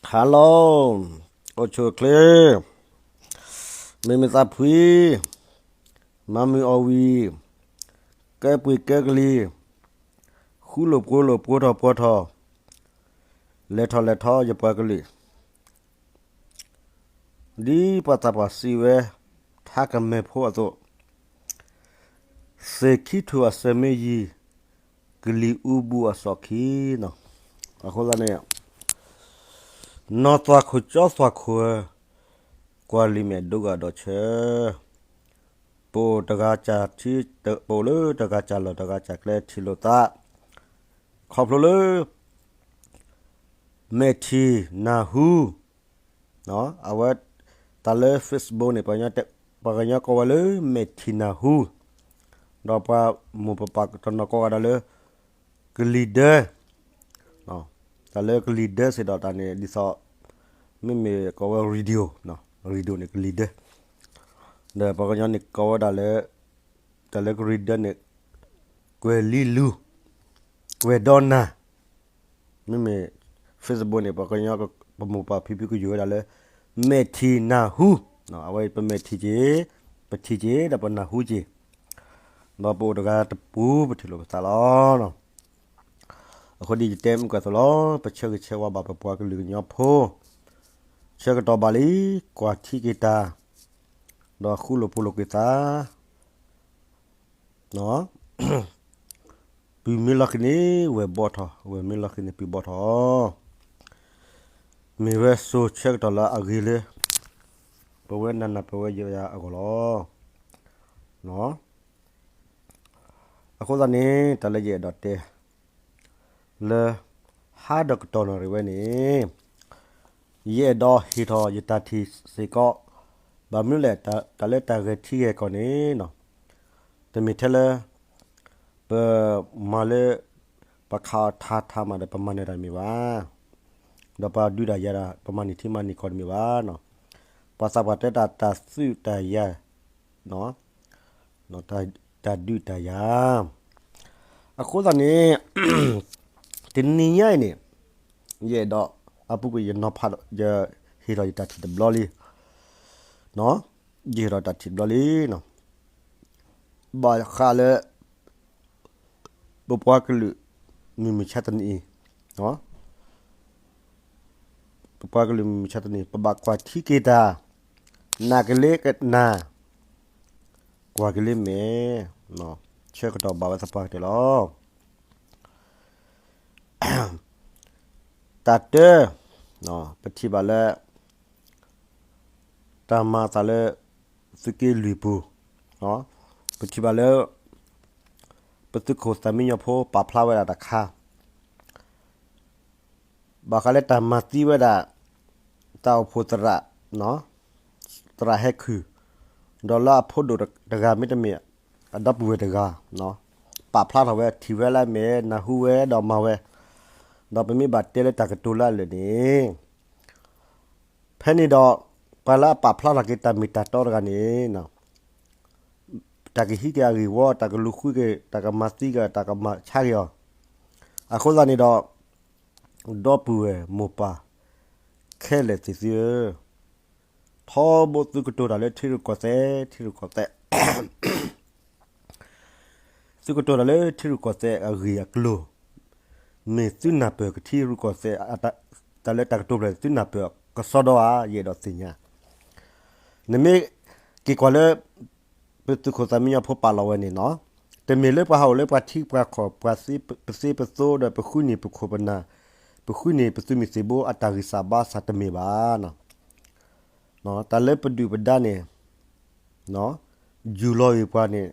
Hello, အိၣ်ဆူၣ်အိၣ်ချ့, မ့မ့ၢ်သးဖှံ, မၤမုာ်အီၣ်ဝံၤ, ကဲပှ့ၤကဲကလံၤ, ဃူလိာ်ဖိးလိာ် ပှိၤထီၣ်ပှိၤထီၣ်, လဲၤထီၣ်လဲၤထီ ယပှၤကလုာ်, ဒ်ပှၤသးပှၢ်စံးဝဲ ထါကမဲာ်ဖိအသိး, သ့ၣ်ခံထူၣ်အစၢၤမ့ၢ်ယံၤ, ကလံၤအူဘူးအစီၣ်ခံနီၤ. အဃိသတးန့ၣ် နီၢ်သွၣ်ခိၣ်ကၠီသွၣ်ခိၣ်ဧၢ, ကွၢ်လံာ်မဲာ်ဒိဂၤဒီးဆၢ, ပအိၣ်တဂၤစၢ်ထံ, ပအိၣ်လၢတဂၤစၢ်လီၢ်တဂၤစၢ်ကျဲထံၣ်လိာ်သး, ခီဖျိလၢ မဲာ်ထံၣ်နၢ်ဟူ, အဝဲ တၢ်လၢ Facebook န့ၣ် ပှၤကညီကိးဝဲလၢ မဲာ်ထံၣ်နၢ်ဟူ, ဒီးပှၤမိၢ်ပပၢ်တနီၤကိးဝဲဒၣ်လၢ ကလံၤဒၢ, တၢ်လၢကလံၤဒၢစ့ၢ်ဒီးတၢ်န့ၣ် ဒ်သိး မ့မ့ၢ်ကိးဝဲ radio, radio န့ၣ် ကလံၤဒၢ, ဒီးပှၤကညီန့ၣ်ကိးဝဲဒၣ်လၢ တၢ်လၢကလံၤဒၢန့ၣ် ကွဲၤလံလူၢ်, ကွဲၤဒီနၢ်, မ့မ့ၢ် Facebook န့ၣ် ပှၤကညီ ပမိၢ်ပပၢ်ဖံဖုကယိၤဝဲဒၣ်လၢ မဲာ်ထံၣ်နၢ်ဟူ, အဝဲပမဲာ်ထံၣ်က့ၤ, ပထံၣ်က့ၤ ဒီးပနၢ်ဟူက့ၤ, ဒီးပအိၣ်တဂၤတပူၤ ပထံၣ်လိာ်ပသးလီၤ. အဃိဒ်ယတဲမုၢ်ကၢသိးလီၤ, ပဆၢဂ့ၤဆၢဝါဘၣ်ပပှၤကလုာ်ကညီဖိ, ဆၢကတီၢ်ဘၣ်လံ, ကွၢ်ထံက့ၤတၢ်, ဒီးဃူလိာ်ဖိးလိာ်က့ၤသး ပုၢ်မ့ၢ်လီၢ်ခံန့ၣ် ဝဲၢ်ဘီထီၣ်, ဝဲၢ်မ့ၢ်လီၢ်ခံန့ၣ် ပုၢ်ဘီထီၣ်, မ့ၢ်ဝဲစိၤဆၢကတီၢ်လၢအဂ့ၤလၢ ပဝဲနးနးပဝဲယဲယဲအဂီၢ်လီၤ. အဃိသတးန့ၣ် တၢ်လၢယအဲၣ်ဒိးတဲ လၢ ဟါဒီးကတီၢ်နီၣ်ရံၣ်ဝဲန့ၣ် ယအဲၣ်ဒိးဟ့ၣ်ထီၣ်ယတၢ်ထံၣ်စ့ၢ်ကီး, ဘၣ်မနုၤလဲၣ် တၢ်လၢတၢ်ဂဲၤထံဂဲၤကီၢ်န့ၣ် တမ့ၢ်ထဲလၢ ပမၤလၢ ပခးအီၣ်ထးထးမးဒီး ပမၤနၢၤတၢ်တမ့ၢ်ဘၣ်, ဒီးပှၤဒုးတၢ်ယၤဒီး ပမၤန့ၢ်ထံမၤန့ၢ်ကီၢ်တမ့ၢ်ဘၣ်. ပှၤသးပှၢ်တဲတၢ်တၢ်သူၣ်တၢ်ယၤ တၢ်ဒုးတၢ်ယၤ, အဃိသတးန့ၣ် တနံၤညါအံၤန့ၣ် ယအဲၣ်ဒိး အပူၤကွံာ်ယနီၤဖးဒီး ယဟ့ၣ်ထီၣ်ယတၢ်ထံၣ်တဘျီလံ, ယဟ့ၣ်ထီၣ်တၢ်ထံၣ်တဘျီလံ, ဘၣ်ဃးလၢ ပပှၤကလုာ်မုၢ်မဆါတနံၤအံၤ, ပပှၤကလုာ်မုၢ်မဆါတနံၤ ပဘၣ်ကွၢ်ထံက့ၤတၢ်, နးကလ့ကနၤ, ကွၢ်ကလ့မဲာ်, ဆၢကတီၢ်ဘၣ်ဝဲသပှၢ်ကတၢၢ်လီၤ. တၢ်တၢ, ပထံၣ်ဘၣ်လၢ တၢ်မၤအသးလၢ သုးက့လွံၢ်ပူၤ, ပထံၣ်ဘၣ်လၢ ပသုးခိၣ်သၣ်မံညီၤဖိပာ်ဖျါဝဲဒၣ်တၢ်ခါ ဘၣ်ဃးလၢတၢ်မၤသံဝဲဒၣ် တၢ်အိၣ်ဖှိၣ်သရၣ်, သရၣ်ဟဲခုၣ်, ဒီးလၢအဖိဒိၣ်တဂၤမ့တမ့ၢ် အဒီပုၢ်ဝဲၢ်တဂၤ ပာ်ဖျါထီၣ်ဝဲ ထံၣ်ဝဲလၢအမဲာ် နၢ်ဟူဝဲဒီးမၤဝဲ, ဒီးပမ့ၢ်ဘၣ်တဲလၢတၢ်ကတိၤလၢအလၢာ်န့ၣ် ဖဲန့ၣ်ဒီး ပှၤလၢအပာ်ဖျါထီၣ်က့ၤတၢ်မ့ၢ်တၢ်တီတဂၤန့ၣ် တၢ်ကဟံးက့ၤအဂ့ၢ်ဝီ, တၢ်ကလူၤဃုက့ၤ, တၢ်ကမၤသံက့ၤ, တၢ်ကမၤဆါက့ၤအီၤ, အဃိသတးန့ၣ်ဒီး ဒီပုၢ်ဝဲၢ်မိၢ်ပၢ် ခဲလၢာ်သ့ၣ်သုဧၢ, ထီဘိသုကတိၤတၢ်လၢထံရူၢ်ကီၢ်သဲး, ထံရူၢ်ကီၢ်သဲး သုကတိၤတၢ်လၢထံရူၢ်ကီၢ်သဲးအဂ့ၢ်အကျိၤ, မ့ၢ်သုနၢ်ပၢၢ်ကထံရူၢ်ကီၢ်သဲး, တၢ်လၢတၢ်ကတိၤဖျၢၣ်သုနၢ်ပၢၢ်ကစီဒီဧါ, ယအဲၣ်ဒိးသ့ၣ်ညါ, နမ့ၢ်က့ၤကွၢ်လၢ ပသုးခိၣ်သၣ်မံညီၤဖိပာ်လီၤဝဲန့ၣ်နီၤ, တမ့ၢ်လၢပှၤဟးအိၣ်လၢပှၤထံပှၤကီၢ်, ပှၤသ့ပသိဒီး ပဃုန့ၢ်ပခိၣ်ပနၢ်, ပဃုန့ၢ်ပသုးမုၢ်သံၣ်ဘိအတၢ်ဂံၢ်စၢ်ဘါစၢ်တမ့ၢ်ဘၣ်. တၢ်လၢပဒုၣ်ပဒါန့ၣ် ယူၢ်လီၤအံၤပှၤန့ၣ်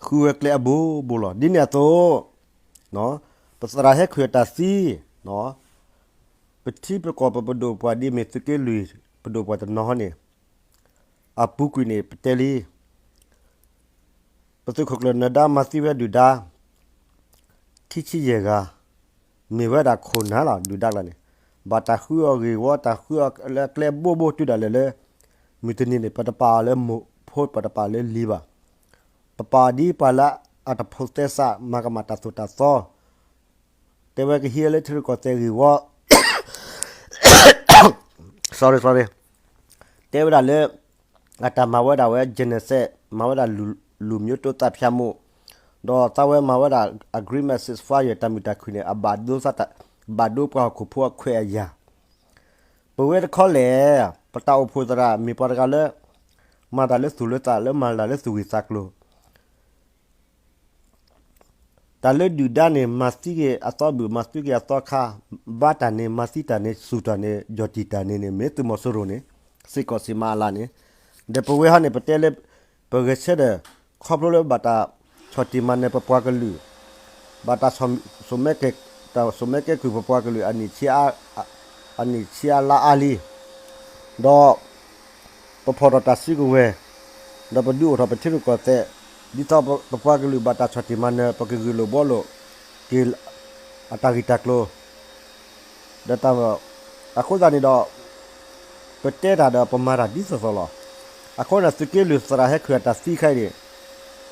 ဃုဝဲကျဲအဘိဘိလီၤ. ဒ်န့ၣ်အသိး ပသရၣ်ဟဲခုၣ်အတၢ်သံ, ပထံပကီၢ်ပပဒိၣ်ပှၤဒ်မ့ၢ်သုးက့လွံၢ်ပဒိၣ်ပှၤတနီၤဟီန့ၣ် အပူၤကွံာ်န့ၣ် ပတဲလံ ပသုးခိၣ်ကျၢၢ်နၢၤဒါမၤသံဝဲဒုၣ်ဒါ ခံဆံယဲၢ်ဂၤ, မ့ၢ်ဝဲဒၣ်ခိၣ်နၢ်လီၤ ဒုၣ်ဒါကျါန့ၣ်, ဘၣ်တၢ်ဃုအီၤဂ့ၢ်ဝီ တၢ်ဃုအီၤလၢကျဲဘိဘိတုၤဒၣ်လဲာ်လၢ မုၢ်တနံၤန့ၣ် ပတပာ်အီၤလၢမိၢ်ဖိ ပတပာ်အီၤလၢလံၤဘၣ်. ပပာ်အီၤဒ်ပှၤလၢအတဖိးသဲစး မၤကမၣ်တၢ်သိၣ်တၢ်သီ တဲဝဲကဟံးလၢထံရူၢ်ကီၢ်သဲးဂ့ၢ်ဝီ sorry sorry တဲဝဲဒၣ်လၢ အတၢ်မၤဝဲဒၣ်ဝဲ genocide မၤဝဲဒၣ် လူမျိုးတုံးသတ်ဖြတ်မှု ဒီးသးဝဲမၤဝဲဒၣ် agreement ceasefire တၢ်မုာ်တၢ်ခုၣ်န့ၣ် အဘၣ်ဒိ ဘၣ်ဒိပှၤဟီၣ်ခိၣ်ဖိအခွဲးအယာ် ပဝဲတခီလဲၣ် ပတၢ်အိၣ်ဖှိၣ်သရၣ် မ့ၢ်ပှၤတဂၤလၢ မၤတၢ်လၢသူၣ်လၢသး လၢမၤတၢ်လၢသူၣ်ဂ့ၢ်သးကျိၤ တၢ်လၢဒုၣ်ဒါန့ၣ် မၤသံက့ၤအသီဘူၣ် မၤသံက့ၤအသီခါ, ဘါတၢ်န့ၣ် မၤသံတၢ်န့ၣ် စူၢ်တၢ်န့ၣ် ယီၢ်တံၢ်တၢ်န့ၣ်န့ၣ် မ့ၢ်သုးမီၤစိရိၤန့ၣ် စ့ၢ်ကီးစံးမၤအလါန့ၣ်, ဒီးပဝဲဟီန့ၣ် ပတဲလၢ ပဂဲၤဆၢထၢၣ် ခီဖျိလၢဘၣ်တၢ်ဆီၣ်တံၢ်မၤနၢၤပပှၤကလုာ်, ဘၣ်တၢ် တၢ်စိာ်မဲကဲကုၢ်ပပှၤကလုာ် အနံၣ်ဆံအါလါအါလံ ဒီး ပဖီၣ်ထီၣ်တၢ်စုကဝဲၤ, ဒီးပဒုးအိၣ်ထီၣ်ပထံရူၢ်ကီၢ်သဲး, ဒ်သိးပပှၤကလုာ်ဘၣ်တၢ်ဆီၣ်တံၢ်မၤနၢၤ ပကဂ့ၢ်လိာ်ဘှီလိာ်က့ၤ အတၢ်ဂ့ၢ်တၢ်ကျိၤ ဒီးတၢ် အဃိသတးန့ၣ်ဒီး ပတဲတၢ်ဒီးပမၤတၢ်ဒ်သိးသိးလီၤ. အဃိန့ၣ် သုးက့လွံၢ်သရၣ်ဟဲခုၣ်အတၢ်သံခဲအံၤန့ၣ်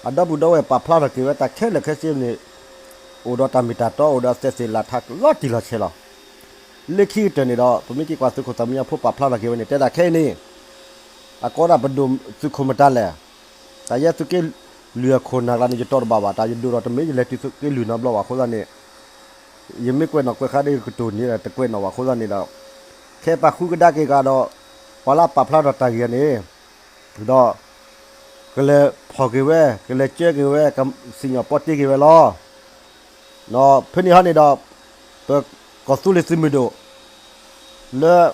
အဒီပုၢ်ဒီဝဲၢ်ပာ်ဖျါထီၣ်က့ၤဝဲတၢ်ခဲလၢာ်ခဲဆ့န့ၣ် အိၣ်ဒီးတၢ်မ့ၢ်တၢ်တီ အိၣ်ဒီးသဲးသ့ၣ်လၢ်ထးလီၤတံၢ်လီၤဆဲးလီၤ. လၢခံကတၢၢ်န့ၣ်ဒီး ပမ့ၢ်က့ၤကွၢ်သုးခိၣ်သးမံညီဖိပာ်ဖျါထီၣ်က့ၤဝဲန့ၣ် တဲဒၣ်ခဲအံၤန့ၣ် အကိးဒၣ်ပဒိၣ်သုးခိၣ်မတၤလဲၣ်, တၢ်ယဲသုးက့လွံၢ်အခိၣ်နၢ်ကျါန့ၣ် ယတီၢ်တဘၣ်ဘၣ်, တၢ်ယဒိၣ်ထီၣ်တမ့ၢ်ယလဲၤတုၤသုးက့လွံၢ်နီတဘျီဘၣ်အဃိသတးန့ၣ် ယမ့ၢ်ကွဲးနီၣ်ကွဲးဃါဒီးယကတိၢ်န့ၣ်ဒီး တကွဲးနီၣ်ဘၣ်အဃိသတးန့ၣ်ဒီး ခဲပာ်ဃုကဒါက့ၤကဒီး ပှၤလၢအပာ်ဖျါထီၣ်တၢ်ဂ့ၢ်န့ၣ် ဒီး ကလဲၤဖီၣ်က့ၤဝဲ ကလဲၤကၢက့ၤဝဲ ကစံၣ်ညီၣ်ပီတ့က့ၤဝဲလီၤ. ဒီးဖဲန့ၣ်ဟီန့ၣ်ဒီး ပကီၢ်သူလ့ၤသုးမုၢ်ဒိၣ် လၢ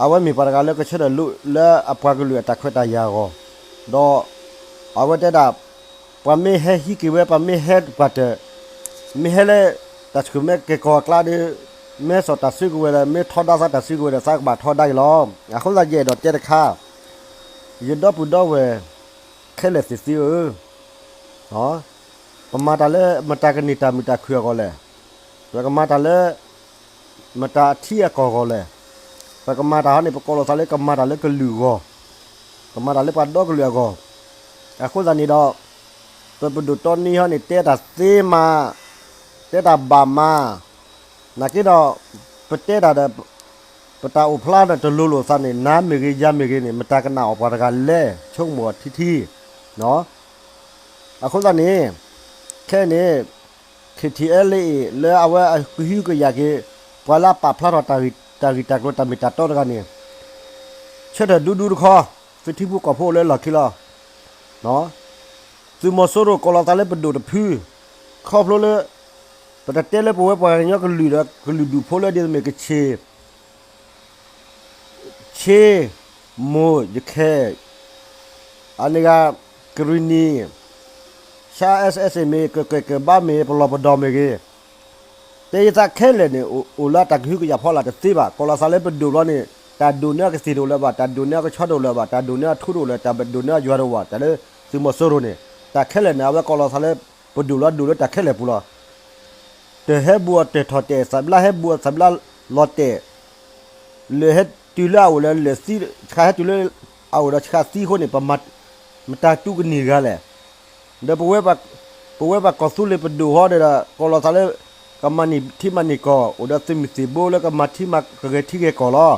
အဝဲမ့ၢ်ပှၤတဂၤလၢကဆၢထၢၣ်လိလၢအပှၤကလုာ်အတၢ်ခွဲးတၢ်ယာ်အဂီၢ်, ဒီး အဝဲတဲဒၣ် ပှၤမ့ၢ်ဟဲဟံးက့ၤဝဲ ပှၤမ့ၢ်ဟဲပှၤတၢၢ် မ့ၢ်ဟဲလၢ တၢ်ဆှုၣ်မဲကဲၤကီၤအကျါဒီး မ့ၢ်စိာ်တၢ်စုကဝဲၤဒီး မ့ၢ်ထီဒါသးတၢ်စုကဝဲၤဒီး သးကဘၣ်ထီဒါက့ၤလီၤ. အဃိသတးယအဲၣ်ဒိးတဲတခါ ယဒီပုၢ်ဒီဝဲၢ် ခဲလၢာ်သ့ၣ်သ့ဧၢ, ပမၤတၢ်လၢမတၤကန့ၢ်တၢ်မုာ်တၢ်ခုၣ်အဂီၢ်လဲၣ်, ပကမၤတၢ်လၢ မတၤအထံအကီၢ်အဂီၢ်လဲၣ်, ပကမၤတၢ်ဟီန့ၣ် ပကိးလီၤသးလၢကမၤတၢ်လၢကလုာ်အဂီၢ်, ကမၤတၢ်လၢပှၤဒီကလုာ်အဂီၢ်, အဃိသတးန့ၣ်ဒီး ပပဒိၣ်တီနံဟီန့ၣ် တဲတၢ်သ့မး, တဲတၢ်ဘၣ်မး, နာ်က့ဒီး ပတဲတၢ်ဒီး ပတၢ်အိၣ်ဖျါဒီးတလိၤလိာ်သးန့ၣ် နၤမ့ၢ်ဂ့ၤ ယၤမ့ၢ်ဂ့ၤန့ၣ် မတၤကနၣ်အီၣ်ပှၤတဂၤလဲၣ် ဆိကမိၣ်အီၤထံထံ အဃိသတးန့ၣ် ခဲအံၤန့ၣ် KTLA လၢအဝဲအကဟုကယာ်က့ၤ ပှၤလၢအပာ်ဖျါထီၣ်တၢ်ဂ့ၢ်တၢ်ကျိၤတၢ်မ့ၢ်တၢ်တီတဂၤန့ၣ် ဆၢထၢၣ်ဒူဒူတခီ, သုထံဖိကီၢ်ဖိလၢလီၢ်ခံလီၤ. သုးမီၤစိရိၤကိးလီၤသးလၢပဒိၣ်တဖု, ခီဖျိလၢ ပတတဲလၢပဝဲပှၤကညီကလုာ်ဒီး ကလုာ်ဒူၣ်ဖိလၢဒ်သိးမ့ၢ်ကဆ့ၣ် ဆ့, မိၢ်, ယခဲၣ်, အန့ၣ်ဂၤ ကရံၣ်နံၣ်, ဆါ SSA မ့ၢ် ကကဲၣ်ကဘါမ့ၢ် ပလီၢ်ပဒီမ့ၢ်ဂ့ၤ, တဲယသးခဲလၢာ်န့ၣ် အိၣ်လၢတၢ်ကဟုကယာ်ဖီလာ်တသ့ဘၣ်. ကိးလီၤသးလၢပဒိၣ်ဘျီန့ၣ် တၢ်ဒိၣ်န့ၢ်အကသ့ၣ်တအိၣ်လၢၤဘၣ်, တၢ်ဒိၣ်န့ၢ်အကဆီတအိၣ်လၢၤဘၣ်, တၢ်ဒိၣ်န့ၢ်အထူတအိၣ်လၢၤ, တၢ်ဒိၣ်န့ၢ်အယွၤတအိၣ်ဘၣ်, တၢ်လၢသုးမီၤစိရိၤန့ၣ် တၢ်ခဲလၢာ်န့ၣ် အဝဲကိးလီၤသးလၢ ပဒိၣ်လီၤဒိၣ်လၢတၢ်ခဲလၢာ်ပူၤလီၤ. တၢၢ်ဟဲဘူးအတၢၢ်ထီၣ်တဲာ်, သးဘျါဟဲဘူးအသးဘျါလီၤတဲာ်, လၢာ်ဟဲတုၤလၢအအိၣ်ဒီးလၢာ်သံ, ဆှးဟဲတုၤလၢအအိၣ်ဒီးဆှးသံအဃိန့ၣ် ပမၤတၢ်တူၢ်ကန့ၢ်ဂၤလဲၣ်. ဒီးပဝဲပှၤကီၢ်သူလ့ၤပဒိၣ်ဟီဒီး ကိးလီၤသးလၢ ကမၤန့ၢ်ထံမၤန့ၢ်ကီၢ်, အိၣ်ဒီးသုးမုၢ်သံၣ်ဘိလၢကမၤထံမၤကဂဲၤထံဂဲၤကီၢ်လီၤ.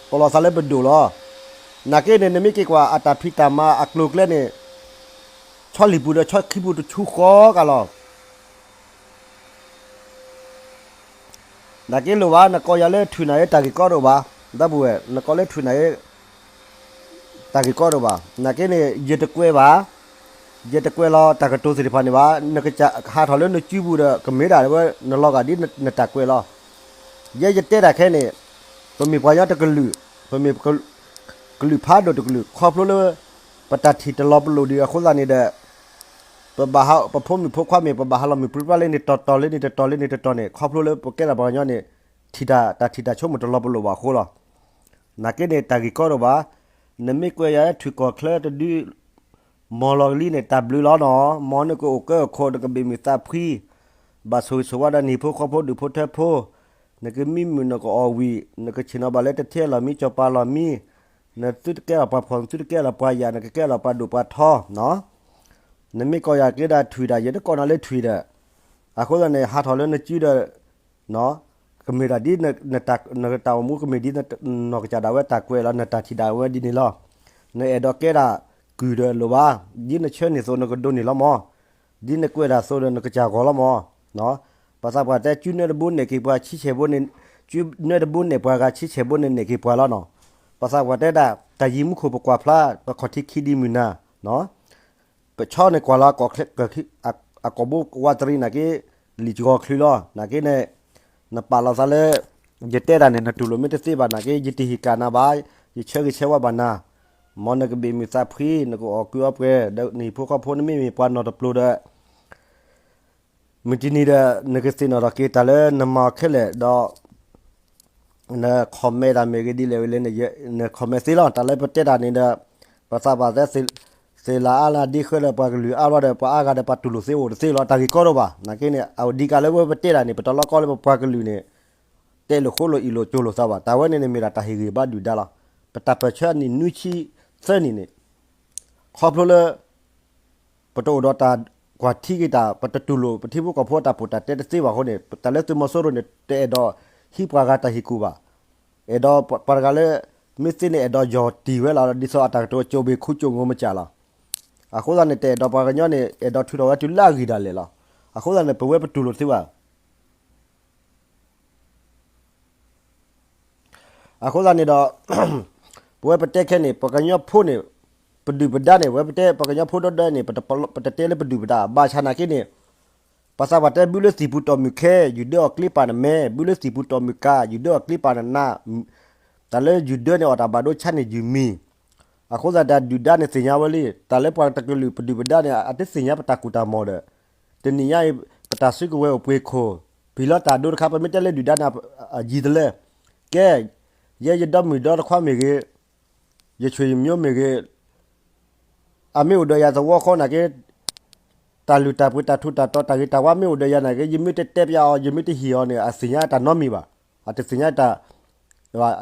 ကိးလီၤသးလၢပဒိၣ်လီၤ. နာ်က့န့ၣ် နမ့ၢ်က့ၤကွၢ်အတၢ်ဖံးတၢ်မၤအကျိၤအကျဲန့ၣ် ဆီလံၣ်ပူၤဒီးဆီခံပူၤတဆူဃီကလီၤ. နာ်က့လိၣ်ဘၣ် နကိးယၤလၢထွံၣ်နၤအံၤ တၢ်ဂ့ၢ်ကီတအိၣ်ဘၣ်, ဒီပုၢ်ဝဲၢ် နကိးလၢထွံၣ်နၤအံၤ တၢ်ဂ့ၢ်ကီတအိၣ်ဘၣ်. နာ်က့န့ၣ် ယတကွဲးဘၣ်, ယတကွဲးလီၤတၢ်ကတိၤသ့ၣ်တဖၣ်န့ၣ်ဘၣ်. နကစၢ်ဟးထီၣ်လၢနစုပူၤဒီး ကမ့ၢ်ဒၣ်ဝဲ နလီၤဂာ်ဒ်နတၢ်ကွဲးလီၤ. ယဲယတဲတၢ်ခဲအံၤန့ၣ် ပမ့ၢ်ပှၤကညီတကလုာ်, ပမ့ၢ်ကလုာ်ဖးဒိၣ်တကလုာ် ခီဖျိလၢ ပတၢ်ထံၣ်တလီၤပလိာ်ဒံးအဃိသတးန့ၣ်ဒီး ပဘၣ်ဟး ပဖိမုၣ်ဖိခွါမ့ၢ် ပဘၣ်ဟးလီၤမုၢ်ပြံပြါလၢန့ၣ်တတီၤလၢန့ၣ်တတီၤလၢန့ၣ်တတီၤန့ၣ် ခီဖျိလၢပကဲထီၣ်ပှၤကညီန့ၣ် ထံၣ်တၢ် တၢ်ထံၣ်တၢ်ဆိကမိၣ်တလီၤပလိာ်ဘၣ်အဃိလီၤ. နာ်က့န့ၣ် တၢ်ဂ့ၢ်ကီတအိၣ်ဘၣ်. နမ့ၢ်ကွဲးယၤထွံၣ်ကီၢ်ချၢတဒု မီၤလီၤကလံန့ၣ် တၢ်ဘျုးလီၤနီၤ. မ်နကအိၣ်ကၢအိၣ်ခိး နကဘ့ၣ်မုၢ်သးဖှံ, ဘၣ်ဆိၣ်ဂ့ၤဆိၣ်ဝါဒီးနဟံၣ်ဖိဃီဖိဒူၣ်ဖိထၢဖိ, နကမံမုာ်နကအီၣ်ဝံၣ်, နကဆ့ၣ်နီၤဘၣ်လၢတထ့အလီၢ်မံ စီၤပၤအလီၢ်မံ, နသုတကဲလီၤပှၤဖှီၣ် နသုတကဲလီၤပှၤယာ် နကကဲလီၤပှၤဒိၣ်ပှၤထီနီၤ. နမ့ၢ်ကိးယၤက့ၤဒၣ်ထွံၣ်ဒၣ် ယတကိးနၤလၢထွံၣ်ဒီး အဃိသတးန့ၣ် ဟးထီၣ်လၢနစုဒီး ကမ့ၢ်ဒၣ်ဒ် နတၢ်အိၣ်မူကမ့ၢ်ဒ် နီၢ်ကစၢ်ဒၣ်ဝဲတၢ်ကွဲးလီၤ နတၢ်ထံၣ်ဒၣ်ဝဲဒ်န့ၣ်လီၤ. နအဲၣ်ဒိးကဲဒၣ်ကုၢ်ဒီးလိၣ်ဘၣ်, ဒ်နဆၢန့ၢ်သိးနကဒိးန့ၢ်လီၤမၢ်, ဒ်နကွဲးဒၣ်သိးဒီးနကစၢ်ဂီၤလီၤမၢ်. ပှၤသးပှၢ်တဲ ကၠူနဲတဘိနဲၣ်က့ၤပှၤဆံဆဲၣ်ဘိန့ၣ်, ကၠူနဲတဘိနဲၣ်ပှၤဂၤဆံဆဲၣ်ဘိန့ၣ် နဲၣ်က့ၤပှၤလီၤနီၤ. ပှၤသးပှၢ်တဲဒၣ် တၢ်ယံၤမူခိၣ်ပကွၢ်ဖျါ ပခီၣ်ထံးခံဒံမုၢ်နၤ ပဆီန့ၣ်ကွၢ်လီၤ အကိာ်ဘိဝးတရံးနာ်က့ လံာ်ကဂီၤချုးလီၤ. နာ်က့န့ၣ် နပာ်လီၤသးလၢ ယတဲတၢ်န့ၣ် နတူၢ်လိာ်မ့ၢ်တသ့ဘၣ်နာ်က့ ယတဟ့ၣ်ကၣ်နၤဘၣ်, ယဆၢဂ့ၤဆၢဝါဘၣ်နၤ, မ်နကဘ့ၣ်မုာ်သးဖှံ နကအီၣ်ကုၢ်အီပှဲၤ ဒီးနဟံၣ်ဖိဃီဖိ နမ့မ့ၢ်ပှၤနီၢ်တပျိၤဒီး မုၢ်တနံၤဒီး နကသ့ၣ်နီၣ်ထီၣ်က့ၤတၢ်လၢနမၤအီၤခဲလၢာ်ဒီး န comment တၢ်မ့ၢ်ဂ့ၤဒ်လဲၣ်ဝဲလဲၣ်န့ၣ် န comment သ့လီၤ. တၢ်လၢပတဲတၢ်န့ၣ်ဒီး ပှၤသးပှၢ်သ့ သ့ၣ်လၤအါလၢဒ့ဃၢဒီးပှၤကလုာ်အါဘျီဒီး ပှၤအါဂၤဒီးပှၤတူၢ်လိာ်သ့အိၣ်တသ့လီၤ. တၢ်ဂ့ၢ်ကီတအိၣ်ဘၣ်. နာ်က့န့ၣ် အဒံကးလၢဝဲပတဲတၢ်န့ၣ် ပတလီကီလၢပပှၤကလုာ်န့ၣ် တဲလိာ်ဃိလိာ်အံၣ်လိာ်ကၠိလိာ်သးဘၣ်. တၢ်ဝဲန့ၣ်န့ၣ်မ့ၢ်ဒၣ်တၢ်ဟ့ၣ်ဂံၢ်ဘါဒုၣ်ဒါလီၤ. ပတၢ်ပၢၢ်ဆၢအနံၣ်နွံဆံသၢနံၣ်န့ၣ် ခီဖျိလၢ ပတအိၣ်ဒီးတၢ်ကွၢ်ထံက့ၤတၢ် ပတတူၢ်လိာ်ပထံဖိကီၢ်ဖိအတၢ်ပီးတၢ်တဲတသ့ဘၣ်အဃိန့ၣ် တၢ်လၢသုးမီၤစိရိၤန့ၣ် တအဲၣ်ဒိးဟံးပှၤဂၤတၢ်ဟ့ၣ်ကူၣ်ဘၣ်. အဲၣ်ဒိးပှၤတဂၤလၢ မ့ၢ်သ့န့ၣ် အဲၣ်ဒိးယီၢ်တံၢ်ဝဲလီၤ. ဒ်သိးအတၢ်ကတိၤကၠိဘ့ၣ်ခူကၠိငိမ့ၢ်ကၠၢ်လီၤ. အဃိသတးန့ၣ် တအဲၣ်ဒိးပှၤကညီန့ၣ် အဲၣ်ဒိးထုးထီၣ်ဝဲတုၤလၢအဂံၢ်ဒၣ်လဲာ်လီၤ. အဃိသတးန့ၣ် ပဝဲပတူၢ်လိာ်သ့ဘၣ်. အဃိသတးန့ၣ်ဒီး ပဝဲပတဲခဲန့ၣ် ပှၤကညီဖိန့ၣ် ပဒုၣ်ပဒါန့ၣ် ဝဲပတဲပှၤကညီဖိဒီဒၢန့ၣ် ပတတဲလၢပဒုၣ်ပဒါ ဘၣ်ဆၣ်နာ်က့န့ၣ် ပှၤသးပှၢ်တဲ ဘုလၢသံၣ်ပူၤတီၢ်မုၢ်ခဲ ယုၢ်ဒၢအီၣ်ကျ့ပာ်နမဲ, ဘုလၢသံၣ်ပူၤတီၢ်မုၢ်ကၤ ယုၢ်ဒၢအီၣ်ကျ့ပာ်နနါ, တၢ်လၢယုၢ်ဒၢန့ၣ် အီၣ်တၢ်ဘၣ်ဒိဆါန့ၣ်ယုၢ်မံၤ. အဃိသတးဒီးဒုၣ်ဒါန့ၣ်သ့ၣ်ညါဝဲလံ, တၢ်လၢပှၤတကလုာ်ပဒုၣ်ပဒါန့ၣ် အတသ့ၣ်ညါပတၢ်ကူၣ်တၢ်မီၢ်ဒီး တနံၤညါအံၤ ပတၢ်စုကဝဲၤအိၣ်ပှ့ၤခိၣ်, ပံၤလီၤတၢ်ဒိတခါ ပမ့ၢ်တဲလၢဒုၣ်ဒါန့ၣ် အယံၤတလၢ, ကဲ, ယဲယဒီမုၣ်ဒီတခွါမ့ၢ်ဂ့ၤ, ယဆွေယမျိုးမ့ၢ်ဂ့ၤ, အမ့ၢ်အိၣ်ဒီးယၤသဝီဃီနာ်က့ တၢ်လုၢ်တၢ်ပှ့ၤတၢ်ထူးတၢ်တီၤတၢ်ဂ့ၤတၢ်ဝါမ့ၢ်အိၣ်ဒီးယၤနာ်က့ ယမ့ၢ်တတဲပျးအီၤ ယမ့ၢ်တဟ့ၣ်အီၤန့ၣ် အသ့ၣ်ညါတၢ်နီတမံၤဘၣ်. အတသ့ၣ်ညါတၢ်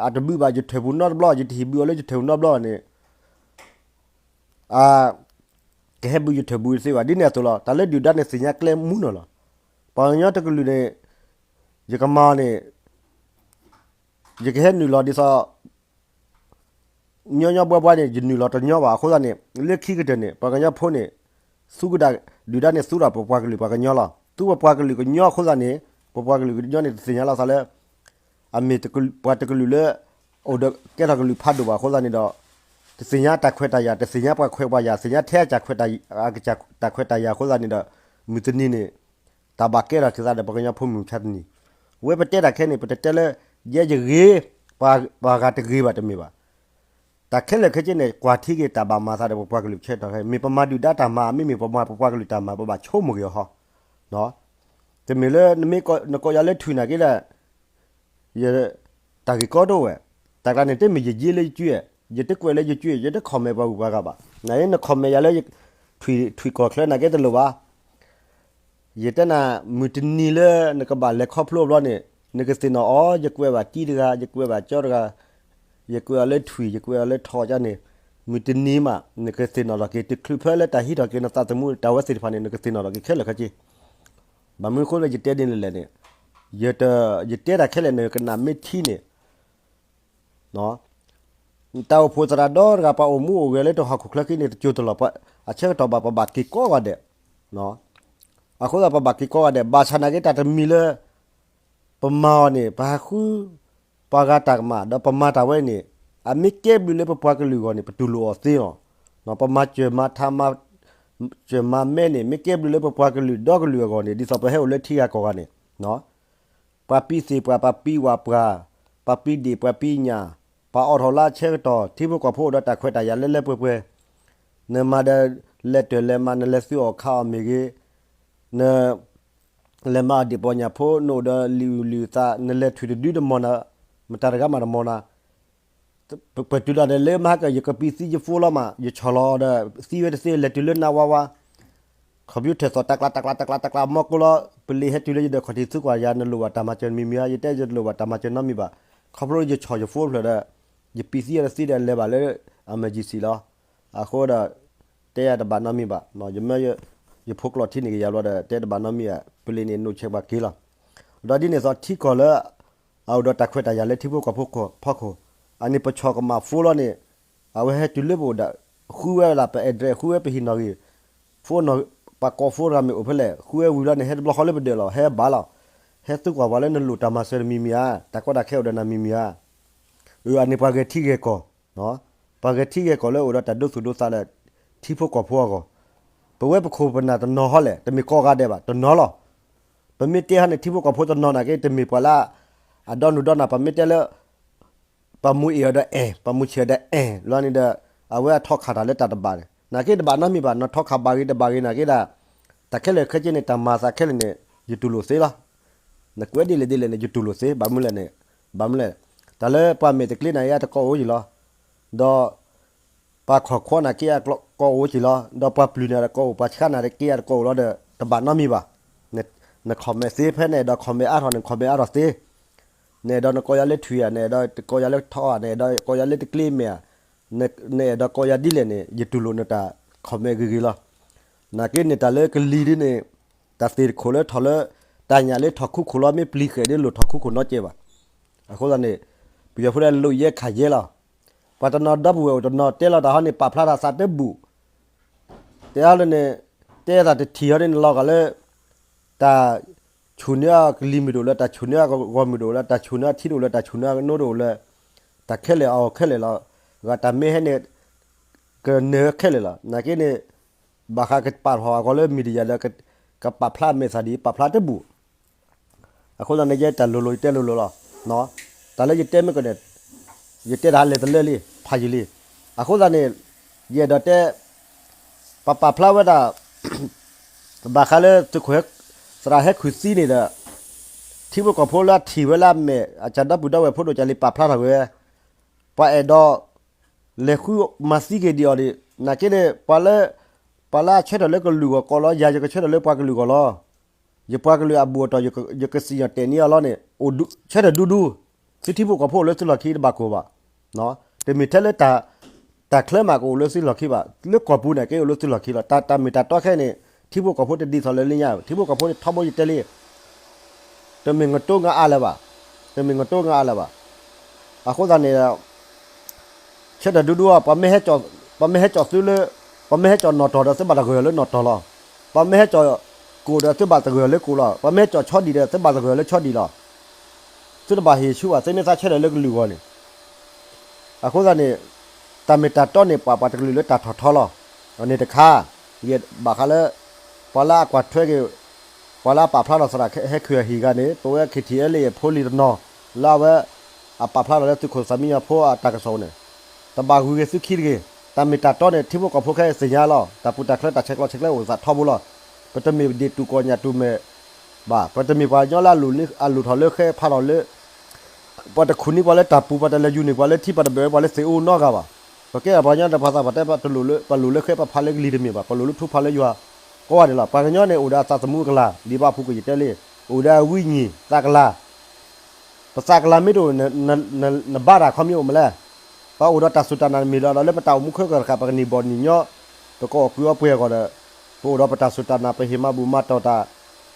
အတဘုးဘၣ်ယထၢၣ်ပူၤနီတဘျီ ယတဟ့ၣ်ဘုးအီၤလၢယထၢၣ်ပူၤနီတဘျီန့ၣ် အကဟဲဘုးယထၢၣ်ပူၤတသ့ဘၣ်. ဒ်န့ၣ်အသိးလီၤ. တၢ်လၢဒုၣ်ဒါန့ၣ်သ့ၣ်ညါကျဲမူနီၤလီၤ. ပှၤကညီတကလုာ်န့ၣ် ယကမၤအီၤန့ၣ် ယကဟဲနုာ်လီၤဒ်သိး ညီညီဘှါဘှါန့ၣ် ယနုာ်လီၤတညီဘၣ်. အဃိသတးန့ၣ် လၢခံကတၢၢ်န့ၣ် ပှၤကညီဖိန့ၣ် သူကဒၣ် ဒုၣ်ဒါန့ၣ်သူဒီးပပှၤကလုာ်ပှၤကညီလီၤ. သူပပှၤကလုာ်ကညီအဃိသတးန့ၣ် ပပှၤကလုာ်ကညီန့ၣ် တသ့ၣ်ညါလီၤသးလၢ အမ့ၢ်ပှၤတကလုာ်လၢ အိၣ်ဒီးကဲထီၣ်ကလုာ်ဖးဒိၣ်ဘၣ်အဃိသတးန့ၣ်ဒီး တသ့ၣ်ညါတၢ်ခွဲးတၢ်ယာ် တသ့ၣ်ညါပှၤခွဲးပှၤယာ် သ့ၣ်ညါထဲအတၢ်ခွဲးတၢ်ယာ်အဃိသတးန့ၣ်ဒီး မုၢ်တနံၤန့ၣ် တၢ်ဘၣ်ကဲထီၣ်က့ၤသးဒီးပှၤကညီဖိမုၢ်မဆါတနံၤ. ဝဲပတဲတၢ်ခဲန့ၣ် ပတတဲလၢ ယဲယဂ့ၤ ပှၤဂၤတဂ့ၤဘၣ်တမ့ၢ်ဘၣ်. တၢ်ခဲလၢာ်ခဲဆ့န့ၣ် ကွၢ်ထံက့ၤတၢ်ဘၣ်မၤသးဒီးပပှၤကလုာ်ဆဲးထီၣ်ခဲ မ့ၢ်ပမၤဒုၣ်ဒါတၢ်မၤ မ့မ့ၢ်ပမၤပပှၤကလုာ်တၢ်မၤ ပဘၣ်ဆိကမိၣ်က့ၤအီၤဟီ တမ့ၢ်လၢနမ့ၢ်နကိးယၤလၢထွံၣ်နာ်က့ဒီး ယ တၢ်ဂ့ၢ်ကီတအိၣ်ဝဲ, တၢ်ကျါန့ၣ် တမ့ၢ်ယယ့လၢယစု, ယတကွဲးလၢယစု, ယတ comment ပှၤဂုၤပှၤဂၤဘၣ်. နန comment ယၤလၢ ထွံၣ်ကွီၢ်ချၢနာ်က့တလိၣ်ဘၣ်. ယတဲနၤ မုၢ်တနံၤလၢနကဘၣ်လဲၤခီဖျိအဘျီန့ၣ် နကသ့ၣ်နီၣ်အီၤ ယကွဲးဘၣ်တံတဂၤ, ယကွဲးဘၣ်ကၠီတဂၤ, ယကွဲးအီၤလၢထွံၣ်, ယကွဲးအီၤလၢထီကၠီန့ၣ်, မုၢ်တနံၤမး နကသ့ၣ်နီၣ်ထီၣ်က့ၤ တချုးဖဲလၢတၢ်ဟံးထီၣ်က့ၤနသးသမူ တၢ်ဝဲသ့ၣ်တဖၣ်န့ၣ် နကသ့ၣ်နီၣ်ထီၣ်က့ၤခဲလၢာ်ခဲဆ့. ဘၣ်မနုၤအဃိလၢယတဲဒ်န့ၣ်လဲၣ်န့ၣ်, ယတ, ယတဲတၢ်ခဲလၢာ်န့ၣ် ကနၣ်မ့ၢ်ထံန့ၣ် တၢ်အိၣ်ဖှိၣ်သရၣ်ဒီတဂၤ ပှၤအိၣ်မူအိၣ်ဂဲၤလၢတဟီၣ်ခိၣ်ချၢခံန့ၣ် တစိၢ်တလီၢ်, အဆၢကတီၢ်ဘၣ် ပဘၣ်က့ၤကိးဂၤဒဲး. အဃိသတးပဘၣ်က့ၤကိးဂၤဒဲး ဘၣ်ဆၣ်နာ်က့တၢ်တမံၤလၢ ပမၤအီၤန့ၣ် ပဟးဃု ပှၤဂၤတၢ်ကမၣ် ဒီးပမၤတၢ်ဝဲန့ၣ် အမ့ၢ်ကဲဘျုးလၢပပှၤကလုာ်အဂီၢ်န့ၣ် ပတူၢ်လိာ်အီၤသ့လီၤ. ပမၤစၢၤမၤထါ မၤစၢၤမၤမဲန့ၣ် မ့ၢ်ကဲဘျုးလၢပပှၤကလုာ်ဒီကလုာ်အဂီၢ်န့ၣ် ဒ်သိးပဟဲအိၣ်လၢထံဂၤကီၢ်ဂၤန့ၣ် ပှၤပံသ့ၣ်ပှၤ ပှၤပံဝၣ်ပှၤ, ပှၤပံဒ့ၣ်ပှၤပံညၣ်, ပှၤအိးထီၣ်လၢအဆၢကတီၢ် ထံဖိကီၢ်ဖိအိၣ်ဒီးတၢ်ခွဲးတၢ်ယာ်လၢလၢပှဲၤပှဲၤ, နမၤဒီးလဲၤတၢၢ်လဲၤမၤ နလဲၤသုးအီၣ်ခးအီၣ်မ့ၢ်ဂ့ၤ, န လဲၤမၤအီၣ်ဒ့ၣ်ပီညၣ်ဖိ နအိၣ်ဒီးလံာ်အုၣ်လံာ်အုၣ်သး နလဲၤထွံၣ်တဒုတမီၢ်နၤ, မတၤတဂၤမးတမီၢ်နၤ, ပတုၤဒၣ်ဒီးလၢမဟါက ယကပံသံယဖိလီၤမး ယဆီၣ်လီၤအီၤဒီး သံဝဲတသ့ လဲၤတုၤလၢနးဝါဝါ computer သီၣ်တကျးတကျးတကျးတကျး မီၢ်ကိလီၤ ပလ့ၤဟဲတုၤလၢယဒၢးခီၣ်ထံး သုကွၢ်ယၤ နလိၣ်ဘၣ်တၢ်မၤစၢၤမံၤမံၤဧါ, ယတဲယတလိၣ်ဘၣ်တၢ်မၤစၢၤနီတမံၤဘၣ်, ခီဖျိယဆီၣ်ယဖိတဖျၢၣ်ဒီး ယပံသံယတသ့ဒီး လဲၤဘၣ်လၢ emergency လီၤ. အဃိဒီး တဲယၤတဘၣ်နီတမံၤဘၣ်, ယမၢ ယဖိကျိာ်ထံန့ၢ်က့ၤယၤဘျီဒီး တဲတဘၣ်နီတမံၤဧါ. ပလံၤန့ၣ် နုတ်ချဲပှၤက့ၤလီၤ. ဒီးဒ်န့ၣ်အသိး ထံကီၢ်လၢ အအိၣ်ဒီးတၢ်ခွဲးတၢ်ယာ်လၢထံဖိကီၢ်ဖိဖီခိၣ်, အန့ၣ်ပဆီၣ်ကမၣ် phone လီၤန့ၣ်, အဝဲဟဲတုၤလၢပအိၣ်ဒီး ဃုဝဲဒၣ်ပ address ဃုဝဲပဟံၣ်နီၣ်ဂံၢ်, phone နီၣ်, ပှၤကိး phone တဂၤမ့ၢ်အိၣ်ဖဲလဲၣ် ဃုဝဲဝံၤလီၤန့ၣ် ဟဲတဘျီဃီလၢပဒၢးလီၤ ဟဲဘၣ်လီၤ. ဟဲသံကွၢ်ပှၤလၢနလိၣ်တၢ်မၤစၢၤတမံၤမံၤဧါ, တၢ်ကီတၢ်ခဲအိၣ်ဒီးနၤမံၤမံၤဧါ. အန့ၣ်ပှၤဂဲၤထံဂဲၤကီၢ်, ပှၤဂဲၤထံဂဲၤကီၢ်လၢအိၣ်ဒီးတၢ်ဒိသူၣ်ဒိသးလၢ ထံဖိကီၢ်ဖိအဂီၢ်, ပဝဲပခိၣ်ပနၢ်တနီၤဟီလဲၣ်, တမ့ၢ်ကိးဂၤဒဲးဘၣ် တနီၤလီၤ. ပမ့ၢ်တဲဟီန့ၣ် ထံဖိကီၢ်ဖိတနီၤနာ်က့ တမ့ၢ်ပှၤလၢ အဒီနုၢ်ဒီနၢ် ပမ့ၢ်တဲလၢ ပှၤမူအ့ၣ်အီၤဒီးအဲၣ်, ပှၤမူဆံးအီၤဒီးအဲၣ်လီၤန့ၣ်ဒီး အဝဲအထီခးတၢ်လၢတၢ်တဘၣ်န့ၣ် နာ်က့တဘၣ်နီတမံၤဘၣ်, နထီခးဘၣ်ဂ့ၤတဘၣ်ဂ့ၤနာ်က့ဒၣ် တၢ်ခဲလၢာ်ခဲဆ့န့ၣ် တၢ်မၤသးခဲလၢာ်န့ၣ် ယတူၢ်လိာ်သ့လီၤ. နကွဲးဒ်လဲၣ်ဒ်လဲၣ်န့ၣ် ယတူၢ်လိာ်သ့, ဘၣ်မနုၤလဲၣ်န့ၣ်, ဘၣ်မနုၤလဲၣ်, တၢ်လၢပှၤမဲာ်တကျ့နၤယၤတကိးအိၣ်ယံၤလီၤ. ဒီး ပှၤခီၣ်ခွီနၤက့အကိးအိၣ်က့ၤလီၤ, ဒီးပှၤပျုၤနၤတကိးအိၣ်, ပှၤဆှါနၤတက့အတကိးအိၣ်လီၤဒီး တဘၣ်နီတမံၤဘၣ်. န comment သ့ဖဲနအဲၣ်ဒိး comment အါထီၣ်န့ၣ် comment အါထီၣ်သ့, နအဲၣ်ဒိးနကိးယၤလၢထွံၣ်ဧါ, နအဲၣ်ဒိးကိးယၤလၢထီဧါ, နအဲၣ်ဒိးကိးယၤလၢတကျ့မဲာ်ဧါ, နအဲၣ်ဒိးကိးယၤဒ်လဲၣ်န့ၣ် ယတူၢ်လိာ်နတၢ် comment ဂ့ၤဂ့ၤလီၤ. နာ်က့န့ၣ် တၢ်လၢကလံၤဒ်န့ၣ် တၢ်သ့ၣ်တခိၣ်လၢထီၣ်လၢ တၢ်ညၣ်လၢထီၣ်ခူခိၣ်လီၤ, မ့ၢ်ပျံၤဃဲၣ်ဒ်လိၣ်ထီၣ်ခူခိၣ်နီတကဲးဘၣ်. အဃိသတးန့ၣ် ပယီၤဖိတဲ လိာ်ယဲခးယဲလီၤ. ပှၤတနီၤဒီပုၢ်ဝဲၢ်အိၣ်တနီၤတဲလီၤတၢ်ဟီန့ၣ် ပာ်ဖျါထီၣ်သးတဘူၣ်, တဲအါလၢန့ၣ် တဲသးတထံၣ်ဟီန့ၣ် နလီၤဂာ်လၢ တၢ်ဆူၣ်န့ၢ်အကလံၤမုၢ်တအိၣ်လၢၤ, တၢ်ဆူၣ်န့ၢ်အဂီၤမုၢ်တအိၣ်လၢၤ, တၢ်ဆူၣ်န့ၢ်အထံတအိၣ်လၢၤ, တၢ်ဆူၣ်န့ၢ်အနိတအိၣ်လၢၤ, တၢ်ခဲလၢာ်အီၤခဲလၢာ်လီၤ. ဂၤတၢ်မ့ၢ်ဟဲန့ၣ် ကနၢၤခဲလၢာ်လီၤ. နာ်က့န့ၣ် ဘၣ်ဃးကပာ်ထီၣ်အဂီၢ်လၢ media ဒီး ကပာ်ဖျါအမဲာ်သၣ်ဒ်အံၤ ပာ်ဖျါတဘူၣ်. အဃိသတးန့ၣ် ယဲတၢ်လိၤလိၤ ယတဲလိၤလိၤလီၤ. တၢ်လၢယတဲမ့ၢ်ကဒီး ယတဲတၢ်လဲၤတလၢလံ ဖးယံာ်လံ. အဃိသတးန့ၣ် ယအဲၣ်ဒိးတဲ ပပာ်ဖျါဝဲဒၣ် ဘၣ်ဃးလၢသုးခိၣ် သရၣ်ဟဲခုၣ်သံန့ၣ်ဒီး ထံဖိကီၢ်ဖိလၢအထံၣ်ဝဲလၢအမဲာ် အကၢ်ဒီပုၢ်ဒီဝဲၢ်ဖိဒိၣ်ကၢ်လံၤပာ်ဖျါထီၣ်ဝဲ ပှၤအဲၣ်ဒိး လဲၤဃုမၤသံက့ၤဒံးအီၤဒံး နာ်က့န့ၣ် ပှၤလၢ ပှၤလၢအဆၢထၢၣ်လၢကလုာ်ဂီၢ်ကိးလီၤ, ယၤယကဆၢထၢၣ်လၢပှၤကလုာ်ဂီၢ်လီၤ. ယပှၤကလုာ်အဘူးအတံၢ် ယကစံၣ်ညီၣ်တဲာ်န့ၢ်အီၤလီၤန့ၣ် ဆၢထၢၣ်ဒူဒူ, သုထံဖိကီၢ်ဖိအိၣ်လၢသုလီၢ်ခံတဘၣ်ကိၢ်ဘၣ်. တမ့ၢ်ထဲလၢ တၢ်ချၢမးကအိၣ်လၢသုလီၢ်ခံဘၣ်, လၢကီၢ်ပူၤန့ၣ်က့အိၣ်လၢသုလီၢ်ခံလီၤ. တၢ် တၢ်မ့ၢ်တၢ်တီခဲအံၤန့ၣ် ထံဖိကီၢ်ဖိတဒ်သိးလၢလၢညါ, ထံဖိကီၢ်ဖိန့ၣ်ထီဘိယတဲလံ တမ့ၢ်ငတိငါအါလၢၤဘၣ်, တမ့ၢ်ငတိငါအါလၢၤဘၣ်. အဃိသတးန့ၣ် ဆၢထၢၣ်ဒူဒူအီၤ ပှၤမ့ၢ်ဟဲကၠီၣ်သုလၢ ပှၤမ့ၢ်ဟဲကၠီၣ်နီၣ်တီၢ်ဒီး သုဘၣ်တဂၢၢ်လၢနီၣ်တီၢ်လီၤ. ပှၤမ့ၢ်ဟဲကၠီၣ်ကိၣ်ဒီး သုဘၣ်တဂၢၢ်လၢကိၣ်လီၤ. ပှၤမ့ၢ်ဟဲကၠီၣ်ဆီဒံၣ်ဒီး သုဘၣ်တဂၢၢ်လၢဆီဒံၣ်လီၤ. သုတဘၣ်ဟ့ၣ်ဆူဘၣ် သုမ့ၢ်သးဆၢထၢၣ်လၢကလုာ်ဂီၢ်န့ၣ် အဃိသတးန့ၣ် တၢ်မ့ၢ်တၢ်တီန့ၣ် ပှၤပှၤတကလုာ်လၢတၢ်ထီၣ်ထီလီၤ. အန့ၣ်တခါ ယဘၣ်ဃးလၢ ပှၤလၢအကွၢ်ထွဲက့ၤ ပှၤလၢအပာ်ဖျါထီၣ်သရၣ်ဟဲခုၣ်အဟံၣ်ဂၤန့ၣ် ပဝဲ KTLA ဖိလံၤတနီၤ လၢအဝဲ အပာ်ဖျါထီၣ်လၢသုးခိၣ်သးမံညီဖိအတၢ်ကစီၣ်န့ၣ် တဘၣ်ဂုာ်က့ၤသုခံတဂ့ၤ. တၢ်မ့ၢ်တၢ်တီန့ၣ် ထံဖိကီၢ်ဖိခဲအံၤသ့ၣ်ညါလီၤ. တၢ်ပူၤတၢ်ချၢ တၢ်ဆဲးကျိးဆဲးကျၢအိၣ်သးထီဘိလီၤ. ပတမ့ၢ်ဒ့ၣ်တူၢ်ကီၢ်ညၣ်တူၢ်မဲာ်ဘၣ်. ပတမ့ၢ်ပှၤကညီလၢအလိၣ်ထီၣ်လၢဃဲဖးထီၣ်လၢ ပှၤတခူၣ်န့ၢ်ပှၤလၢတၢ်ပူၤ, ပှၤတလဲၤယူၤန့ၢ်ပှၤလၢထံ, ပှၤတဘၢၣ်ပှၤလၢသ့ၣ်အိၣ်နီတဂၤဘၣ်. ပကဲပှၤကညီတပှၤသးပှၢ်တဲ ပတလိၣ်လၢ ပလိၣ်လၢဃဲပဖးလၢကလံၤတမ့ၢ်ဘၣ်, ပလိၣ်လၢထူဖးလၢယွၤ ကိးဂၤဒဲးလီၤ. ပှၤကညီန့ၣ် အိၣ်ဒီးအသးသမူအကလၤ ဒ်ဘၣ်ဖုကယတဲလံ, အိၣ်ဒီးအဝံၣ်ညံၣ်သးကလၤ ပသးကလၤမ့ၢ်တအိၣ် နဘါတၢ်ခီမ့ၢ်အိၣ်မးလဲၣ်. ပအိၣ်ဒီးတၢ်စူၢ်တၢ်နာ်မ့ၢ်လီၤဒီး လၢပတၢ်အိၣ်မူခဲကၢၢ်တဃၣ် ပကန့ၢ်ဘီၣ်န့ၢ်ညီ, ပကအီၣ်ကုးအီပှဲၤအဂီၢ်ဒီး ပအိၣ်ဒီးပတၢ်စူၢ်တၢ်နာ် ပဟ့ၣ်မၤဘူၣ်မၤတီၢ်တၢ်,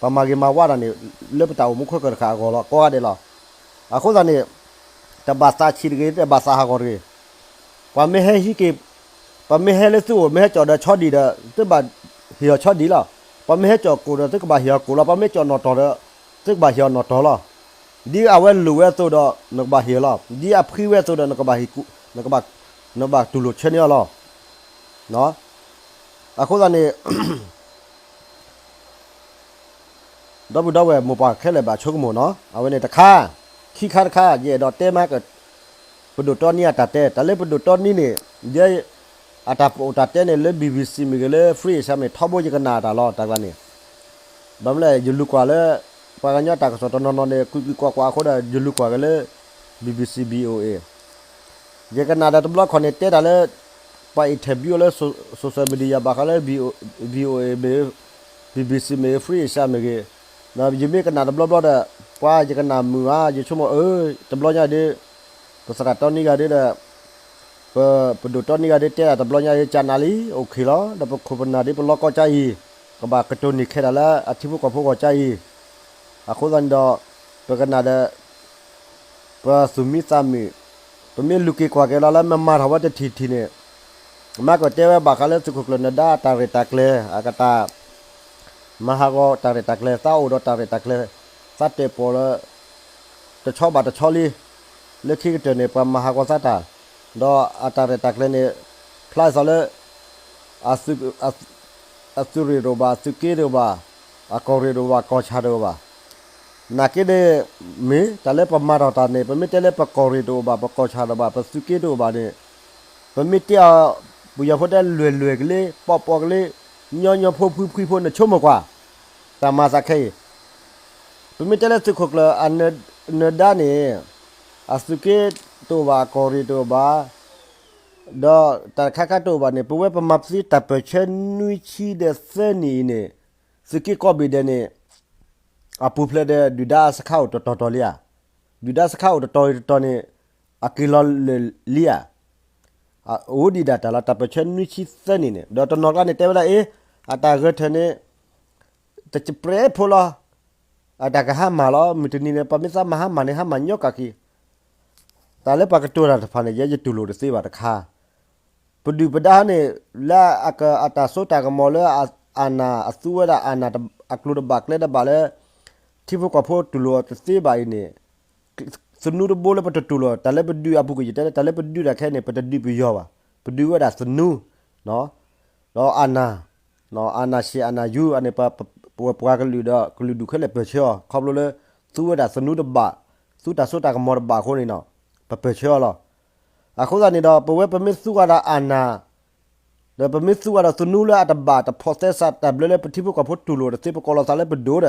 ပမၤဂ့ၤမၤဝါတၢ်န့ၣ် လၢပတၢ်အိၣ်မူခဲကၢၢ်တဃၣ်အဂီၢ်လီၤ ကိးဂၤဒဲးလီၤ. အဃိသတးန့ၣ် တဘၣ်သးဆံးတဂ့ၤ, တဘၣ်သးဟးဂီၤတဂ့ၤ. ပှၤမ့ၢ်ဟဲဟံးက့ၤ, ပှၤမ့ၢ်ဟဲလၢသုအိၣ် မ့ၢ်ဟဲကၠီၣ်ဒီးဆီဒံၣ်ဒီး သုဘၣ်ဟ့ၣ်အီၤဆီဒံၣ်လီၤ. ပှၤမ့ၢ်ဟဲကၠီၣ်ကိၣ်ဒီး သုကဘၣ်ဟ့ၣ်အီၤကိၣ်လီၤ. ပှၤမ့ၢ်ကၠီၣ်နီၣ်တီၢ်ဒီး သုကဘၣ်ဟ့ၣ်အီၤနီၣ်တီၢ်လီၤ. ဒ်အဝဲလိၣ်ဝဲအသိးဒီး နကဘၣ်ဟ့ၣ်အီၤလီၤ. ဒ်အဖှံဝဲအသိးဒီး နကဘၣ်ဟ့ၣ်ကူ, နကဘၣ်, နဘၣ်တူၢ်လိာ်ဆၢန့ၢ်အီၤလီၤ. အဃိသတးန့ၣ် ဒီပုၢ်ဒီဝဲၢ်မိၢ်ပၢ်ခဲလၢာ်ဘၣ်ဆိကမိၣ်နီၤ, အဝဲန့ၣ်တခါ, ခံခါတခါ ယအဲၣ်ဒိးတဲမးက ပဒိၣ်တီနံအတၢ်တဲ, တၢ်လၢပဒိၣ်တီနံန့ၣ် ယဲ အတၢ်ပအိၣ်တၢ်တဲန့ၣ် လၢ BBC မ့ၢ်ဂ့ၤ လၢ Free Asia မ့ၢ် ထီဘိယကနၣ်တၢ်လီၤ တၢ်ကျါန့ၣ်, ဘၣ်မနုၤလဲၣ် ယလူၤကွၢ်လၢ ပှၤကညီတၢ်ကစီၣ်တနီၤနီၤန့ၣ် ကွံာ်ကွံာ်ကွၢ်ကွၢ်အဃိဒီး ယလူၤကွၢ်က့ၤလၢ BBC VOA ယကနၣ်ဒီးတဘျီခီန့ၣ် တဲတၢ်လၢ ပှၤ interview လၢ social media ဘၣ်ဃးလၢ VOA မ့ၢ်ဂ့ၤ BBC မ့ၢ်ဂ့ၤ Free Asia မ့ၢ်ဂ့ၤ, ဒီးယမ့ၢ်ကနၣ်တဘျီဘျီဒီး ပှၤယကနၣ်မုာ်ဧါ, ယဆိကမိၣ်အၢ တဘျီညါဒ် ပသရၣ်တီနံဂၤဒ်ဒီး ပ ပဒိၣ်တီနံဂၤဒ်တဲဒၣ်တဘျီညါဒ် ကနၣ်လံ OK လီၤ. ဒီးပခိၣ်ပနၢ်ဒ်ပလီၢ်ကီၢ်ကါအံၤ ကဘၣ်ကတိၤန့ၢ်ခဲတၢ်လၢအထံဖိကီၢ်ဖိအဂီၢ်ကအံၤ, အဃိသတးန့ၣ်ဒီး ပကနၣ်ဒီး ပသူၣ်မံသးမုာ်, ပမ့ၢ်လူၤက့ၤကွၢ်က့ၤလီၤလၢမၤမၤထီၣ်ဝဲတထံၣ်ထံၣ်န့ၣ်, မ့ၢ်ကတဲဝဲဘၣ်ဃးလၢသုးခိၣ်ကျၢၢ်နၢၤဒါအတၢ်ရဲၣ်တၢ်ကျဲၤ အကတၢၢ် မၤဟးဂီၤတၢ်ရဲၣ်တၢ်ကျဲၤ သးအိၣ်ဒီးတၢ်ရဲၣ်တၢ်ကျဲၤ သးတဲာ်ပီၣ်လၢ တဆီဘၣ်တဆီလံ, လၢခံကတၢၢ်န့ၣ် ပှၤမၤဟးဂီၤသးတၢ်, ဒီးအတၢ်ရဲၣ်တၢ်ကျဲၤန့ၣ် ဖျါသးလၢ အသုးရ့ၣ်တအိၣ်ဘၣ်, အသုးက့တအိၣ်ဘၣ်, အကီၢ်ရ့ၣ်တအိၣ်ဘၣ်, ကီၢ်ဆၣ်တအိၣ်ဘၣ်. နာ်က့န့ၣ် မ့ၢ်တၢ်လၢပမၤထီၣ်တၢ်န့ၣ် ပမ့ၢ်တဲလၢပကီၢ်ရ့ၣ်တအိၣ်ဘၣ်, ပကီၢ်ဆၣ်တအိၣ်ဘၣ်, ပသုးက့တအိၣ်ဘၣ်န့ၣ် ပမ့ၢ်တဲအီၤ ပယီၤဖိတဲလွဲၢ်လွဲၢ်ကလ့, ပီၣ်ပီၣ်ကလ့, ညီညီဖိဖှံဖှံဖိ နဆိကမိၣ်ကွၢ် တၢ်မၤသးခဲအံၤ, ပမ့ၢ်တဲလၢသုးခိၣ်ကျၢၢ်အနၢၤဒါန့ၣ် အသုးက့တအိၣ်ဘၣ်, အကီၢ်ရ့ၣ်တအိၣ်ဘၣ်, ဒီးတၢ်တခါခါတအိၣ်ဘၣ်န့ၣ် ပဝဲပမၤသံတၢ်ပၢၢ်ဆၢနွံဆံဒီးသၢနံၣ်အံၤန့ၣ် သုးက့ကိးဘ့ၣ်ဒဲးန့ၣ် အပူၤဖျဲးဒီးဒုၣ်ဒါအစခါအိၣ်တတီၤတီၤလံဧါ, ဒုၣ်ဒါစခါအိၣ်တတီၤတတီၤန့ၣ် အက့ၤလီၤလၢာ်လံဧါ, အိၣ်ဒံးဒၣ်တၢ်လီၤ တၢ်ပၢၢ်ဆၢနွံဆံသၢနံၣ်န့ၣ် ဒီးတနီၤကျါန့ၣ် တဲဝဲဒၣ်အ့ၣ် အတၢ်ဂဲၤထၢၣ်န့ၣ် တစပြဲးဖိလီၤ, အတၢ်ကဟါမၢ်လီၤ မုၢ်တနံၤန့ၣ် ပှၤမ့ၢ်သးမၤဟါမၢ်န့ၣ် ဟါမၢ်ညီကၢ်က့ၤ, တၢ်လၢပှၤကတိၤတၢ်တဖၣ်န့ၣ် ယဲယတူၢ်လိာ်တသ့ဘၣ်တခါ, ပဒုၣ်ပဒါန့ၣ် လၢအတၢ်စိတၢ်ကမီၤလၢ အနၢ်အသူဝဲဒၣ်အနၢ်အကျိၤတဘၣ်ကျဲတဘၣ်လၢ ထံဖိကီၢ်ဖိတူၢ်လိာ်အီၤတသ့ဘၣ်အံၤန့ၣ် သနူတဘိလၢပတတူၢ်လိာ် တၢ်လၢပဒုးအပူၤကွံာ်ယတဲလၢ တၢ်လၢပဒုးတၢ်ခဲအံၤန့ၣ် ပတဒုးပယီၤဘၣ်, ပဒုးဝဲဒၣ်သနူ, ဒီးအနၢ်, အနၢ်ဆံးအနၢ်ယူၤ အန့ၣ် ပဝဲပှၤကလုာ်ဒီးကလုာ်ဒူၣ်ခဲလၢာ်ပၢၢ်ဆၢအီၤ ခီဖျိလၢ သူဝဲဒၣ်သနူတဘၣ်, သူတၢ်စိတၢ်ကမီၤတဘၣ်အဃိန့ၣ် ပပၢၢ်ဆၢအီၤလီၤ. အဃိသတးန့ၣ်ဒီး ပဝဲပမ့ၢ်သူဝဲဒၣ်အနၢ် ဒီးပမ့ၢ်သူဝဲဒၣ်သနူလၢအတဘၣ်တဖိးသဲစးတၢ်ဘျၢလၢပထံဖိကီၢ်ဖိတူၢ်လိာ်တသ့ ပကိးလီၤသးလၢပဒိၣ်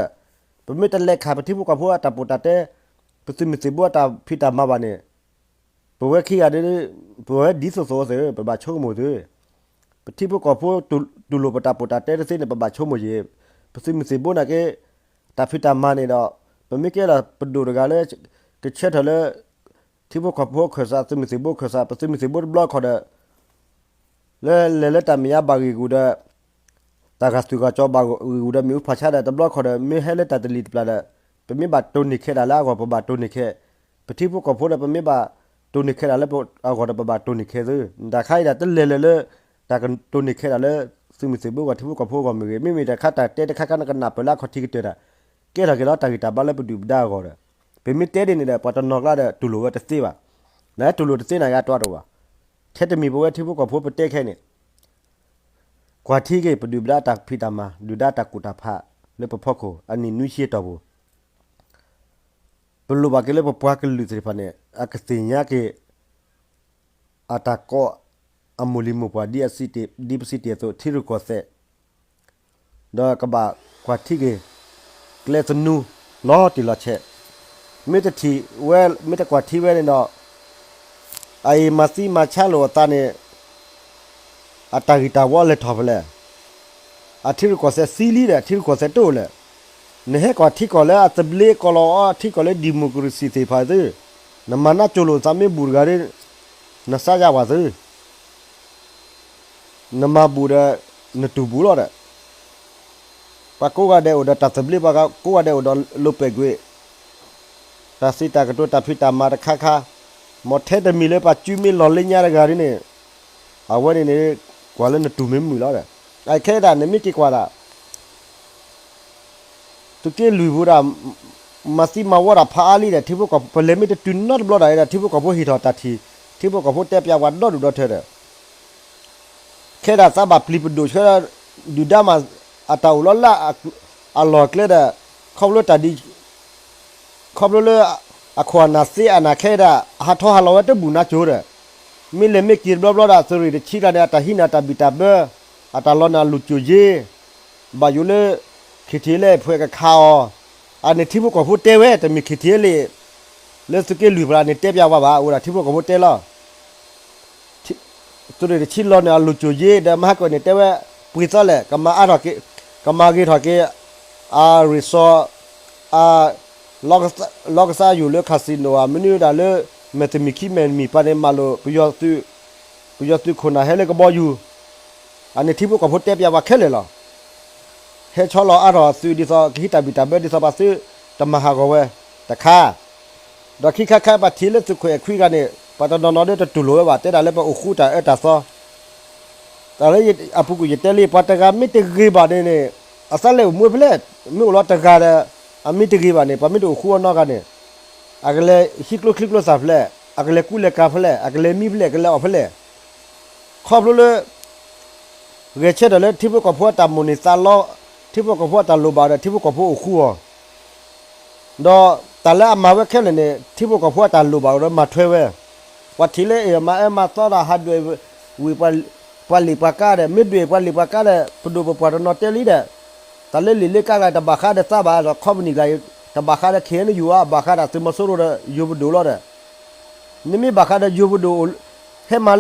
ဒီး ပမ့ၢ်တလဲၤခးပထံဖိကီၢ်ဖိအတၢ်ပီးတၢ်တဲ ပသုးမုၢ်သံၣ်ဘိအတၢ်ဖံးတၢ်မၤဘၣ်န့ၣ် ပဝဲခံဂၤဒီး ပဝဲဒ်သိးသိးသ့ ပဘၣ်ဆိကမိၣ်သ့ ပထံဖိကီၢ်ဖိတူၢ်လိာ်ပတၢ်ပီးတၢ်တဲတသ့န့ၣ် ပဘၣ်ဆိကမိၣ်ယံၤ ပသုးမုၢ်သံၣ်ဘိနာ်က့ တၢ်ဖံးတၢ်မၤန့ၣ်ဒီး ပမ့ၢ်ကဲလီၤပဒိၣ်တဂၤလၢ ကဆၢထၢၣ်လၢ ထံဖိကီၢ်ဖိခၢၣ်စး သုးမုၢ်သံၣ်ဘိခၢၣ်စး ပသုးမုၢ်သံၣ်ဘိတဘျီခီၣ်ဒီး လၢလဲၤလၢတၢ်မဲာ်ညါဘၣ်ဂ့ၢ်ဂူာ်ဒီး တၢ်ဂာ်သူၣ်ဂာ်ကၠီဘၣ်ဂ့ၢ်ဂူာ်ဒီးမ့ၣ်အူဖးဆါဒီးတဘျီခီၣ်ဒီး မ့ၢ်ဟဲလၢတၢ်တလံၤတပျၢ်ဒီး ပမ့ၢ်ဘၣ်တိၢ်န့ၢ်ခဲဒၣ်လၢအဂီၢ် ပဘၣ်တိၢ်န့ၢ်ခဲ, ပထံဖိကီၢ်ဖိဒီး ပမ့ၢ်ဘၣ်တိၢ်န့ၢ်ခဲဒၣ်လၢအဂီၢ်ဒီး ပဘၣ်တိၢ်န့ၢ်ခဲသု, တၢ်ခါအံၤဒၣ်တလဲၤလၢလၢ တၢ်ကတိၢ်န့ၢ်ခဲဒၣ်လၢ သုးမုၢ်သံၣ်ဘိအဂီၢ် ထံဖိကီၢ်ဖိအဂီၢ်မ့ၢ်ဂ့ၤ, မ့မ့ၢ်တၢ်ခါတၢ်တဲတခါခါနကနၢ်ပၢၢ်လၢအခီၣ်ထံးကတၢၢ်ဒၣ် ကဲထီၣ်က့ၤလီၤတၢ်ဂံၢ်တၢ်ဘါလၢပဒုၣ်ပဒါအဂီၢ်ဒီး ပမ့ၢ်တဲဒ်န့ၣ်ဒီး ပှၤတနီၤကျါဒီးတူၢ်လိာ်ဝဲတသ့ဘၣ်, နတူၢ်လိာ်တသ့နာ်က့အတီတအိၣ်ဘၣ်, ထဲတမံၤပဝဲထံဖိကီၢ်ဖိပတဲခဲအံၤန့ၣ် ကွၢ်ထံက့ၤ ပဒုၣ်ပဒါတၢ်ဖံးတၢ်မၤ ဒုၣ်ဒါတၢ်ကူၣ်တၢ်ဖး လၢပဖီခိၣ် အနံၣ်နွံဆံအတီၢ်ပူၤ ပလိၣ်ဘၣ်က့ၤလၢပပှၤကလုာ်သ့ၣ်တဖၣ်န့ၣ် အကသ့ၣ်ညါက့ၤ အတၢ်ကိးအမိၢ်လံၤမိၢ်ပှၢ် ဒ်ပစံးတ့ၢ်အသိး ထံရူၢ်ကီၢ်သဲး ဒီးကဘၣ်ကွၢ်ထံက့ၤ ကျဲသနူ လီၤတံၢ်လီၤဆဲး, မ့ၢ်တထံၣ်ဝဲ မ့ၢ်တကွၢ်ထံဝဲန့ၣ်ဒီး အအံၤမၤသံမၤဆါလိာ်အသးန့ၣ် အတၢ်ဂံၢ်တၢ်ဝီလဲၤထီၣ်ဖဲလဲၣ်, အထံရူၢ်ကီၢ်သဲးသံလံဒီး ထံရူၢ်ကီၢ်သဲးတအိၣ်လဲၣ်, နဟဲကွၢ်ထံကီၢ်လၢအသဘျ့ကီၢ်လီၤအီၤ ထံကီၢ်လၢ democracy သ့ၣ်တဖၣ်သု, နမၤနၢ်ကၠိလိာ်သးမ့ၢ်ဘူၣ်တဂၤဒီး နစါယါဝၤသု နမၤဘူၣ်ဒီး နတူၢ်ဘူၣ်လီၤဒီး ပှၤကိးဂၤဒဲးအိၣ်ဒီးတၢ်သဘျ့ ပှၤကိးဂၤဒဲးအိၣ်ဒီးလိာ်ပဲာ်ကွံာ် တၢ်စံးတၢ်ကတိၤတၢ်ဖံးတၢ်မၤတခါခါ, မ်ထဲတမံၤလၢပှၤစုမ့ၢ်လီၤလၢညါတဂၤဒ်န့ၣ်, အဝဲန့ၣ်န့ၣ် ကွၢ်လၢနတူၢ်မ့ၢ်မုာ်လီၤဒီး, အခဲဒၣ်နမ့ၢ်က့ၤကွၢ်ဒၣ် သုးက့လွံၢ်ပူၤဒၣ် မၤသံမၤဝီတၢ်ဖးအါလံဒီး ထံဖိကီၢ်ဖိ ပလဲၤမ့ၢ်တတုၤနီတဘျီဒၣ်ဒီး ထံဖိကီၢ်ဖိဟ့ၣ်ထီၣ်တၢ်ထံၣ် ထံဖိကီၢ်ဖိတဲပျးဝဲဒီဒူၣ်ဒီထၢဒီး ခဲဒၣ်သးဘၣ်ပျံၤပဒိၣ်ဆှၢ ဒုၣ်ဒါမး အတၢ်အိၣ်လီၤလၢအလီၢ်ကျဲဒီး ခီဖျိတၢ်ဒ် ခီဖျိလၢ အခိၣ်အနၢ်သ့အနၢ်ခဲဒၣ် အဟးထီၣ်ဟးလီၤဝဲတဘူၣ်နါစိၤဒီး မ့ၢ်လဲၤမ့ၢ်က့ၤတဘျီဘျီဒီး သုးရ့ၣ်တဆံတဂၤန့ၣ် အတၢ်ဟံးန့ၢ်တၢ်ဘံၣ်တၢ်ဘၢ အတၢ်လီၤန့ၢ်အလိၤကိၤယ့ ဘၣ်ယိၣ်လၢ KTLA ဖှဲးကခးအီၤ, အန့ၣ်ထံဖိကီၢ်ဖိတဲဝဲ တမ့ၢ် KTLA လၢသုးက့လွံၢ်ပူၤန့ၣ် တဲပျးဝဲဘၣ် အိၣ်ဒၣ်ထံဖိကီၢ်ဖိတဲလီၤ သုးရ့ၣ်တဆံလီၤန့ၣ် အလိၤကိၤယ့ဒီး မဟါကီၢ်န့ၣ်တဲဝဲ ပှ့ၤသီလဲၣ် ကမၤအါထီၣ်က့ၤ ကမၤဂ့ၤထီၣ်က့ၤ အ resort အ လီကစၢ်ယိၣ်လၢ casino ဧါ မနုၤဒၣ်လၢ မဲာ်တမံၤခံမဲာ်တမံၤပှၤန့ၣ် မၤလိာ် ပယီၤသုးခိၣ်နၢ်ဟဲလၢကဘီယူၤ အန့ၣ်ထံဖိကီၢ်ဖိတဲပျးဝဲခဲလၢာ်လီၤ. ဟဲဆီလီၤအါထီၣ်သုးဒ်သိး ကဟံးတၢ်ဘံၣ်တၢ်ဘၢဒ်သိးပှၤသုတမၤဟးဂီၤဝဲတခါ, ဒီးခံခါခါပှၤထံၣ်လၢသုးခိၣ်အဲၣ်ခွံဂၤန့ၣ် ပှၤတနီၤနီၤဒၣ်တတူၢ်လိာ်ဝဲဘၣ် တဲဒၣ်လၢပအိၣ်ဃူတၢ်အၢတၢ်သီ တၢ်လၢအပူၤကွံာ်ယတဲလံ ပှၤတဂၤမ့ၢ်တဂ့ၤဘၣ်န့ၣ်န့ၣ် အသးလဲၤအိၣ်မူဖဲလဲၣ်, မ့ၢ်အိၣ်လီၤတဂၤဒီး အမ့ၢ်တဂ့ၤဘၣ်န့ၣ် ပှၤမ့ၢ်တအိၣ်ဃူအီၤနီတဂၤန့ၣ် အကလဲၤဟံးကျိချံကျိသၣ်ဖဲလဲၣ်, အကလဲၤကူလဲၤကၤဖဲလဲၣ်, အကလဲၤမံဖဲလဲၣ်, အကလဲၤအီၣ်ဖဲလဲၣ်, ခီဖျိလၢ ဂဲၤဆၢထၢၣ်လၢထံဖိကီၢ်ဖိအတၢ်မိၣ်န့ၢ်သးလီ, ထံဖိကီၢ်ဖိအတၢ်လိၣ်ဘၣ်ဒီး ထံဖိကီၢ်ဖိအိၣ်ဃူအီၤ, ဒီးတၢ်လၢအမၤဝဲခဲလၢာ်န့ၣ် ထံဖိကီၢ်ဖိအတၢ်လိၣ်ဘၣ်ဒီးမၤထွဲဝဲ, ပှၤထံၣ်လၢအမၤအၢမၤသီဒီး ဟးဒွဲၣ်ဝံၤ ပှၤလ့ၣ်ပှၤကါဒီး မ့ၢ်ဒွဲၣ်ပှၤလ့ၣ်ပှၤကါဒီး ပဒိၣ်ပပှၢ်တနီၤတဲလံဒီး တၢ်လၢလံာ်လၢကါကျါတဘၣ်ဃးဒီးသးဘၣ်ဒီး ခီပနံၣ်ကျါ တဘၣ်ဃးဒီး ခ့ၣ်အဲၣ်ယူၣ်ဧါ, ဘၣ်ဃးဒီးသုးမီၤစိရိၤဒီးယိၤပဒိၣ်လီၤဒီး နမ့ၢ်ဘၣ်ဃးဒီးယိၤပဒိၣ် ဟဲမၤ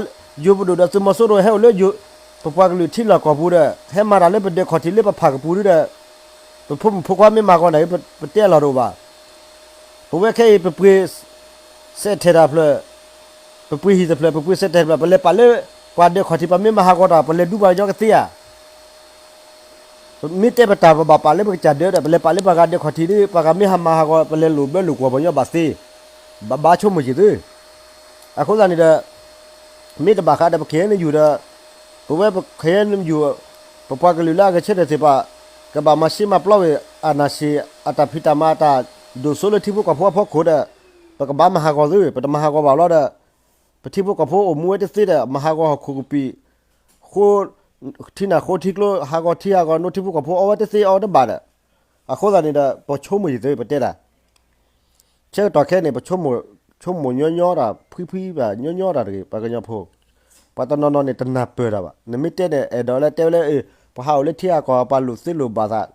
ယိၤပဒိၣ်ဒီးသုးမီၤစိရိၤဟဲအိၣ်လၢ ပပှၤကလုာ်ထံလီၢ်ကီၢ်ပူၤဒီး ဟဲမၤတၢ်လၢပဒဲးခီၣ်ထံးလၢပဖးကပူၤဒီး ပဖိမုၣ်ဖိခွါမ့ၢ်မၤဂီၤနၤ ပတဲအလီၢ်တအိၣ်ဘၣ်. ပဝဲခဲအံၤ ပပှ့ၤစဲးထဲးတၢ်ဖျၢၣ်, ပပှ့ၤဟံၣ်တဖျၢၣ်, ပပှ့ၤစဲးထဲးတဖျၢၣ်, ပလဲၤပာ်လၢပှၤဒဲးခီၣ်ထံး ပမ့ၢ်မၤဟးဂီၤတၢ် ပလဲၤဒူပှၤကညီကသ့ဧါ. မ့ၢ်တဲပတၢ်ပဘၣ်ပာ်လၢပကစၢ်ဒၢဒီး ပလဲၤပာ်လၢပှၤဂၤဒဲးခီၣ်ထံးဒီး ပှၤဂၤမ့ၢ်ဟးမၤဟးဂီၤ ပလဲၤလိာ်ဘၢလိာ်ကွီၢ်ပှၤကညီဘၣ်သ့, ဘၣ်ဘၣ်ဆိကမိၣ်ယံၤသု. အဃိသတးန့ၣ်ဒီး မ့ၢ်တဘၣ်ဃးဒီးပ ခ့ၣ်အဲၣ်ယူၣ် ဒီး ပဝဲပ ခ့ၣ်အဲၣ်ယူၣ် ပပှၤကလုာ်လၢအဂဲၤဆၢထၢၣ်သ့ၣ်တဖၣ် ကဘၣ်မၤရှဲမၤပျီဝဲ အနၢ်ဆံး အတၢ်ဖံးတၢ်မၤအတၢ်ဒိၣ်စိလၢထံဖိကီၢ်ဖိအဖီခိၣ်ဒီး ပကဘၣ်မၤဟးဂီၤသု, ပတမၤဟးဂီၤဘၣ်လီၤဒီး ပထံဖိကီၢ်ဖိအိၣ်မူဝဲတသ့ဒီး မၤဟးဂီၤဟီၣ်ခိၣ်ကပံာ် ဃိ ထံနၢ်ဃိထံကျိ ဟးဂီၤထံဟးဂီၤနိ ထံဖိကီၢ်ဖိအီဝဲတသ့အီဝဲတဘၣ်ဒီး အဃိသတးန့ၣ်ဒီး ပဆိကမိၣ်ယံၤသု ပတဲတၢ် ဆၢကတီၢ်ခဲအံၤန့ၣ် ပဆိကမိၣ် ဆိကမိၣ်ညီညီတၢ် ဖှံဖှံဘၣ်ညီညီတၢ်တဂ့ၤ ပှၤကညီဖိ, ပှၤတနီၤနီၤန့ၣ် တနၢ်ပၢၢ်တၢ်ဘၣ်. နမ့ၢ်တဲန့ၣ် အဲၣ်ဒိးလၢတဲဝဲလၢ ပှၤဟးအိၣ်လၢထံဂၤကီၢ်ဂၤ ပှၤလိာ်သ့လိာ်ဘၣ်သး,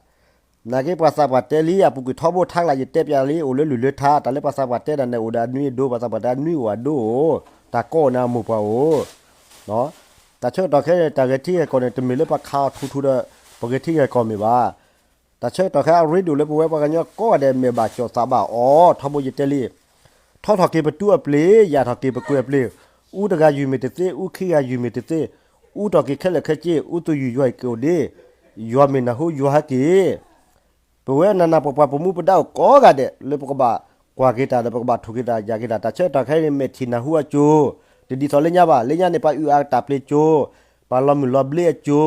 နာ်က့ပှၤသးပှၢ်တဲလံ အပူၤကွံာ်ထီဘိထါကျါ ယတဲပျးလံ အိၣ်လၢလုၢ်လၢထါ တၢ်လၢပှၤသးပှၢ်တဲဒၣ်န့ၣ် အိၣ်ဒီးအနွံအဒိ ပှၤသးပှၢ်တဲအနွံအိၣ်အဒိအိၣ်, တၢ်ကီအိၣ်န့ၣ်အမိၢ်ပှၢ်အိၣ် တၢ်ဆၢကတီၢ်ခဲအံၤ တၢ်ဂဲၤထံဂဲၤကီၢ်န့ၣ် တမ့ၢ်လၢပှၤခးအီၤထူထူဒီး ပဂဲၤထံဂဲၤကီၢ်မ့ၢ်ဘၣ်. တၢ်ဆၢကတီၢ်ခဲအံၤ အရ့ဒိၣ်လၢပဝဲပှၤကညီကိးဂၤဒဲးမဲာ်ဘၣ်ကၠီၣ်သးဘၣ်အီၤ ထီဘိယတဲလံ. ထီထီၣ်က့ၤပတူၢ်အပျ့ၤ ယာ်ထီၣ်က့ၤပကွဲၤအပျ့ၤ, အူတဂၤယုၢ်မ့ၢ်တသ့ အူခံဂၤယုၢ်မ့ၢ်တသ့, အူထီၣ်က့ၤခဲလၢာ်ခဲဆ့ အူသူၣ်ယုၢ်ယွၤအံၤကအိၣ်ဒ့, ယွၤမ့ၢ်နၢ်ဟူယွၤဟဲက့ၤ ပဝဲနးနးပှၤပှၤပမူပဒါအိၣ်ကိးဂၤဒဲး လၢပကဘၣ်ကွၢ်က့ၤတၢ်ဒီး ပကဘၣ်ထူၣ်က့ၤတၢ်ယာ်က့ၤတၢ် တၢ်ဆၢကတီၢ်ခဲအံၤန့ၣ် မဲာ်ထံၣ်နၢ်ဟူအစိၤ, တဒ်သိးလၢညါဘၣ် လၢညါန့ၣ် ပှၤအုၣ်အါတၢ်ပျ့ၤစိၤ, ပှၤလီၤမုၢ်လီၤဘျ့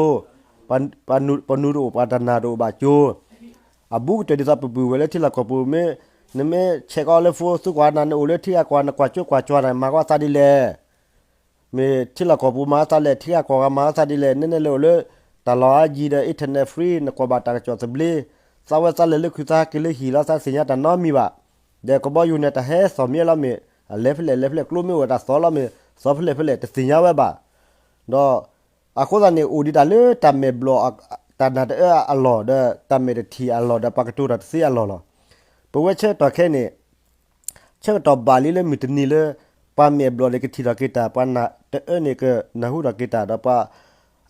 အစိၤ, ပှၤနူၤတအိၣ်ပှၤတနၢ်တအိၣ်ဘၣ်စိၤ, အဘူးကတၢၢ်ဒ်သိးပပုၢ်ဝဲၢ်လၢထံလီၢ်ကီၢ်ပူၤမ့ၢ် နမ့ၢ်ဆဲးကီးလၢ phone သံကွၢ်နၤ နအိၣ်လၢထံဂၤကီၢ်ဂၤ နကွၢ်ကၠိကွၢ်ကွၢ်နၤ မၤကီသးဒ်လဲၣ် မ့ၢ်ထံလီၢ်ကီၢ်ပူၤမၤအသးလဲၣ် ထံဂၤကီၢ်ဂၤမၤအသးဒ်လဲၣ် နဲနဲလၢအိၣ်လၢ တၢ်လီၢ်အါယံၤဒီး internet free နကွၢ်ဘၣ်တၢ်ကစီၣ်သဘျ့, သးဝဲသးလဲၤလၢခုးသးဟးက့ၤလၢဟံၣ်လီၤ သးသ့ၣ်ညါတၢ်နီတမံၤဘၣ်. ဒီးကဘီယူၤန့ၣ် တၢ်ဟဲသီၣ်မံလီၤမ့ၢ် အလဲၤဖဲလဲၣ်လဲၤဖဲလဲၣ် ကျိမ့ၢ်အိၣ်တၢ်သီလီၤမ့ၢ် သီဖဲလဲၣ်ဖဲလဲၣ် တသ့ၣ်ညါဝဲဘၣ်. ဒီး အဃိသတးန့ၣ် အိၣ်ဒံးတၢ်လၢတၢ်မဲာ်ဘျီၣ် တၢ်နၢ်တအၢအလီၢ် ဒီးတၢ်မဲာ်တထံၣ်အလီၢ် ဒီးပှၤကတိၤတၢ်တသ့အလီၢ်လီၤ. ပဝဲဆၢကတီၢ်ခဲအံၤန့ၣ် ဆၢကတီၢ်ဘၣ်လံလၢမုၢ်တနံၤလၢ ပှၤမဲာ်ဘျီၣ်န့ၣ်ကထံၣ်ထီၣ်က့ၤတၢ်, ပှၤနၢ်တအၢန့ၣ်ကနၢ်ဟူထီၣ်က့ၤတၢ်, ဒီးပှၤ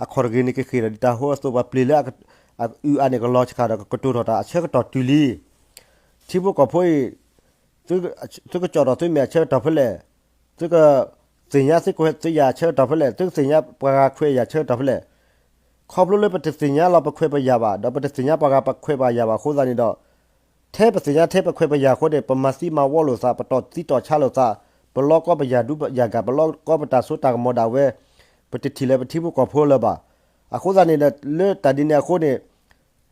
အခီၣ်တဂ့ၤန့ၣ်ကဃ့ၢ်ထီၣ်ဒံးတၢ်အဃိအသိး ပှၤပျ့ၤလၢအုၣ်အါန့ၣ် ကလီၤဆှးဒီးကကတိၤထီၣ်တၢ်အဆၢကတီၢ်တုၤလံ. ထံဖိကီၢ်ဖိအံၤ သုကကၠီၣ်ထီၣ်သုမဲာ်အဆၢကတီၢ်ဖဲလဲၣ်, သုကသ့ၣ်ညါသုကခွဲးသုယာ်အဆၢကတီၢ်ဖဲလဲၣ်, သုကသ့ၣ်ညါပှၤဂၤခွဲးယာ်အဆၢကတီၢ်ဖဲလဲၣ်. ခီဖျိလၢပတသ့ၣ်ညါလီၤပခွဲးပယာ်ဘၣ် ဒီးပတသ့ၣ်ညါပှၤဂၤပခွဲးပှၤယာ်ဘၣ်အဃိသတးန့ၣ်ဒီး ထဲပသ့ၣ်ညါထဲပခွဲးပယာ်အဃိန့ၣ် ပမၤသံမၤဝီလိာ်သး ပတီၢ်သံတီၢ်ဆါလိာ်သး ပလီကီပယၢ်ဒူပယၢ်ဂၤ ပလီကီပတၢ်စိတၢ်ကမီၤဒၣ်ဝဲ ပတထံၣ်လၢပထံဖိကီၢ်ဖိလၢၤဘၣ်. အဃိသတးန့ၣ်ဒီး လၢတၢ်ဒ်န့ၣ်အဃိန့ၣ် ဒ်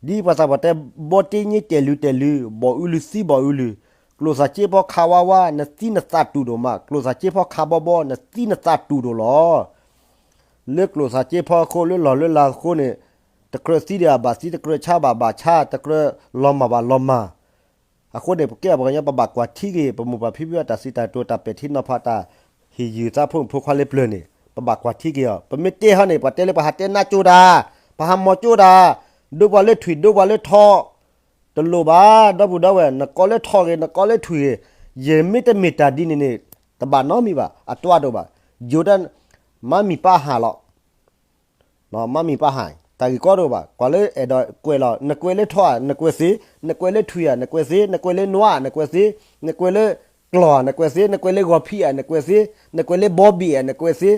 ပှၤသးပှၢ်တဲ ဘီတ့ည့တဲာ်လုာ်တဲာ်လုာ် ဘီၣ်အုလုာ်သံဘီၣ်အုလုာ်, ကျိၣ်စၢ်ကၠ့ဖီခးဝါဝါ နသံနသးတူၢ်ဒိၣ်မး, ကျိၣ်စၢ်ကၠ့ဖီခးဘီဘီ နသံနသးတူၢ်ဒိၣ်လီၤ. လၢကျိၣ်စၢ်ကၠ့ဖီအဃိ လၢလီၢ်လၢလၤအဃိန့ၣ် တကြၢးသံဒံးဘၣ်သံ, တကြၢးဆါဘၣ်ဘၣ်ဆါ, တကြၢးလီၤမၢ်ဘၣ်လီၤမၢ်. အဃိန့ၣ် ပကဲပှၤကညီ ပဘၣ်ကွၢ်ထံက့ၤ ပမိၢ်ပၢ်ဖံဖုအတၢ်စံးတၢ်ကတိၤ တၢ်ပဲာ်ထံနီၤဖး တၢ်ဟ့ၣ်ယုၢ်သးဖိမုၣ်ဖိခွါလၢပျၢၤန့ၣ် ပဘၣ်ကွၢ်ထံက့ၤအီၤ. ပမ့ၢ်တဲဟီန့ၣ် ပှၤတဲလၢပှၤဟးတဲနးကၠိတၢ်, ပှၤဟးမီၤကၠိတၢ်, ဒိပှၤလၢထွံၣ် ဒိပှၤလၢထီ, တလိၣ်ဘၣ် ဒီပုၢ်ဒီဝဲၢ်, နကိးလၢထီဂ့ၤ နကိးလၢထွံၣ်ဂ့ၤ, ယမ့ၢ်တမ့ၢ်တၢ်ဒ်န့ၣ်န့ၣ် တဘၣ်နီတမံၤဘၣ်, အတွၢ်တအိၣ်ဘၣ်. ယိၤတၢ် မၤမံၤပာ်ဟးလီၤ မၤမံၤပာ်ဟး တၢ်ဂ့ၢ်ကီတအိၣ်ဘၣ်. ကွၢ်လၢအဲၣ်ဒိးကွဲးလီၤ, နကွဲးလၢထီဧါ နကွဲးသ့, နကွဲးလၢထွံၣ်ဧါ နကွဲးသ့, နကွဲးလၢနွးဧါ နကွဲးသ့, နကွဲးလၢကျီၢ်ဧါ နကွဲးသ့, နကွဲးလၢဂီၤဖံးဧါ နကွဲးသ့, နကွဲးလၢဘီဘံၣ်ဧါ နကွဲးသ့,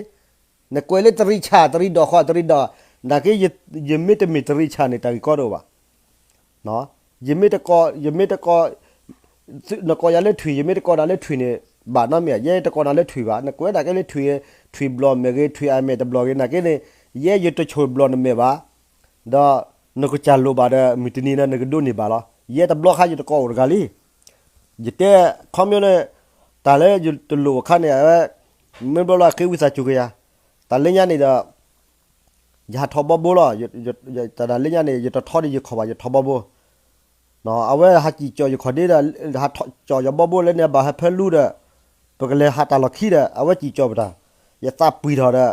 နကွဲးလၢတရံးဆၣ် တရံးဒီးဃီ တရံးဒီး, နာ်က့ ယမ့ၢ်တမ့ၢ်တရံးဆၣ်န့ၣ် တၢ်ဂ့ၢ်ကီတအိၣ်ဘၣ်. ယမ့ၢ်တကိး, ယမ့ၢ်တကိး, နကိးယၤလၢထွံၣ် ယမ့ၢ်တကိးနၤလၢထွံၣ်န့ၣ် ဘၣ်နီတမံၤ, ယဲတကိးနၤလၢထွံၣ်ဘၣ်, နကွဲးဒၣ်ကဲလၢထွံၣ်, ထွံၣ်ဘျီၣ်မ့ၢ်ဂ့ၤ ထွံၣ်အမဲာ်တဘျီၣ်ဂ့ၤ နာ်က့န့ၣ်, ယဲယတဆိၣ်ဘျီၣ်နမဲာ်ဘၣ်, ဒီးနကစၢ်လိၣ်ဘၣ်ဒီး မုၢ်တနံၤန့ၣ် နကဒိးန့ၢ်ဘၣ်လီၤ. ယဲတဘျီဃီယတကိးအိၣ်တဂၤလံ. ယတဲခီပညီန့ၣ်, တၢ်လၢယတလိၣ်အခါန့ၣ်, မ့ၢ်ဘျီဘျီဃ့ဝံသးစူၤက့ၤယၤ, တၢ်လၢညါန့ၣ်ဒီး ယဟးထီၣ်ဘီဘိလီၤ. တၢ်လၢညါန့ၣ် ယတထီဒ်ယခီၣ်ဘၣ် ယထီၣ်ဘီဘိ, အဝဲဟးစံၣ်ကၠီၣ်ယခီၣ်ဒ့ဒီး, ဟးထီၣ်ကၠီၣ်ယဘီဘိလၢန့ၣ် ဘၣ်ဟၢဖၢလူဒီး, ပကလဲၤဟးတၢ်လီၢ်ခံဒီး အဝဲစံၣ်ကၠီၣ်ပတၢ်, ယသးပှံၢ်ထီၣ်ဒီး,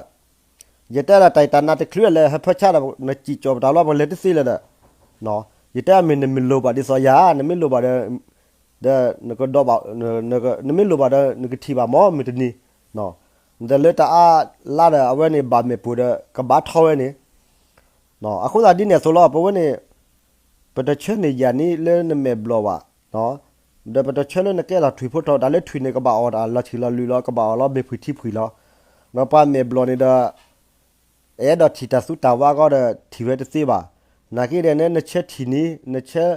ယတဲဒၣ်တၢ်အံၤတၢ်နးတချုးလဲၤဟၢဖၢဆါဒီး နစံၣ်ကၠီၣ်ပတၢ်လီၤ ပကလဲၤတသ့လၢၤဒီး, ယတဲအမ့ၢ်နမ့ၢ်လိၣ်ဘၣ်ဒ်သိးယၤ နမ့ၢ်လိၣ်ဘၣ်ဒီး, ဒီးနကဒီးဘၣ်, နမ့ၢ်လိၣ်ဘၣ်ဒီး နကထံၣ်ဘၣ်မ့ၢ်မုၢ်တနံၤ, နတၢ်လၢတၢ်အါလါဒီး အဝဲန့ၣ်ဘၣ်မဲာ်ပူၤဒီး ကဘၣ်ထီဝဲန့ၣ်, အဃိသတးဒ်န့ၣ်အသိးလီၤ ပဝဲန့ၣ်, ပတဆၢန့ၢ်ယၤန့ၣ်လၢနမဲာ်ဘျီၣ်ဘၣ်, ဒီးပတဆၢလၢနကဲထီၣ်ထွံၣ်ဖိထီၣ် တၢ်လၢထွံၣ်န့ၣ် ကဘၣ်အီၣ်တၢ်လီၤဆံးလီၤလွံၢ်လီၤ ကဘၣ်အီၣ်လီၤမ့ၢ်ဖှံထံဖှံလီၤ, ဒီးပှၤမဲာ်ဘျီၣ်န့ၣ်ဒီး အဲၣ်ဒိးထံၣ်တၢ်သူတၢ်ဝါကီဒီး ထံၣ်ဝဲတသ့ဘၣ်. နာ်က့ဒီး နဆၢထံၣ်န့ၣ်,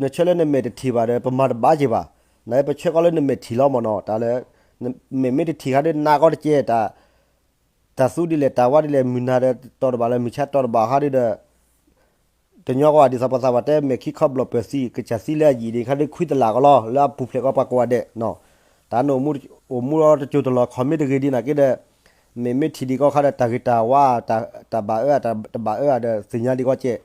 နဆၢလၢနမဲာ်တထံၣ်ဘၣ်ဒီး ပမၤတဘၣ်က့ၤဘၣ်. နာ်က့ပဆၢကီးလၢနမဲာ်ထံၣ်လီၤမ့ၢ်နီၤ, တၢ်လၢ မဲာ်မ့ၢ်တထံၣ်ခါဒီး နာ်ကီတကဲ, တၢ်သူဒ်လဲၣ် တၢ်ဝါဒ်လဲၣ် မုၢ်နၤဒီးတီၢ်တဘၣ်လၢ မုၢ်ဆါတီၢ်တဘၣ်ခါဒီး တညီကီးဘၣ် ဒ်သိးပှၤသးပှၢ်တဲ မဲာ်ခံခီဘျီၣ်ပၢၢ်သံ ကစၢ်သံလၢအယံာ်ဒံးခါဒီး ခွံတလၢ်ကီးလီၤ လၢအပူၤဖျဲးကီးပှၤကိးဂၤဒဲး, တၢ်န့ၣ်အိၣ်မူတကၠိတလီၤ ခီၣ်မ့ၢ်တဂ့ၤဒံးနာ်က့ဒီး, မဲာ်မ့ၢ်ထံၣ်ဒံးကီးခါဒီး တၢ်ဂ့ၤတၢ်ဝါ တၢ်ဘၣ်အၢ တၢ်တဘၣ်အၢဒီး သ့ၣ်ညါဒံးကီးကဲး,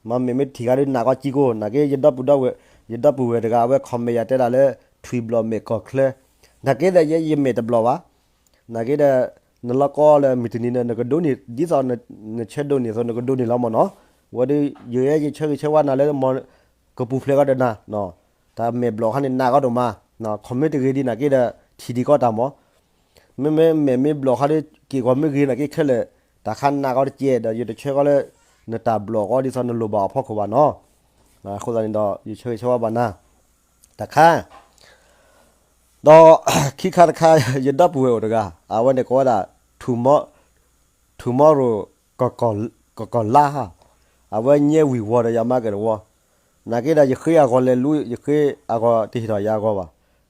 မ့မ့ၢ်ထံၣ်ခါဒီးနာ်ကီးကံကိၢ် နာ်က့ ယဒီပုၢ်ဒီဝဲၢ်, ယဒီပုၢ်ဝဲၢ်တဂၤ အဝဲ comment ယၤတဲဒၣ်လၢ ထွံၣ်ဘျီၣ်မဲာ်ကီၢ်ချၢ, နာ်က့ဒီး ယဲယမဲာ်တဘျီၣ်ဘၣ် နာ်က့ဒီး နလီၢ်ကီလၢမုၢ်တနံၤန့ၣ် နကဒိးန့ၢ် ဒ်သိးနဆၢဒိးန့ၢ်အသိး နကဒိးန့ၢ်လီၤမ့ၢ်နီၤ, ဝဲဒီး ယဲယဆၢဂ့ၤဆၢဝါနၤလၢ ကပူၤဖျဲးကီးဒီးနၤ, တၢ်မဲာ်ဘျီၣ်ခါန့ၣ် နာ်ကီးဒိၣ်မး, ခီၣ်မ့ၢ်တဂ့ၤဒံးနာ်က့ဒီး ထံၣ်ဒံးကီးတၢ်မ့ၢ်, မ့မ့ၢ်မဲာ်မ့ၢ်ဘျီၣ်ခါဒီး က့ၢ်ကီးမ့ၢ်ဂ့ၤနာ်က့ခဲလၢာ်, တၢ်ခါနာ်ကီးတကဲးဒီး ယတဆၢကီးလၢ နတၢ်ဘျီၣ်ကီးဒ်သိးနလိၣ်ဘၣ်အဖီခိၣ်ဘၣ်နီၤ, အဃိသတးန့ၣ်ဒီး ယဆၢဂ့ၤဆၢဝါဘၣ်နၤ, တၢ်ခါ ဒီး ခံခါတခါ ယဒီပုၢ်ဝဲၢ်အိၣ်တဂၤ အဝဲန့ၣ်ကိးဝဲဒၣ် ထူမီရိၤ ကကီၢ်လါဟါ, အဝဲညဲဝံၤဝီၤဒီးယၤမၤကဲၣ်တဝီ, နာ်က့ဒီးယဃ့အဂီၤလဲၤလူ ယဃ့အဂီၤတဟ့ၣ်ထီၣ်ယၤအဂီၤဘၣ်,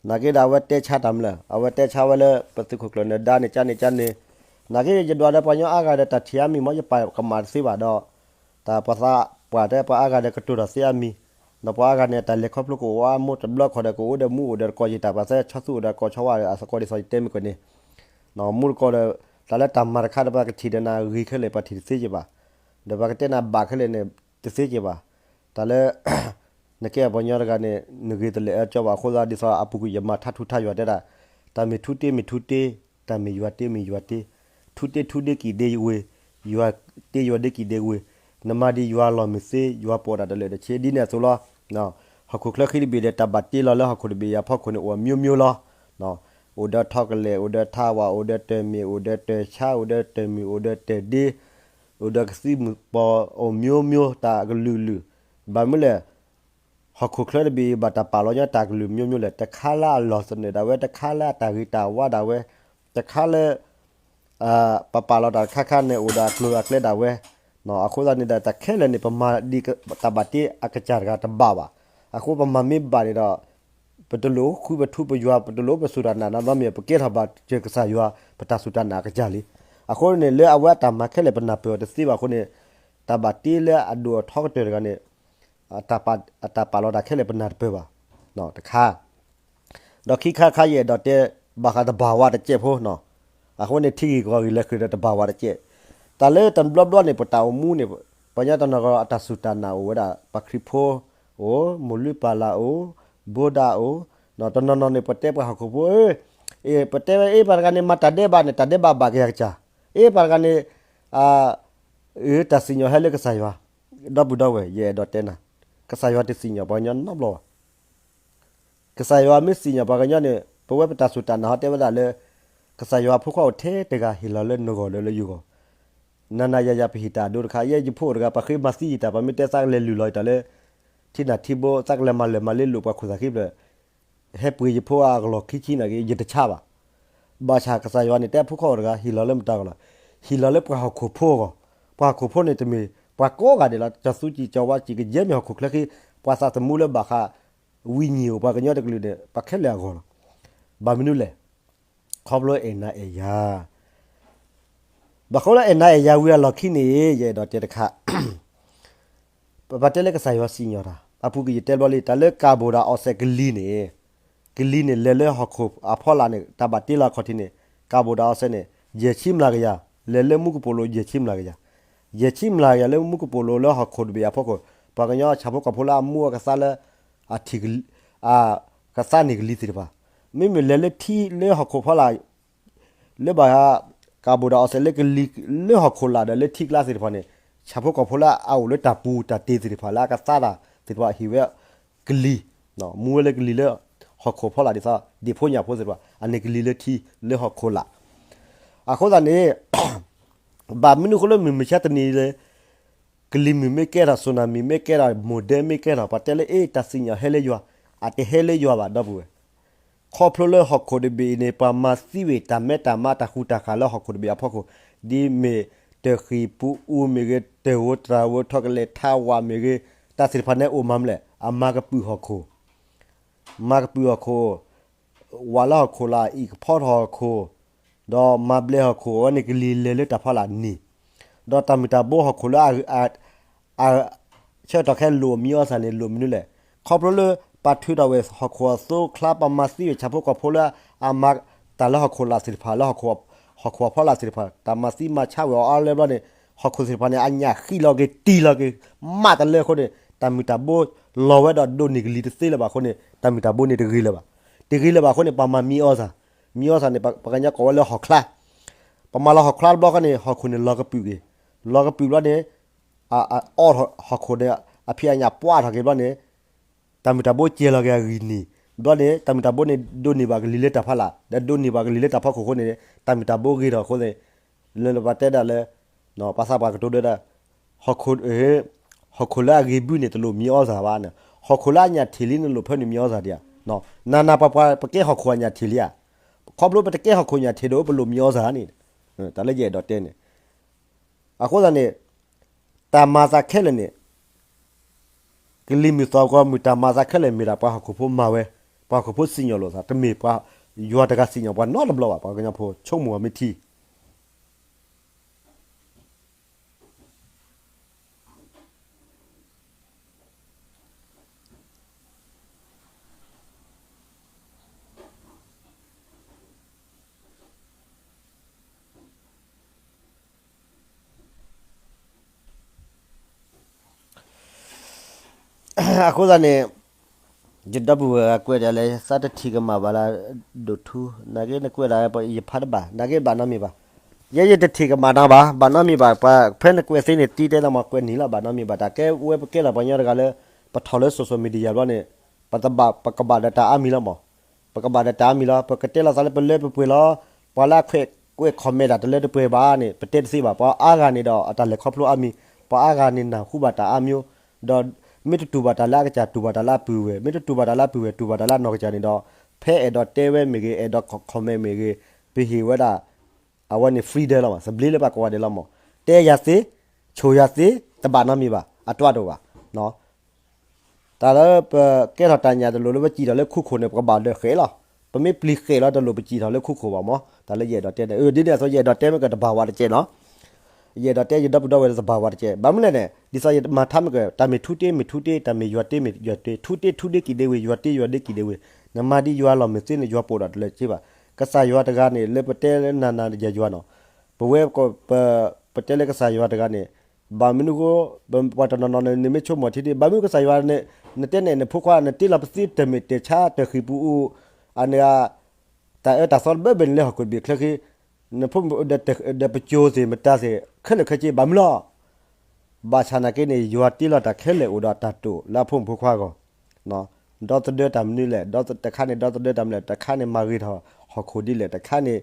နာ်က့ဒီးအဝဲတဲဆါတၢ်မနုၤလဲၣ် အဝဲတဲဆါဝဲလၢပသုးခိၣ်ကျၢၢ်န့ၣ် ဒါန့ၣ်ကၠါန့ၣ်ကၠါန့ၣ်, နာ်က့ယဒွးဒီးပှၤကညီအါဂၤဒီးတၢ်ထံၣ်အါမံၤမ့ၢ် ယပာ်ကမၣ်တသ့ဘၣ်ဒီး တၢ်ပှၤသးပှၢ်တဲပှၤအါဂၤဒီးကတိၤထီၣ်သ့အါမံၤ, ဒီးပှၤအါဂၤန့ၣ် တၢ်လဲၤခီဖျိကအိၣ်အါမိၢ်တဘျီခီၣ်ဒီးကအိၣ်ဒီးမူအိၣ်ဒီးတကိးယံာ်တၢ် ပှၤသးဆီသူအိၣ်ဒီးတကိးဆီဝါဒီးအသကိးဒ်သိးယတဲမ့ၢ်ကီးန့ၣ်, မူတကိးဒီး တၢ်လၢတၢ်မၤတခါဒီးပှၤကထံၣ်ဒီးနၤဂ့ၤခဲလၢာ် ပှၤထံၣ်တသ့က့ၤဘၣ်, ဒီးပှၤကတဲနၤဘၣ်ခဲလၢာ်န့ၣ် တသ့က့ၤဘၣ်, တၢ်လၢ နကဲပှၤကညီတဂၤန့ၣ် နဂ့ၤတလဲၤအၢကၠီဘၣ်အဃိသတး ဒ်သိးအပူၤကွံာ်ယမၤထါထူထါယွၤတဲဒၣ်, တၢ်မ့ၢ်ထူတ့မ့ၢ်ထူတ့, တၢ်မ့ၢ်ယွၤတ့မ့ၢ်ယွၤတ့, ထူတ့ထူဒ့ကံၣ်ဒ့ဝ့ၤ, ယွၤတ့ယွၤဒ့ကံၣ်ဒ့ဝ့ၤ, နမၤဒ်ယွၤအလီၢ်မုၢ်သ့ ယွၤပိာ်တၢ်တလၢာ်တဆ့ ဒ်န့ၣ်အသိးလီၤ. ဟီၣ်ခိၣ်ချၢခံတဘ့ၣ်ဒီး တၢ်ဘၣ်တ့လီၤလၢဟီၣ်ခိၣ်တဘ့ၣ်အံၤအဖီခိၣ်န့ၣ် အိၣ်အမျိုးမျိုးလီၤ. အိၣ်ဒီးထီကလဲာ်, အိၣ်ဒီးထါဝၣ်, အိၣ်ဒီးတၢ်မ့ၢ်, အိၣ်ဒီးတၢ်ဆါ, အိၣ်ဒီးတၢ်မုၢ်, အိၣ်ဒီးတၢ်ဒ့, အိၣ်ဒီးကသံၣ်မုၢ်ပီၤ, အိၣ်မျိုးမျိုး တၢ်ကလုာ်လုာ်, ဘၣ်မနုၤလဲၣ် ဟီၣ်ခိၣ်ချၢတဘ့ၣ်အံၤ ဘၣ်တၢ်ပာ်လီၤညီတၢ်ကလုာ်မျိုးမျိုးလဲၣ်, တခါလၢအလီၢ်သနၢၣ်ဒၣ်ဝဲ, တခါလၢအတၢ်ဂ့ၤတၢ်ဝါဒၣ်ဝဲ, တခါလၢ ပပာ်လီၤတၢ်တခါခါန့ၣ် အိၣ်ဒီးအကျိၤအကျဲဒၣ်ဝဲ, အဃိသတးန့ၣ်ဒီး တၢ်ခဲလၢာ်န့ၣ် ပမၤဒ်တၢ်ဘၣ်တ့အကစၢ်တဂၤတဘၣ်ဘၣ်. အဃိပမၤမ့ၢ်ဘၣ်န့ၣ်ဒီး ပတလိၣ်ဃုပထူ ပယွၤ ပတလိၣ်ပစူၢ်တၢ်နာ်နီတမံၤ ပကဲထီၣ်ဘၣ်စၢၤကစၢ်ယွၤ ပတၢ်စူၢ်တၢ်နာ်အကစၢ်လံ. အဃိန့ၣ် လၢအဝဲအတၢ်မၤခဲလၢာ် ပနၢ်ပၢၢ်အီၤတသ့ဘၣ်အဃိန့ၣ်, တၢ်ဘၣ်တ့လၢအဒိၣ်အထီကတၢၢ်တဂၤန့ၣ် အတၢ်ပာ်လီၤတၢ်ခဲလၢာ် ပနၢ်တပၢၢ်ဘၣ်, တခါ ဒီးခံခါတခါ ယအဲၣ်ဒိးတဲ ဘၣ်ဃးတဘၣ်ဝါတကဲးဖိနီၤ, အဃိန့ၣ် ထံဂ့ၢ်ကီၢ်ဂ့ၢ်လၢာ်ဃုာ်ဒီးတဘၣ်ဝါတကဲး, တၢ်လၢတဘျီဘျီန့ၣ် ပတၢ်အိၣ်မူန့ၣ် ပှၤကညီတနီၤဂီၤအတၢ်စူၢ်တၢ်နာ်အိၣ်ဝဲဒၣ် ပှၤခရံာ်ဖိအိၣ်, မိၢ်လုၢ်ပၢ်လၢ်အိၣ်, ဘိဒၣ်အိၣ်, တနီၤနီၤန့ၣ် ပတဲပှၤဟီၣ်ခိၣ်ဖိ, ပတဲဝဲ အ့ ပှၤတဂၤန့ၣ် မၤတၢ်ဒဲးဘးန့ၣ် တၢ်ဒဲးဘးဘၣ်က့ၤအကစၢ်, အ့ ပှၤတဂၤန့ၣ် အၢ တၢ်စံၣ်ညီၣ်ဟဲလၢကစၢ်ယွၤ, ဒီပုၢ်ဒီဝဲၢ် ယအဲၣ်ဒိးတဲနၤ, ကစၢ်ယွၤတစံၣ်ညီၣ်ပှၤကညီနီတဘျီဘၣ်. ကစၢ်ယွၤမ့ၢ်စံၣ်ညီၣ်ပှၤကညီန့ၣ် ပဝဲပတၢ်စူၢ်တၢ်နာ်ဟီတဲဝဲဒၣ်လၢ ကစၢ်ယွၤဖိခွါအိၣ်ထဲတဂၤဟ့ၣ်လီၤလၢနဂီၢ်လၢယဂီၢ်, နၤနၤယၤယၤပဟ့ၣ်တၢ်အဒိတခါ, ယဲယဖိအိၣ်တဂၤ ပှၤဃ့မၤသံယတၢ် ပှၤမ့ၢ်တဲသးကလဲၤလုၢ်လီၤယတၢ်လၢ ထံနၢ်ထံဘိ သးကလဲၤမၤလၢာ်မၤလ့လိာ်ပှၤခိၣ်သၣ်ခံဖျၢၣ် ဟဲပှ့ၤယဖိအကလီၢ်ခံဆံနာ်က့ ယတဆါဘၣ်. ဘၣ်ဆၣ်ကစၢ်ယွၤန့ၣ် တဲအဖိခွါအိၣ်တဂၤ ဟ့ၣ်လီၤလၢမတၤအဂီၢ်လီၤ, ဟ့ၣ်လီၤလၢပှၤဟီၣ်ခိၣ်ဖိအဂီၢ်, ပှၤဟီၣ်ခိၣ်ဖိန့ၣ်တမ့ၢ် ပှၤကိးဂၤဒဲးလီၤ, ကၠီသူကံၢ် ကၠီဝါကံၢ် ကယဲၢ်မ့ၢ်ဟီၣ်ခိၣ်ချၢဃံ, ပှၤသးသမူလၢဘၣ်ဃး ဝံၤညံၣ်ဧိၤ ပှၤကညီတကလုာ်န့ၣ် ပှၤခဲလၢာ်အဂီၢ်လီၤ. ဘၣ်မနုၤလဲၣ်, ခီဖျိအဲၣ်နၤအဲၣ်ယၤ, ဘၣ်ဃိလၢအဲၣ်နၤအဲၣ်ယၤဝံၤအလီၢ်ခံန့ၣ် ယအဲၣ်ဒိးတဲတခါ ပပတဲလၢကစၢ်ယွၤစံၣ်ညီၣ်တၢ် အပူၤကွံာ်ယတဲဘျီလံ တၢ်လၢကာဗွန်ဒိုင်အောက်ဆိုက်ကလံၤန့ၣ်, ကလံၤန့ၣ် လဲၤလၢဟီၣ်ခိၣ်အဖီလာ်န့ၣ် တၢ်ဘၣ်တ့လီၤအခီၣ်ထံးန့ၣ် ကာဗွန်ဒိုင်အောက်ဆိုက်န့ၣ် ယဲၢ်ဆံမျးကယၤ, လဲၤလၢမူကပိာ်လိၤ ယဲၢ်ဆံမျးကယၤ, ယဲၢ်ဆံမျးကယၤလၢမူကပိာ်လိၤလၢဟီၣ်ခိၣ်တဘ့ၣ်အဖီခိၣ်, ပှၤကညီဆၣ်ဖိကီၢ်ဖိလၢအမူအကသါလၢ အထံၣ် ကသါန့ၢ်ကလံၤသ့ၣ်တဖၣ်, မ့မ့ၢ်လဲၤလၢထံလၢဟီၣ်ခိၣ်ဖီလာ် လၢဘၣ် ကာဗွန်ဒိုင်အောက်ဆိုက် လၢကလံၤလၢဟီၣ်ခိၣ်လာ်ဒီးလၢထံကျါသ့ၣ်တဖၣ်န့ၣ်, ဆၣ်ဖိကီၢ်ဖိလၢအအိၣ်လၢတၢ်ပူၤတၢ်တ့ၤသ့ၣ်တဖၣ် လၢအကသါတၢ်သ့ၣ်တဖၣ် ဟ့ၣ်ဝဲကလံၤ, မူဝဲလၢကလံၤလၢဟီၣ်ခိၣ်ဖီလာ်ဒ်သိး ဒ့ၣ်ဖိညၣ်ဖိသ့ၣ်တဖၣ် အန့ၣ်ကလံၤလၢထံလၢဟီၣ်ခိၣ်လာ်. အဃိသတးန့ၣ် ဘၣ်မနုၤအဃိလၢမုၢ်မဆါတနံၤလၢ ကလံၤမုၢ်မ့ၢ်ကဲထီၣ် စူနၤမံၤမ့ၢ်ကဲထီၣ် မိၢ်ဒဲမ့ၢ်ကဲထီၣ် ပှၤတဲလၢအ့ တၢ်စံၣ်ညီၣ်ဟဲလၢယွၤ, အတဟဲလၢယွၤဘၣ် ဒီပုၢ်ဝဲၢ်, ခီဖျိလၢဟီၣ်ခိၣ်တဘ့ၣ်အံၤန့ၣ် ပှၤမၤသံဝံၤတၢ်မဲတၢ်မါတၢ်ဃူတၢ်ဃာ်လၢဟီၣ်ခိၣ်တဘ့ၣ်အဖီခိၣ်, ဒ်မ့ၢ်တၢ်ဃံၢ်ပူအူမ့ၢ်ဂ့ၤ, တၢ်ဂိၤတြၢ်ဝဲ ထီၣ်ကလဲာ်ထးဝးမ့ၢ်ဂ့ၤ, တၢ်သ့ၣ်တဖၣ်န့ၣ်အိၣ်မးမလဲၣ်, အမၤကပုာ်ဟီၣ်ခိၣ် မၤကပုာ်ဟီၣ်ခိၣ်, ဝးလၢဟီၣ်ခိၣ်လၢအအံၤကဖီထီၣ်ဟီၣ်ခိၣ်, ဒီးမၤဘျဲးဟီၣ်ခိၣ် အဝဲန့ၣ်ကလံၤလဲၤလၢတၢ်ဖီလာ်န့ၣ်, ဒီးတၢ်မုၢ်တၢ်ဘိဟီၣ်ခိၣ်လၢ ဆၢကတီၢ်ခဲအံၤလိၣ်မံအီၣ်စၢ်န့ၣ် လိၣ်မနုၤလဲၣ်, ခီဖျိလၢပှၤထုးထီၣ်ဝဲဟီၣ်ခိၣ်အသိးချါ ပှၤမၤသံဝဲဆၣ်ဖိကီၢ်ဖိလၢ အမၤတၢ်လၢဟီၣ်ခိၣ်လာ်သ့ၣ်တဖၣ်လၢ ဟီၣ်ခိၣ်အဖီလာ်သ့ၣ်တဖၣ် တၢ်မၤသံမၤဆါဝဲအီၤအါလၢဘျီန့ၣ် ဟီၣ်ခိၣ်သ့ၣ်တဖၣ်န့ၣ် အညၣ်ဃံးလီၤက့ၤတံၢ်လီၤက့ၤ မးတလၢအဃိန့ၣ် တၢ်မုၢ်တၢ်ဘိလီၤဝဲဒီးဒိးန့ၢ်ကလံၤတသ့လၢၤဘၣ်အဃိန့ၣ် တၢ်မုၢ်တၢ်ဘိန့ၣ်တဂ့ၤလၢၤဘၣ်, တဂ့ၤလၢၤဘၣ်အဃိန့ၣ် ပှၤမၤမံအီၣ်စၢ်, မံအီၣ်စၢ်န့ၣ် ပှၤကညီကိးဝဲလၢဟီၣ်ချါ, ပှၤမၤလီၤဟီၣ်ချါတဘျီဃီန့ၣ် ဟီၣ်ခိၣ်န့ၣ်လီၤကပုာ်က့ၤ, လီၤကပုာ်ဘျီန့ၣ် အအီၣ်ထီၣ်ဟီၣ်ခိၣ်န့ၣ် အဖံးအညၣ်ပှၢ်ထီၣ်က့ၤဘျီန့ၣ် တၢ်မုၢ်တၢ်ဘိကဲၤလီၤက့ၤအဂံၢ်န့ၣ်, ဘျီန့ၣ် တၢ်မုၢ်တၢ်ဘိန့ၣ် ဒိးန့ၢ်ဘၣ်ကလံၤလၢတၢ်ဖီလာ်, ဒီးဒိးန့ၢ်ဘၣ်ကလံၤလၢတၢ်ဖီခိၣ်အဃိန့ၣ် တၢ်မုၢ်တၢ်ဘိဂ့ၤထီၣ်အဃိန့ၣ် လၢပှၤတဲဒၣ်လၢ ပှၤသးပှၢ်ကတိၤဒၣ် ဟီၣ်ခိၣ်လၢအဂ့ၤဘုန့ၣ် တလိၣ်မံအီၣ်စၢ်ဘၣ်န့ၣ်, ဟီၣ်ခိၣ်လၢအညၣ်ထံၣ်လံနလိၣ်ဖဲန့ၣ်မံအီၣ်စၢ်ဒံးဧါ, နၤနၤပှၤပှၤပကဲဟီၣ်ခိၣ်အညၣ်ထံၣ်လံဧါ, ခီဖျိပတကဲဟီၣ်ခိၣ်ညၣ်ထံၣ်ဒီးပလိၣ်မံအီၣ်စၢ်န့ၣ်, တၢ်လၢယအဲၣ်ဒိးတဲန့ၣ် အဃိသတးန့ၣ် တၢ်မၤသးခဲလၢာ်န့ၣ် ကလံၤမုၢ်သီၣ်ဂီၤမုၢ်တၢ်မၤသးခဲလၢာ်မ့ၢ်ဒၣ်ပှၤဟီၣ်ခိၣ်ဖိမၤဝဲ, ပှၤဟီၣ်ခိၣ်ဖိစံၣ်ညီၣ်လိာ်သး, တမ့ၢ်ပှၤယွၤတဂၤစံၣ်ညီၣ်ပှၤနီတဘျီဘၣ်, ပှၤကညီဖိဆိကမိၣ်အီၤမ့ၢ်ထံ အဃိသတးန့ၣ် ယဒီပုၢ်ဝဲၢ်ကွဲးဒ်လဲၣ် သးတထံၣ်ကမၣ်ဘၣ်လၢ ဒိၣ်ထူ, နာ်က့နကွဲးဒၣ် ယဖးတဘၣ်, နာ်က့ဘၣ်နီတမံၤဘၣ်, ယဲယတထံၣ်ကမၣ်နၤဘၣ်, ဘၣ်နီတမံၤဘၣ်, ပှၤဖဲနကွဲးသ့န့ၣ် တံၤတဲလီၤမး ကွဲးနံၤလီၤ ဘၣ်နီတမံၤဘၣ်, တၢ်ကဲဝဲပကဲထီၣ်ပှၤကညီတဂၤလၢ ပထီၣ်လၢ social media ဘျီန့ၣ် ပတဘၣ် ပကဘၣ်ဒီးတၢ်အါမံၤလီၤမး, ပကဘၣ်ဒီးတၢ်အါမံၤလီၤ, ပကတဲလိာ်သးလၢပလၢပပှဲၤလီၤ, ပှၤလၢအခွဲးကွဲး comment တၢ်တလၢတပှဲၤဘၣ်န့ၣ် ပတဲတသ့ဘၣ်, ပှၤအါဂၤန့ၣ်ဒီးအတၢ်လဲၤခီဖျိအါမံၤ, ပှၤအါဂၤန့ၣ်နၢ်ဟူဘၣ်တၢ်အါမံၤ, ဒီးမ့ၢ်တတူၢ်ဘၣ်တၢ်လၢအကစၢ် တူၢ်ဘၣ်တၢ်လၢအပုၢ်ဝဲၢ်, မ့ၢ်တတူၢ်ဘၣ်တၢ်လၢအပုၢ်ဝဲၢ် တူၢ်ဘၣ်တၢ်လၢအနီၢ်ကစၢ်န့ၣ်ဒီး ဖဲအဲၣ်ဒိးတဲဝဲမ့ၢ်ဂ့ၤ အဲၣ်ဒိး comment မ့ၢ်ဂ့ၤ ပဟ့ၣ်ဝဲဒၣ် အဝဲန့ၣ် freedom လီၤမး, သဘျ့လၢပှၤကိးဂၤဒဲးလီၤမး, တဲယၤသ့, ဆိၣ်ယၤသ့, တဘၣ်နီတမံၤဘၣ်, အတၢ်တအိၣ်ဘၣ် တၢ်လၢပကဲထီၣ်တၢ်ညၣ်တလိၣ်လၢပစံၣ်ထီၣ်လၢခိခိၣ်န့ၣ် ပကဘၣ်ဒီးဃဲးလီၤ, ပမ့ၢ်ပျံၤဃဲးလီၤ တလိၣ်ပစံၣ်ထီၣ်လၢခိခိၣ်ဘၣ်မး, တၢ်လၢယအဲၣ်ဒိးတဲန့ၣ် ဒ်န့ၣ်အသိး ယအဲၣ်ဒိးတဲမ့ၢ်ကတဘၣ်ဝဲတကဲးနီၤ, ယအဲၣ်ဒိးတဲယဒီပုၢ်ဒီဝဲၢ်တဘၣ်ဝဲတကဲး, ဘၣ်မနုၤလဲၣ်န့ၣ် ဒ်သိးယမၤထါမ့ၢ်က တၢ်မ့ၢ်ထူတ့ မ့ၢ်ထူတ့, တၢ်မ့ၢ်ယွၤတ့ မ့ၢ်ယွၤတ့, ထူတ့ထူတ့ကံၢ်ဒ့ဝံၤ ယွၤတ့ယွၤတ့ကံၢ်ဒ့ဝံၤ, နမၤဒ်ယွၤလီၢ်မုၢ်သ့န့ၣ် ယွၤပိာ်ဒီးတလၢၤစ့ဘၣ်, ကစၢ်ယွၤတဂၤန့ၣ် လၢပတဲလၢနၤနၤယၤယွၤနီၤ, ပဝဲ ပတဲလၢကစၢ်ယွၤတဂၤန့ၣ် ဘၣ်မနုၤဃိ ပှၤတနီၤနီၤန့ၣ် နမ့ၢ်ဆိကမိၣ်ထံဒံး ဘၣ်မနုၤကစၢ်ယွၤန့ၣ် နတဲန့ၣ် နဖိခွါ နတ့လီၤပသံတၢ်မ့ၢ်တၢ်ဆါ တၢ်ဃံၢ်ပူၤအူ အန့ၣ် တၢ်အၢတၢ်သီတဘၢဘၢန့ၣ်လၢဟီၣ်ခိၣ်တဘ့ၣ်ချၢဃံ နဖိ ဒီးပစိၤသ့ၣ်မတၤသ့ၣ် ခဲလၢာ်ခဲဆ့ ဘၣ်မနုၤလီၤ. ဘၣ်ဆၣ်နာ်က့န့ၣ် ယွၤတ့လီၤတၢ်ခဲလၢာ်အိၣ်ဒီးတၢ်တိာ်လၢအဖိမုၣ်ဖိခွါအဂီၢ် ဒီသဒၢတၢ်မနုၤလဲၣ်, တခါန့ၣ် ဒီသဒၢတၢ်မနုၤလဲၣ်, တခါန့ၣ် မၤဂ့ၤထီၣ်ဟီၣ်ခိၣ်ဒ်လဲၣ်, တခါန့ၣ်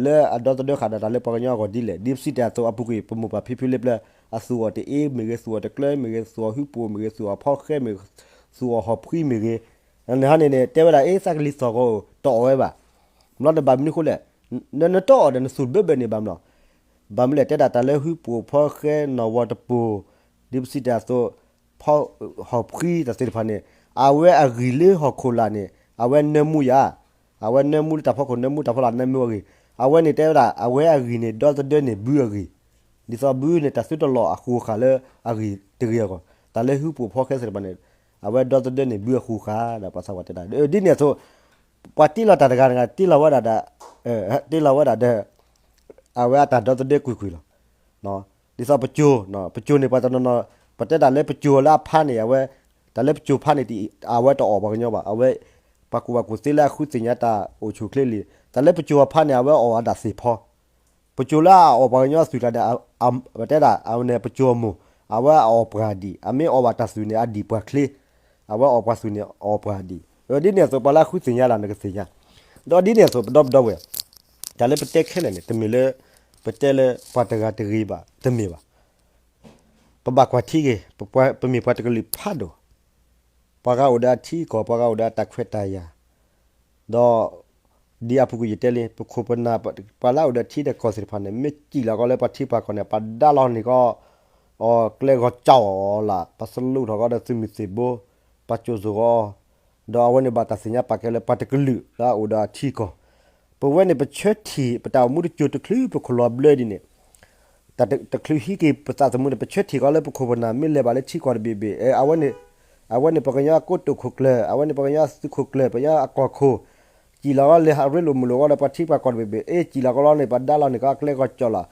လၢအဒီသဒၢဃာ်ဒီးတၢ်လၢပှၤကညီအဂီၢ်ဒ်လဲၣ်, ဒ်ပစံးတ့ၢ်အသိးအပူၤကွံာ် ပမိၢ်ပၢ်ဖံဖုလၢပျၢၤ အသူၣ်အီၣ်တအ့မ့ၢ်ဂ့ၤ, သူၣ်အီၣ်တကျၢမ့ၢ်ဂ့ၤ, သူၣ်အီၣ်ဟူပိာ်မ့ၢ်ဂ့ၤ, သူၣ်အီၣ်ဖီဃဲမ့ၢ်ဂ့ၤ, သူၣ်အီၣ်ဟီၣ်ဖှံမ့ၢ်ဂ့ၤ, နဟါန့ၣ်န့ၣ် တဲဝဲဒၣ် အ့ သးကလံၤသီၣ်ဂီၤ တအီၣ်ဝဲဘၣ်. ဘျီန့ၣ်ဘၣ်မနုၤဃိလဲၣ်, နတအီၣ်ဒီးနသူၣ်ဘၢဘၢန့ၣ်ဘၣ်မနုၤလီၤ. ဘၣ်မနုၤလဲၣ် တဲဒၣ်တၢ်လၢဟုပိာ်ဖီဃဲနီၢ်ဝီၤတပိာ်, ဒ်ပစံးတၢ်အသိး, ဖီ, ဟီၣ်ဖှံတၢ်သ့ၣ်တဖၣ်န့ၣ်, အဝဲအဂံၢ်လၢဟီၣ်ခိၣ်လာ်န့ၣ် အဝဲနၢမူယၤ, အဝဲနၢမူလၢတၢ်ဖီခိၣ်နၢမူ တၢ်ဖီလာ်နၢမူအဂ့ၢ်, အဝဲန့ၣ်တဲဝဲဒၣ် အဝဲအဂံၢ်န့ၣ် ဒီသဒၢန့ၢ်ဘုအဂံၢ်, ဒ်သိးဘုန့ၣ် တၢ်သုတလီၤအဃိဃာ်လၢအဂံၢ်တဂ့ၤအဂီၢ်, တၢ်လၢဟုပိာ်ဖီဃဲသ့ၣ်တဖၣ်န့ၣ်, အဝဲဒီသဒၢန့ၢ်ဘုအဃိဃာ် ဒီးပှၤသးပှၢ်တဲဒၣ် ဒ်န့ၣ်အသိး ပှၤတ့လီၤတၢ်တဂၤတဂၤ တ့လီၤဝဲဒၣ်ဒီး, တ့လီၤဝဲဒၣ်ဒီး အဝဲအတၢ်ဒီသဒၢကွ့ၢ်ကွ့ၢ်လီၤ. ဒ်သိးပစိၤ, ပစိၤန့ၣ် ပှၤတနီၤနီၤ ပတဲတၢ်လၢပစိၤလၢအဖါန့ၣ် အဝဲ, တၢ်လၢပစိၤဖါန့ၣ် အဝဲတအီၣ်ပှၤကညီဘၣ်, အဝဲ, ပှၤကူၣ်ဘၣ်ကူၣ်သ့လၢအဃုသ့ၣ်ညါတၢ်အိၣ်ဆူၣ်အိၣ်ချ့လံ, တၢ်လၢပစိၤအဖါန့ၣ် အဝဲအီၣ်အဒၣ်သ့ၣ်ဖီ ပစိၤလၢအအီၣ်ပှၤကညီအသွံၣ်ကျါဒီး, ပတဲဒၣ် အဝဲန့ၣ်ပစိၤအမိၢ်, အဝဲအအီၣ်ပှၢ်ဒံး, အမ့ၢ်အီၣ်ဘၣ်တၢ်သွံၣ်န့ၣ် အဒံးပှၢ်ချ့, အဝဲအီၣ်ပှၤသွံၣ်န့ၣ် အီၣ်ပှၢ်ဒံး, ဒ်န့ၣ်အသိး ပှၤလၢအဃုသ့ၣ်ညါလၢနကသ့ၣ်ညါ, ဒီးဒ်န့ၣ်အသိး ပဒီပုၢ်ဝဲၢ်, တၢ်လၢပတဲခဲလၢာ်န့ၣ် တမ့ၢ်လၢ, ပတဲလၢပှၤတဂၤတဂ့ၤဘၣ် တမ့ၢ်ဘၣ်. ပဘၣ်ကွၢ်ထံဂ့ၤ, ပမ့ၢ်ပှၤတကလုာ်ဖးဒိၣ်, ပှၤဂၤအိၣ်ဒီးအထံအကီၢ် ပှၤဂၤအိၣ်ဒီးအတၢ်ခွဲးတၢ်ယာ်, ဒီး, ဒ်အပူၤကွံာ်ယတဲလံ ပခိၣ်ပနၢ် ပှၤလၢအအိၣ်ဒီးထံဒီးကီၢ်သ့ၣ်တဖၣ်န့ၣ် မ့ၢ်စံၣ်လီၤကီးလၢပှၤထံပှၤကီၢ်န့ၣ် ပှၤဒါလီၤန့ၢ်ကီး, အီၤကျဲဂီၤကၠီအီၤလၢ် ပစလူးထီၣ်ကီးဒီးသုးမုၢ်သ့ၣ်ဘိ, ပှၤကိၣ်စိၣ်ကီး, ဒီးအဝဲန့ၣ်ဘၣ်တၢ်သ့ၣ်ညါပာ်ကဲလၢပှၤတကလုာ်လၢအအိၣ်ဒီးအထံအကီၢ်, ပဝဲန့ၣ်ပဆၢထံၣ် ပတၢ်အိၣ်မူတစိၤတချုးပခိၣ်လီၤဘျၢဒ်န့ၣ် တချုးဟံးက့ၤပသးသမူန့ၣ် ပဆၢထံၣ်ကီးလၢပခိၣ်ပနၢ်မ့ၢ်လဲၤဘၣ်လၢထံကီၢ်တဘ့ၣ်ဘ့ၣ်, အဝဲန့ၣ်, အဝဲန့ၣ်ပှၤကညီအကိတိာ်ခိၣ်ကျၢၢ်, အဝဲန့ၣ်ပှၤကညီအသုးခိၣ်ကျၢၢ်, ပှၤကညီအကီၢ်ခိၣ်, စံၣ်လီၤကီးလၢအရ့လိာ်မုာ်လိာ်ကီးဒီးပှၤထံပှၤကီၢ်တဘ့ၣ်ဘ့ၣ်, အ့ စံၣ်လီၤကီးလီၤန့ၣ် ပှၤဒါလီၤန့ၢ်ကီးအကျဲဂီၤကၠီလီၤ,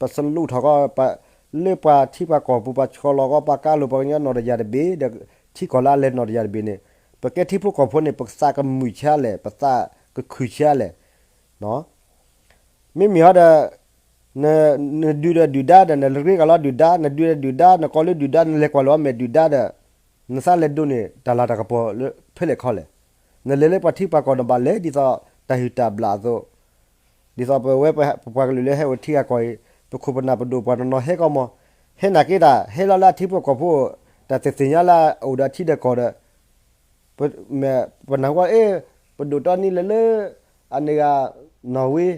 ပစလူးထီၣ်ကီး, လၢပှၤထံပှၤကီၢ်ပူၤ ပှၤဆှီလီၤကီး ပှၤကါလိာ်ပှၤကညီနီၢ်တယၢ်တဘ့ၣ်ဒီး ထံကီၢ်လၢအလဲၤနီၢ်တယၢ်တဘ့ၣ်န့ၣ်, ပကဲထံဖိကီၢ်ဖိန့ၣ် ပသးကမုာ်ဆါလဲၣ်, ပသးကခုၣ်ဆါလဲၣ် မ့မ့ၢ်ဟီဒီး, နဒုးဒီးဒုၣ်ဒါဒီး နရ့ကီးလီၤဒုၣ်ဒါ, နဒုးဒီးဒုၣ်ဒါ နကိးလၢဒုၣ်ဒါ နလဲၤကွၢ်လီၤအမဲာ်ဒုၣ်ဒါဒီး, နသးလဲၤဒိးန့ၢ်တၢ်လၤတၢ်ကပီၤလၢဖဲလဲၣ်ခီလဲၣ်. နလဲၤလၢပှၤထံပှၤကီၢ်နဘၣ်လဲၤဒ်သိးတၢ်ဟုၣ်တၢ်ဘျၣ်အသိး, ဒ်သိးပဝဲပပှၤကလုာ်လၢဟဲအိၣ်ထံဂၤကီၢ်အံၤ, ပခိၣ်ပနၢ်ပဒိၣ်ပှၤနီၢ်နီၢ်ဟဲကီးမး, ဟဲနာ်က့တၢ် ဟဲလီၤလၢအထံဖိကီၢ်ဖိ, တၢ်သ့ၣ်သ့ၣ်ညါလၢအအိၣ်ဒီးထံဒီးကီၢ်ဒီး ပနၢ်ဟူအ့ၣ်, ပဒိၣ်တီနံၤလဲၤလၢ, အန့ၣ်ဂၤ, နီၢ်ဝ့,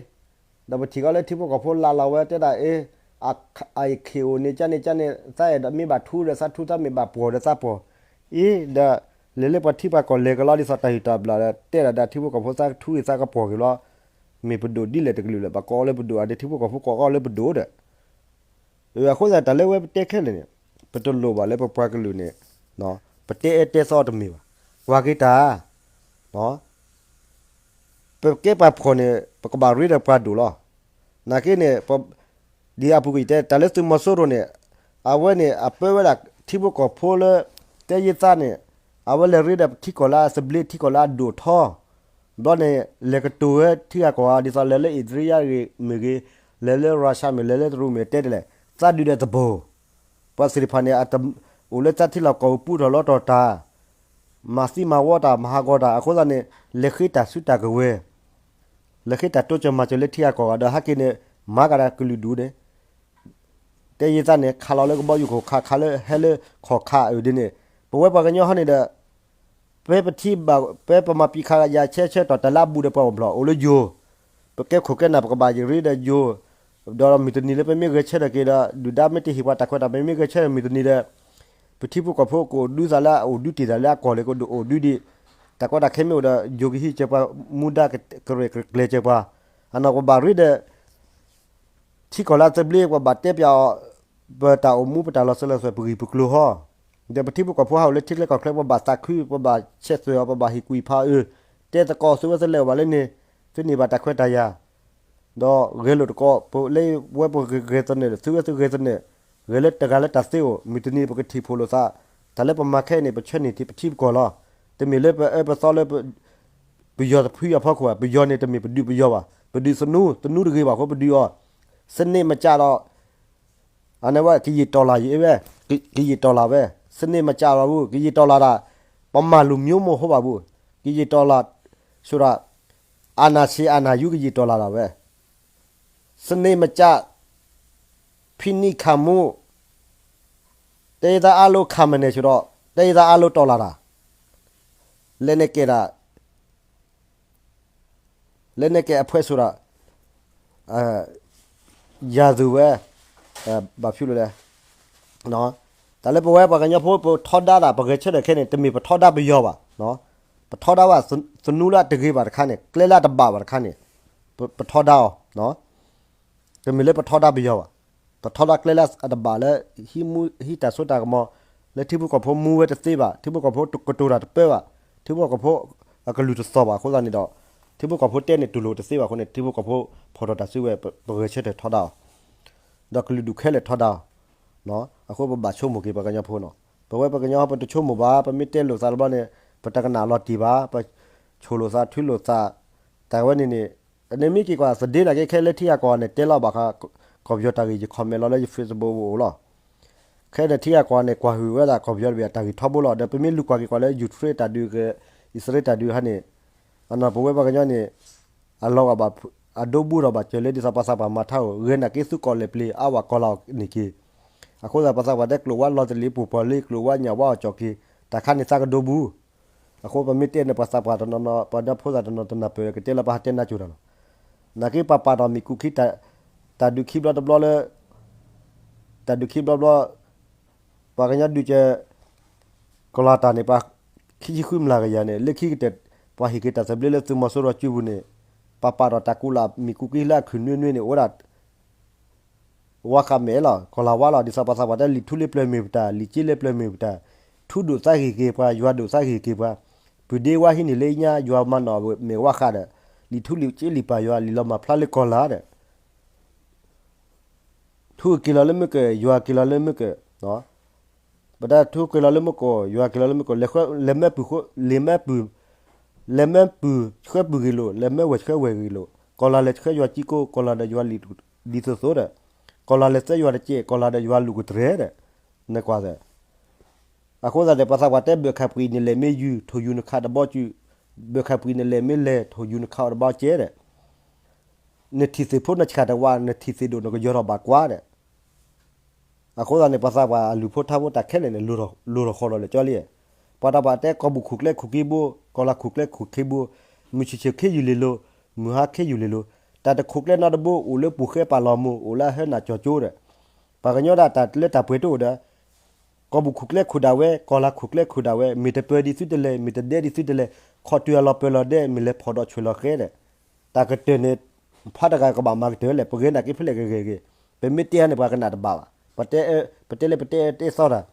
ဒီးပထံၣ်ကီးလၢထံဖိကီၢ်ဖိလၢ်လီၤဝဲတဲဒၣ်အ့ၣ်, အ, အအံၤခ့ၣ်အိၣ်န့ၣ်ကန့ၣ်ကန့ၣ် သးအဲၣ်ဒိးမ့ၢ်ဘၣ်ထူဒီးသးထူ သးမ့ၢ်ဘၣ်ပှီၢ်ဒီးသးပှီၢ်, အ့ၣ်ဒီး, လဲၤလၢပှၤထံပှၤကီၢ်လဲၤကလီဒ်သိးတၢ်ဟုၣ်တၢ်ဘျၣ်ဒီး တဲဒၣ်ဒီးထံဖိကီၢ်ဖိသးထူဂ့ၤသးကပှီၢ်ဂ့ၤလီၤ, မ့ၢ်ပဒိၣ်ဒ်လဲၣ်တကလုာ်လၢၤ ဘၣ်ကိးလၢပဒိၣ်အဒ့ထံဖိကီၢ်ဖိကိးကီးလၢပဒိၣ်ဒီး အဃိသတးတၢ်လၢဝဲပတဲခဲလၢာ်န့ၣ်, ပတလိၣ်ဘၣ်လၢပပှၤကလုာ်န့ၣ်, ပတဲအၢတဲသီတမ့ၢ်ဘၣ်, ကွၢ်က့ၤတၢ်, ပကဲပှၤဖှီၣ်န့ၣ် ပကဘၣ်ရ့ဒီးပှၤဒိၣ်လီၤ. နာ်က့န့ၣ်, ဒ်အပူၤကွံာ်ယတဲ တၢ်လၢသုးမီၤစိရိၤန့ၣ်, အဝဲန့ၣ်အပၢဝဲဒၣ်ထံဖိကီၢ်ဖိလၢ, တဲယ့ၢ်သးန့ၣ်, အဝဲလဲၤရ့ဒီးထံကီၢ်လၢအသဘျ့ထံကီၢ်လၢအဒိၣ်ထီ ဘျီန့ၣ် လဲၤကတိၤဝဲထံဂၤကီၢ်ဂၤ ဒ်သိးလဲၤလၢအ့းတြံယါဂ့ၤမ့ၢ်ဂ့ၤ, လဲၤလၢရၢၡါမ့ၢ် လဲၤလၢတရူးမ့ၢ် တဲဒ်လဲၣ်, သးဒုးဒီးသဘိၣ်, ပှၤသ့ၣ်တဖၣ်န့ၣ်, အိၣ်လၢသးထံလီၢ်ကီၢ်ပူၤထီၣ်လီၤတီၢ်တၢ်, မၤသံမၤဝီတၢ် မၤဟးဂီၤတၢ် အဃိသတးန့ၣ်, လဲၤဃ့တၢ်စုတၢ်ကဝဲၤ, လဲၤဃ့တၢ်တိစၢၤမၤစၢၤလၢထံဂၤကီၢ်ဂၤဒီး ဟဲက့ၤန့ၣ်, မၤကဒီးကလုာ်ဒူၣ်န့ၣ် တဲယ့ၢ်သးန့ၣ် ခးလီၤလၢကဘီယူၤခိၣ်ခး ခးလၢဟဲလၢခီၣ်ခးအုၣ်ဒ်န့ၣ်, ပဝဲပှၤကညီဟီန့ၣ်ဒီး, ပပထံဘၣ် ပပမၤပံာ်ခးယၤဆဲဆၢတီၢ်တၢ်လၢအဘူးဒီးပှၤအိၣ်ဘျီၣ် အိၣ်လၢယိၤ, ပကဲခိၣ်ကဲနၢ် ပကဘၣ်ယရ့ဒီးယိၤ, ဒီးမုၢ်တနံၤလၢပမ့ၢ်ဂဲၤဆၢထၢၣ်က့ၤဒီး ဒုၣ်ဒါမ့ၢ်တဟ့ၣ်ပှၤတၢ်ခွဲးတၢ် ပမ့ၢ်ဂဲၤဆၢထၢၣ်မုၢ်တနံၤဒီး, ပထံဖိကီၢ်ဖိကအိၣ်ဒုးသးလၢအအိၣ်ဒုးတ့ၢ်သးလၢအကီၢ်လၢကဒိၣ်အိၣ်ဒုးဒံး, တၢ်ကီတၢ်ခဲမ့ၢ်အိၣ်ဒီး ယိၤကဟံးစၢၤပှၤ မူဒါကရဲၣ်ကကျဲၤစၢၤပှၤ, အနီၢ်ပဘၣ်ရ့ဒီး ထံကီၢ်လၢအသဘျ့ ပှၤဘၣ်တဲပၠးအီၤ, ပတၢ်အိၣ်မူပတၢ်လီၤစၢၤလီၤသွဲၣ်ပဂံၢ်ပကျိၤဟီ, ဒီးပထံဖိကီၢ်ဖိဟးအိၣ်လၢထံကျဲကီၢ်ချၢ ပှၤဘၣ်သးခု ပှၤဘၣ်ဆဲးသွဲၣ်အီၤ ပှၤဘၣ်ဟ့ၣ်ကူၣ်ဟ့ၣ်ဖးအီၤ, တဲသကိးသုဝဲသုလဲၤအိၣ်ဘၣ်လၢန့ၣ်, သုန့ၢ်ဘၣ်တၢ်ခွဲးတၢ်ယာ် ဒီးဂဲၤလိာ်သကိး ပလၢဝဲပဂဲၤသနၢၣ် သုဝဲသုဂဲၤသနၢၣ်, ဂဲၤလၢတဂၤလၢတၢ်သ့အိၣ် မုၢ်တနံၤပကထံၣ်ဖှိၣ်လိာ်သး, တၢ်လၢပမၤခဲအံၤန့ၣ် ပဆၢန့ၢ်ထံပထံပကီၢ်လီၤ. တမ့ၢ်လၢပအၢပသီလၢ ပယီၤတဖုအဖီခိၣ်ဘၣ်, ပယီၤန့ၣ်တမ့ၢ်ပဒုးပယီၤဘၣ်, ပဒုးသနူ, သနူတဂ့ၤဘၣ်အဃိပဒုးအီၤ, စနံးမကးဒီး အန့ၣ်ဝဲ ကယံာ်တီၢ်လၢ်ယံၤဝဲ, ကယံာ်တီၢ်လၢ်ဝဲ, စနံးမကးဘၣ်ဘူး, ကယံာ်တီၢ်လၢ်ဒၣ်, ပမၤလူၤမျိုးမ့ၢ်အိၣ်ဘၣ်ဘူး, ကယံာ်တီၢ်လၢ်, ဆိဒၣ်, အာဏာရှင် အာဏာယူ ကယံာ်တီၢ်လၢ်ဒၣ်ဝဲ, စနံးမကး, ဖိနံၣ်ခးမူ, တဲယသးအါလိၤခးမနဲၣ်ဆိဒီး, တဲယသးအါလိၤတီၢ်လၢ်ဒၣ်, လဲၤန့ၣ်ကဲဒၣ် လဲၤန့ၣ်ကဲအဖှဲးဆိဒၣ်, ယၤသုးဝဲ, ဘၣ်ဖုးလိာ်လဲၣ်, တၢ်လၢပဝဲပှၤကညီဖိ ပထီဒါတၢ် ပဂဲၤဆၢထၢၣ်ခဲန့ၣ် တမ့ၢ်ပထီဒါပယီၤဘၣ်, ပထီဒါဘၣ် သနူလၢအတဂ့ၤဘၣ်တခါန့ၣ် ကျဲလၢအတဘၣ်ဘၣ်တခါန့ၣ် ပထီဒါအီၤ, တမ့ၢ်လၢပထီဒါပယီၤဘၣ်, ပထီဒါကျဲလၢအတဘၣ်လၢ ဟံးမူ ဟံးတၢ်စိတၢ်ကမီၤ လၢထံဖိကီၢ်ဖိမူဝဲတသ့ဘၣ်, ထံဖိကီၢ်ဖိကတိၤတၢ်တပၢဘၣ်, ထံဖိကီၢ်ဖိအကလုၢ်တသီၣ်ဘၣ်အဃိသတးန့ၣ်ဒီး ထံဖိကီၢ်ဖိတဲန့ၣ်တူၢ်လိာ်တသ့ဘၣ်အဃိန့ၣ် ထံဖိကီၢ်ဖိဖီၣ်ထီၣ်တၢ်စုဝဲ ပဂဲၤဆၢထၢၣ်ထီဒါအီၤ, ဒီးကလုာ်ဒူၣ်ခဲလၢာ်ထီဒါအီၤ, အဃိပဘၣ်ဆိကမိၣ်က့ၤပှၤကညီဖိနီၤ, ပဝဲပှၤကညီပတဆိကမိၣ်ဘၣ်, ပမ့ၢ်တဲလိာ်သးတဘျီန့ၣ် ပတကနၣ်လီၤတံၢ်ဘၣ်, ပဆိၣ်လိာ်သးထုလိာ်သး, တၢ်ဝဲန့ၣ်န့ၣ် နမ့ၢ်က့ၤကွၢ်သဒ့နာ်က့ခဲလၢထံဂၤကီၢ်ဂၤန့ၣ် တဲလီၤဘၣ်ဃး ကီၢ်ပယီၤတၢ်ဂ့ၢ် ယ comment လီၤလၢယ Facebook အိၣ်လီၤ, ခဲန့ၣ်ထံဂၤကီၢ်ဂၤန့ၣ် ကွၢ်ဟုၣ်ဝဲဒၣ်ကီၢ်ပယီၤတဘ့ၣ်အတၢ်ဂ့ၢ်ထီဘိလီၤ, ဒီးပမ့ၢ်လူၤကွၢ်က့ၤကွၢ်လၢ Ukraine တၢ်ဒုး အံၣ်စရ့လးတၢ်ဒုးခါန့ၣ်, အနီၢ်ပဝဲပှၤကညီန့ၣ် အလီၤဂာ်ဘၣ် အဒိဘူးထီၣ်ဘၣ်စၢၤလၢ ဒ်သိးပှၤသးပှၢ်မၤထါဧိၤ ဂဲၤနာ်က့သုးကီၢ်လဲၤပျ့ၤ အါဝဲကီၢ်လၤအီၤန့ၣ်က့ၤ, အဃိသတးပှၤသးပှၢ်တဲကျိာ်ဝါလီၤတလ့ၤ ပူၤပီၢ်လ့ ကျိာ်ဝါညၣ်ဝါအီၣ်ကၠီၣ်က့ၤ, တၢ်ခါန့ၣ်သးကဒိဘူး, အဃိပမ့ၢ်တဲန့ၣ် ပှၤသးပှၢ်တနီၤနီၤ ပှၤဒီဖိသၣ်တနီၤတနၢ်ပၢၢ် ကတဲလၢပှၤဟးတဲနါစိၤတၢ်လီၤ, နာ်က့ပှၤပာ်ထီၣ်မ့ၣ်ကူၣ်ခံ တၢ်ဒုးခံဘျီတဘျီလၢ တၢ်ဒုးခံဘျီဘျီ ပှၤကညီဒုးကဲ ကီၢ်လၤတၢ်န့ၣ် ပှၤခံဆံဃုမျးကယၤန့ၣ် လၢခံကတၢၢ် ပှၤဟ့ၣ်က့ၤတၢ်သဘျ့လၢသုးမီၤစိရိၤစုပူၤန့ၣ် ပှၤပာ်ထီၣ်တၢ်ကူလၢ်မ့ၣ်ကူၣ်ခံလၢအခုၣ်နွံနွံန့ၣ် အိၣ်ဒၣ် ဝါဃးမဲာ်လီၤ ကီၢ်လၤဝါလီၤ ဒ်သိးပှၤသးပှၢ်တဲလံာ်ထူလၢပျၢၤမ့ၢ်ပတၢ် လံာ်က့လၢပျၢၤမ့ၢ်ပတၢ် ထူဒိၣ်သးဂ့ၤက့ၤပှၤ ယွၤဒိၣ်သးဂ့ၤက့ၤပှၤ ပုၢ်ဒ့ဝါဟံးန့ၢ်လၢညါ ယွၤမၤနီၣ်မဲာ်ဝါဃးဒီး လံာ်ထူလံာ်က့လံာ်ပၢ်ယွၤ လံာ်လီၤမၢ်ဖျါလၢကီၢ်လၤဒီး ထူက့ၤလီၤလၢမုၢ်ကၢၢ် ယွၤက့ၤလီၤလၢမုၢ်ကၢၢ်, ပတၢ်ထူက့ၤလီၤလၢမုၢ်ကၢၢ် ယွၤက့ၤလီၤလၢမုၢ်ကၢၢ် လဲၤမၢပုၢ် လဲၤမၢပုၢ် လဲၤမၢပုၢ်ဆှၢပုၢ်ဂ့ၤလိာ် လဲၤမၢဝဲၢ်ဆှၢဝဲၢ်ဂ့ၤလိာ် ကီၢ်လၤလဲၤဆှၢယွၤကံကိ ကီၢ်လၤဒီးယွၤလံာ်ဒ်သိးသိးဒီး ကီၢ်လၤလဲၤသၢယွၤတကဲး ကီၢ်လၤဒီးယွၤလူၢ်ကတြဲၤဒီး နကွၢ်သ အဃိသတးန့ၣ် ပှၤသးပှၢ်တဲဘၢၣ်ခၣ်ပှံာ်န့ၣ်လဲၣ်မ့ၢ်ယုၢ် ထိၣ်ယူၤနခးတဘီကၠူၣ်, ဘၢၣ်ခၣ်ပှံာ်န့ၣ်လဲၣ်မ့ၢ်လဲၣ် ထိၣ်ယူၤနခးအီၤတဘီကဲဒီး နထံၣ်သ့ၣ်ဖိနဆှၣ်တဝး နထံၣ်သ့ၣ်ဒိၣ်နကယီၤထီၣ်ဘၣ်ကွၢ်ဒီး အဃိသတးန့ၣ် ပှၤသးပှၢ်အလုၢ်ဖိထါဖိတၢ်ခဲလၢာ်န့ၣ် လိၣ်ထီၣ်ဃီလီၤလၢာ်ကၠီလံ. ပှၤတၢ်ပှၢ်တဲကီၢ်ပူၤခိၣ်ကျဲခိၣ်ခံဘိ, ကီၢ်လၤခိၣ်ကျဲခိၣ်ခံဘိ, မုၢ်ဆ့ၣ်ဆ့ၣ်ခ့ယုၢ်လ့ၤလိၤ, မုၢ်ဟါခ့ယုၢ်လ့ၤလိၤ, တၢ်တခိၣ်ကျဲနီတဘိ အိၣ်လၢပူၤဃဲပာ်လီၤမူ, အိၣ်လၢအဟၢနၢ်ကၠီကၠိဒီး ပှၤကညီဒၣ်တၢ်လၢတၢ်ပှဲၤတအိၣ်ဒီး ကီၢ်ပူၤခိၣ်ကျဲခိၣ်ဒၣ်ဝဲ, ကီၢ်လၤခိၣ်ကျဲခိၣ်ဒၣ်ဝဲ, မ့ၢ်တပၢၤဒ်သုတလဲၤ, မ့ၢ်တဒဲဒ်သုတလဲၤ, ခီၣ်တုၤအလီၤပၢၤလီၤဒဲး, မ့ၢ်လဲၤဖီၣ်ဒီးဆွဲၣ်လီၤဃဲဒီး, တၢ်ကတၢၢ်န့ၣ် ဖးတဂၤကဘၣ်မၤကတၢၢ်လဲၣ်, ပဂဲၤနာ်က့ဖဲလဲၣ်ကဂဲၤဂ့ၤ, ပမ့ၢ်တဲန့ၣ် ပှၤကနၣ်တဘၣ်ဘၣ်, ပတဲ, ပတဲလၢပတဲတဲသီတၢ်,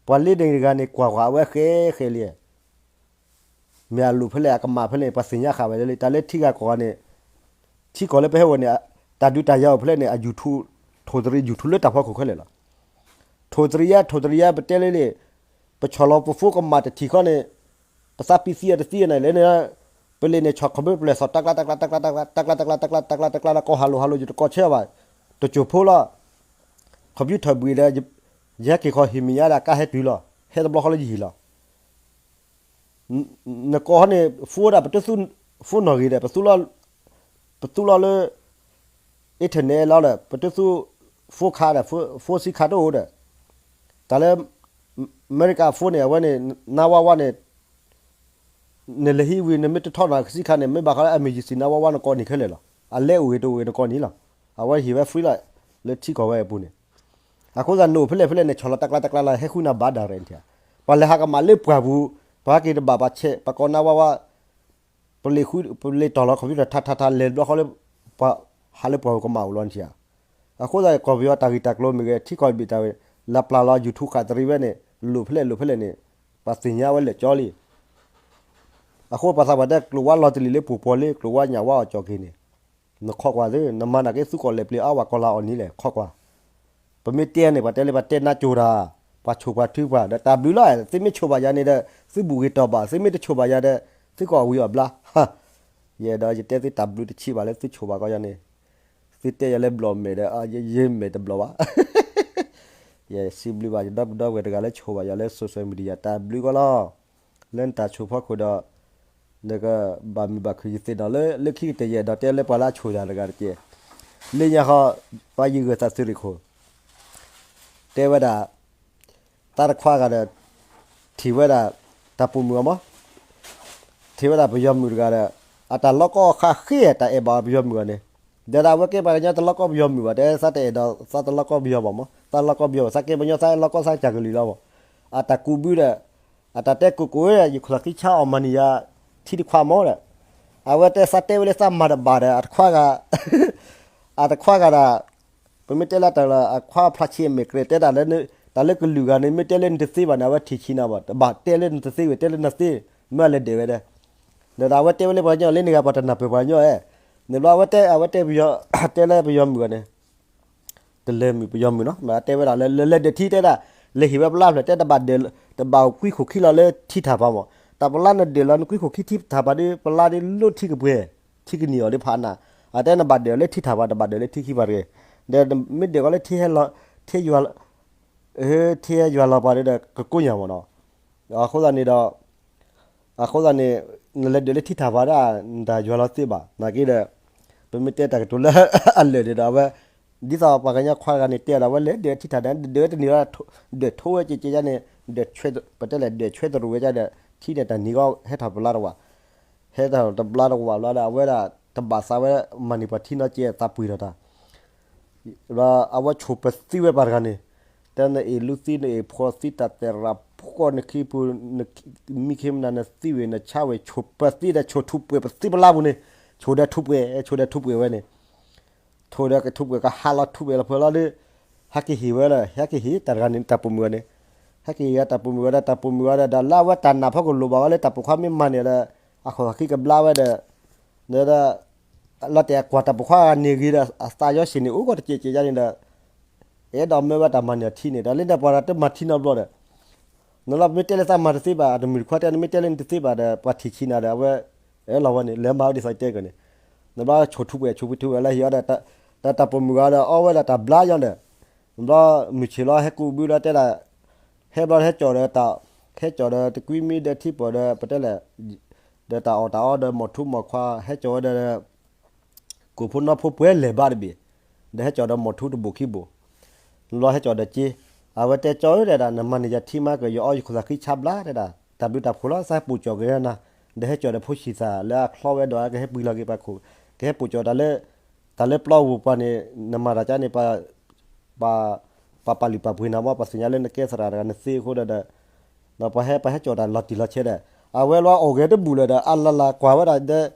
ပှၤလ့ဒ့ၣ်တဂၤန့ၣ် ကွၢ်ကွၢ်အဝဲဃဲဃဲလံ မ့ၢ်အလိၣ်ဖဲလဲၣ် အကမၣ်ဖဲလဲၣ် ပှၤသ့ၣ်ညါဃာ်ဝဲလၢ တၢ်လၢထံဂၤကီၢ်ဂၤန့ၣ်, ထံကီၢ်လၢပဟဲအိၣ်န့ၣ်, တၢ်ဒုးတၢ်ယၤအိၣ်ဖဲလဲၣ်န့ၣ် အယူၢ်ထူ, ထိၣ်သရံးယူၢ်ထူလၢတၢ်ဖီခိၣ်ခဲလၢာ်လီၤ. ထိၣ်သရံးယါ ထိၣ်သရံးယါ ပတဲလၢန့ၣ်, ပဆီၣ်လီၤပဖိကမၣ်တထံၣ်ဃီန့ၣ်, ပသးပံသံအီၤတသံန့ၣ်လဲၣ်န့ၣ်, ပလ့ၣ်န့ၣ် ဆီၣ်ခီၣ်ဘၢပျဲၢ်သီၣ် တၢ်ကျါ တၢ်ကျါ တၢ်ကျါ တၢ်ကျါ တၢ်ကျါ တၢ်ကျါ တၢ်ကျါ တၢ်ကျါ တၢ်ကျါ လၢကီၢ်ဟးလိာ်ဟးလိာ် ယတကိးဆၢဘၣ်, တစိၢ်ဖိလီၤ ခီပူၤထီၣ်ဘှံးဒီး ယဟဲက့ၤခီဟံၣ်မဲာ်ညါဒီး ကါဟဲတုၤလီၤ, ဟဲတဘျီဃီလၢယဟံၣ်လီၤ. နကိးဟီန့ၣ် phone ဒၣ် ပတသူ phone နီၣ်ဂံၢ်ဒီး ပသူလီၤလၢ internet လီၤဒီး ပတသူ phone ခါဒီး phone စံခါတအိၣ်ဒီး တၢ်လၢ အမဲရကၤ phone န့ၣ် အဝဲန့ၣ် နါဝါဝါန့ၣ် နလဲၤဟံးဝံၤ နမ့ၢ်တထီၣ်နီၣ်ကစံခါန့ၣ် မ့ၢ်ဘၣ်ဃးလၢ emergency နါဝါဝါ နကိးန့ၢ်ခဲလၢာ်လီၤ. အလဲအိၣ်ဂ့ၤတအိၣ်ဂ့ၤ နကိးန့ၢ်လီၤ. အဝဲဟ့ၣ်ဝဲ free လီၤ လၢထံကီၢ်ဝဲအပူၤန့ၣ်. အဃိသတး နအိၣ်ဖဲလဲၣ်ဖဲလဲၣ်န့ၣ် ဆီၣ်လီၤတၢ်ကျါတၢ်ကျါလီၤ ဟဲဃုနၤဘၣ် direct ထံဧါ. ပှၤလဲၤဟးကမၣ်လၢပှၢ်ပူၤ, ပှၤဟဲက့ၤတဘၣ် ပှၤဆဲး ပှၤကိးနါဝါဝါ ပလ့ၣ်ဃု ပလ့ၣ်တီၢ်လီၤ computer ထါထါထါ လဲၤတဘျီဃီလၢ ပှၤဟးလၢပှၢ်ပူၤကမၣ်အိၣ်လီၤန့ၣ်ဧါ. အဃိသတး ကီၢ်ပယီၤတၢ်ဂ့ၢ်တၢ်ကျိၤမ့ၢ်ဂ့ၤ ထံကီၢ်တဘ့ၣ်တၢ်ဝဲ လၢပျၢ်လီၤ YouTube ဃာ်တရံးဝဲန့ၣ် လိၣ်ဖဲလဲၣ်လိၣ်ဖဲလဲၣ်န့ၣ် ပှၤသ့ၣ်ညါဝဲလၢာ်ကၠီလံ. အဃိပှၤသးပှၢ်တဲ ကျိာ်ဝါလီၤတလံာ်လၢပူၤပီၢ်လ့ ကျိာ်ဝါညၣ်ဝါအီၣ်ကၠီၣ်က့ၤန့ၣ် နခီကွၢ်သ့, နမၤနာ်က့သုးကီၣ်လဲၤပျ့ၤအါဝဲကီၢ်လၤအီၣ်န့ၣ်လဲၣ် ခီကွၢ်. ပမ့ၢ်တဲန့ၣ် ပှၤတဲလၢပှၤတဲနါစိၤတၢ်, ပှၤဆိၣ်ပှၤထုပှၤ ဒီးတၢ်ဘျုးလီၤ. သုမ့ၢ်ဆိၣ်ဘၣ်ယၤန့ၣ်ဒီး သုဘူးဂ့ၤတီၢ်ဘၣ်, သုမ့ၢ်တဆိၣ်ဘၣ်ယၤဒီး သုကအီၣ်ဝံၤအီၣ်ဘျါ. ယအဲၣ်ဒိးယတဲသုတၢ်ဘျုးတဆံးဘၣ်လၢသုဆိၣ်ဘၣ်ကီးယၤန့ၣ်, သုတဲယၤလၢဘျီၣ်မဲာ်ဒီး ယမဲာ်တဘျီၣ်ဘၣ်. ယစံးဘျုးဘၣ်ယဒီပုၢ်ဒီဝဲၢ်တဂၤလၢဆိၣ်ဘၣ်ယၤလၢ social media တၢ်ဘျုးကီးလီၤ. လၢနတၢ်ဆိၣ်ဖီခိၣ်ဒီး နကဘၣ်မုာ်ဘၣ်ခုၣ်ယသ့ၣ်နီၣ်လၢ လၢခံကတၢၢ်ယအဲၣ်ဒိးတဲလၢပှၤလၢအဆိၣ်ယၤတဂၤတက့ၢ်. လၢညါဃီ ပှၤယံၤဂၢၢ်သးသုးရ့ၣ်ခိၣ် တဲဝဲဒၣ် သးတခွါဂၤဒီး ထံၣ်ဝဲဒၣ် တၢ်ပိာ်မုၣ်အီၤမး, ထံၣ်ဝဲဒၣ်ပယီၤမုၣ်တဂၤဒီး အတၢ်လီၤကီၢ်ခါဃ့တၢ်အဲၣ်ဘၣ်အီၤပယီၤမုၣ်အီၤန့ၣ် ဒီးဒၣ်အဝဲကဲပှၤကညီတလီၢ်ကီၢ်ပယီၤမုၣ်ဘၣ် တဲသးတအဲၣ်ဒိးသးတလီၢ်ကီၢ်ပယီၤဘၣ်မး သးလီၢ်ကီၢ်ပယီၤဘၣ် သးကဲပှၤကညီသးလီၢ်ကီၢ်သးကၢ်ကလုာ်လီၤမး အတၢ်ကူးဘုဒီး အတၢ်တဲကိၢ်ကိၢ်ဝဲ ယခိၣ်သးဃံဆါအီၤမၤန့ၢ်ယၤ ထံတခွးမးဒီး အဝဲတဲသးတဲဝဲလၢသးမၤတဘၣ်ဒီး အတခွါဂၤ အတခွါဂၤဒၣ် ပမ့ၢ်တဲလၢတၢ်လၢအခွါဖျါဆံးအမဲာ်ကြဲၤ တဲဒၣ်လၢ တၢ်လၢကလုာ်ဂၤန့ၣ် မ့ၢ်တဲလၢနတသ့ဘၣ်န့ၣ် အဝဲထံၣ်ဆံးနၤဘၣ် တဘၣ်တဲလၢနတသ့ဝဲ တဲလၢနသ့ မ့ၢ်အလဲၤဒဲးဝဲဒၣ် ဒီးအဝဲတဲဝဲလၢပှၤကညီလၢန့ၣ်ဂၤပှၤတနၢ်ပၢၢ်ပှၤကညီဧါ န့ၣ်ဘျီအဝဲတဲ အဝဲတဲပယီၤ တဲလၢပယီၤမုၣ်ဂၤန့ၣ် တလဲၤမုၣ်ပယီၤမုၣ်နီၤ မ့ၢ်တဲဝဲဒၣ်လၢ လၢလဲၤဒဲးထံတဲဒၣ် လဲၤဟ့ၣ်ဝဲပလါဖျၢၣ်တဲတဘၣ်ဒဲး တဘၣ်ကွံခိၣ်ခံလီၤလၢထံထၣ်ဖးမး တၢ်ပလါနဒဲးလီၤနကွံခိၣ်ခံထံထၣ်ဖးဒီး ပလါဒီးလိၣ်ထံကပှဲၤ ထံကနံၣ်အီၤဒီးဖးနး အတဲနဘၣ်ဒဲးလၢထံထၣ်ဖး တဘၣ်ဒဲးလၢထံခံဖးတဂ့ၤ ဒီးမ့ၢ်ဒဲးကီးလၢထံဟဲလီၤ ထံယွၤ ထံဟဲယွၤလီၤပှၤဒီး ကကိးညါမးနီၤ အဃိသတးန့ၣ်ဒီး အဃိသတးန့ၣ် နလဲၤဒုးလၢထံထၣ်ပှၤဒၣ် နတၢ်ယွၤလီၤသ့ဘၣ် နာ်က့ဒီး ပမ့ၢ်တဲတၢ်ကတိၤလၢအလၢာ်န့ၣ်ဒီး အဝဲ ဒ်သိးပှၤကညီခွါတဂၤန့ၣ်တဲဒီး အဝဲလဲၤဒုးထံထၣ်ဒီး ဒုးဝဲတနံၤလီၤ ဒုးထိဝဲကကဲယါန့ၣ် ပတဲလဲၣ် ဒုးဆွဲသရူးဝဲဒၣ်ဒီး ထံန့ၣ်တၢ်နံၤဂီၢ် ဟဲထီၣ်တဘျါတဝာ် ဟဲထီၣ်တဘျါတဝာ်ဘျီဒီး အဝဲဒၣ်တဘၣ်သးဝဲ မၤန့ၢ်ပှၤထံနီၢ်ကဲသးပှ့ၤထီၣ်တၢ် ဒီးအဝဲဆိၣ်ပသံဝဲပှၤတဂၤန့ၣ် တဲနအ့ၣ်လူသံ နအ့ၣ်ဖီသံ တၢ်သဲးရးဖှီၣ် နခံပူၤ မံခ့မနၤ နသံဝဲ နဆါဝဲ ဆိၣ်ပသံဒီး ဆိၣ်ထူးပှဲၤပသံပလါပူၤန့ၣ် ဆိၣ်ဒီးထူးပှဲၤ ဆိၣ်ဒီးထူးပှဲၤဝဲန့ၣ် ထိၣ်ဒီးကထူးပှဲၤ ကဟးလီၤထူးပှဲၤလီၤဖဲလီၤဒီး ဟဲက့ၤဟ့ၣ်ဝဲလၢ ဟဲက့ၤဟ့ၣ်တၢ်တဂၤန့ၣ် တၢ်ပိာ်မုၣ်ဝဲန့ၣ် ဟဲက့ၤဟ့ၣ်တၢ်ပိာ်မုၣ်ဝဲဒီး တၢ်ပိာ်မုၣ်ဝဲဒီး ဒီးလၢအဝဲတၢ်နာ်ဖီခိၣ်လိၣ်ဘၣ်ဝဲလၢတၢ်ပိာ်ခွါမ့ၢ်မၤန့ၢ်ဒီး အခိၣ်သးဃံကဘျါဝဲဒီး ဒီး လီၤတဲာ်အကွၢ်တၢ်ပိာ်ခွါဂၤန့ၣ်ဂ့ၤဒီး အသးယီၤဆံးန့ၣ် အိၣ်ကီးတကဲးကဲးယါန့ၣ်ဒီး အဲၣ်ဒိးမၢဝဲတၢ်မၤန့ၢ်အထံန့ၣ် ဒီးလၢန့ၣ်ပှၤတမၤထံနီတဘျီဒီး နလီၤမ့ၢ်တဲလၢသးမၤတသ့ဘၣ် အတမုၢ်တခွါတဲ နမ့ၢ်တဲလၢနတသ့ဘၣ်ဒီး ပှၤထံၣ်ဆံးနၤဒီး အဝဲ အဲၣ်လီၤဝဲန့ၣ် လဲၤမၤဝဲဒ်သိးတဲကန့ၣ် နဘျီဆိၣ်ထူးပှဲၤ ဆိၣ်ပှဲၤထူးပှဲၤလၢဟ့ၣ်အီၤဒီး တၢ်တၢ်ပိာ်မုၣ်ဂၤဒီး အီဝဲဒၣ်တၢ်ဘျါယီၤဒီး နဘျီမုၢ်ဆ့ၣ်လီၤ ဟဲကူးဘုဒီးတဲဒၣ် ဟဲဘျီဟဲကၠီၣ်ဒီးတၢ် ဟဲကၠီၣ်ဒီးတကွံမံဒီးထံပီၢ်ဒီး ပတဲလဲၣ် ဒီးတၢ်အီၣ်တၢ်အီဒီးမီၢ်ထူမီၢ်ခွါ ဟဲကၠီၣ်ဝဲဒီး ကိၣ်ဖိနီဖိပှဲၤလဲၢ်ဘၣ်တဘ့ၣ် ဒီးဟဲကၠီၣ်ဒီးမီၢ်ထူတဘိၣ်ခံဘိၣ် လီၤဟဲကၠီၣ်ဒီးက့ အဝဲတဲကၠီၣ်ဧၢတဲဒၣ် နမၤန့ၢ်ယၤထံမးကၢၢ် ယအီယခိၣ်သးဃံဆါဘျါတဲဒၣ် တၢ်ဘျုးတၢ်ဖှိၣ်လီၤ သးပိာ်ကၠီၣ်က့ၤနၤ ဒီးဟဲကၠီၣ်ဒီးဖိဆံးသးလၢအချီဝဲဒီး ကဟဲပှံၤလီၤက့ၤပှၤခိၣ် ကဟဲပိာ်ကၠီၣ်တၢ်လၢ တၢ်လၢပျီပူၤပှၤန့ၣ် နမၤတၢ်ကါန့ၣ် ပ ပှၤပာ်လုၢ်ပာ်ပှ့ၤနၤမး ပှၤသ့ၣ်ညါလၢနကဲသရၣ်တဂၤနသ့အဃိဒီး ဒီးပှၤဟဲပှၤဟဲကၠီၣ်တၢ်လီၤတံၢ်လီၤဆဲးဒီး အဝဲလီၤအီၣ်ဂဲၤတဘူၣ်လၢၤဒီး အလၢ်လၢ်ကွၢ်ဝဲဒၣ်ဒီး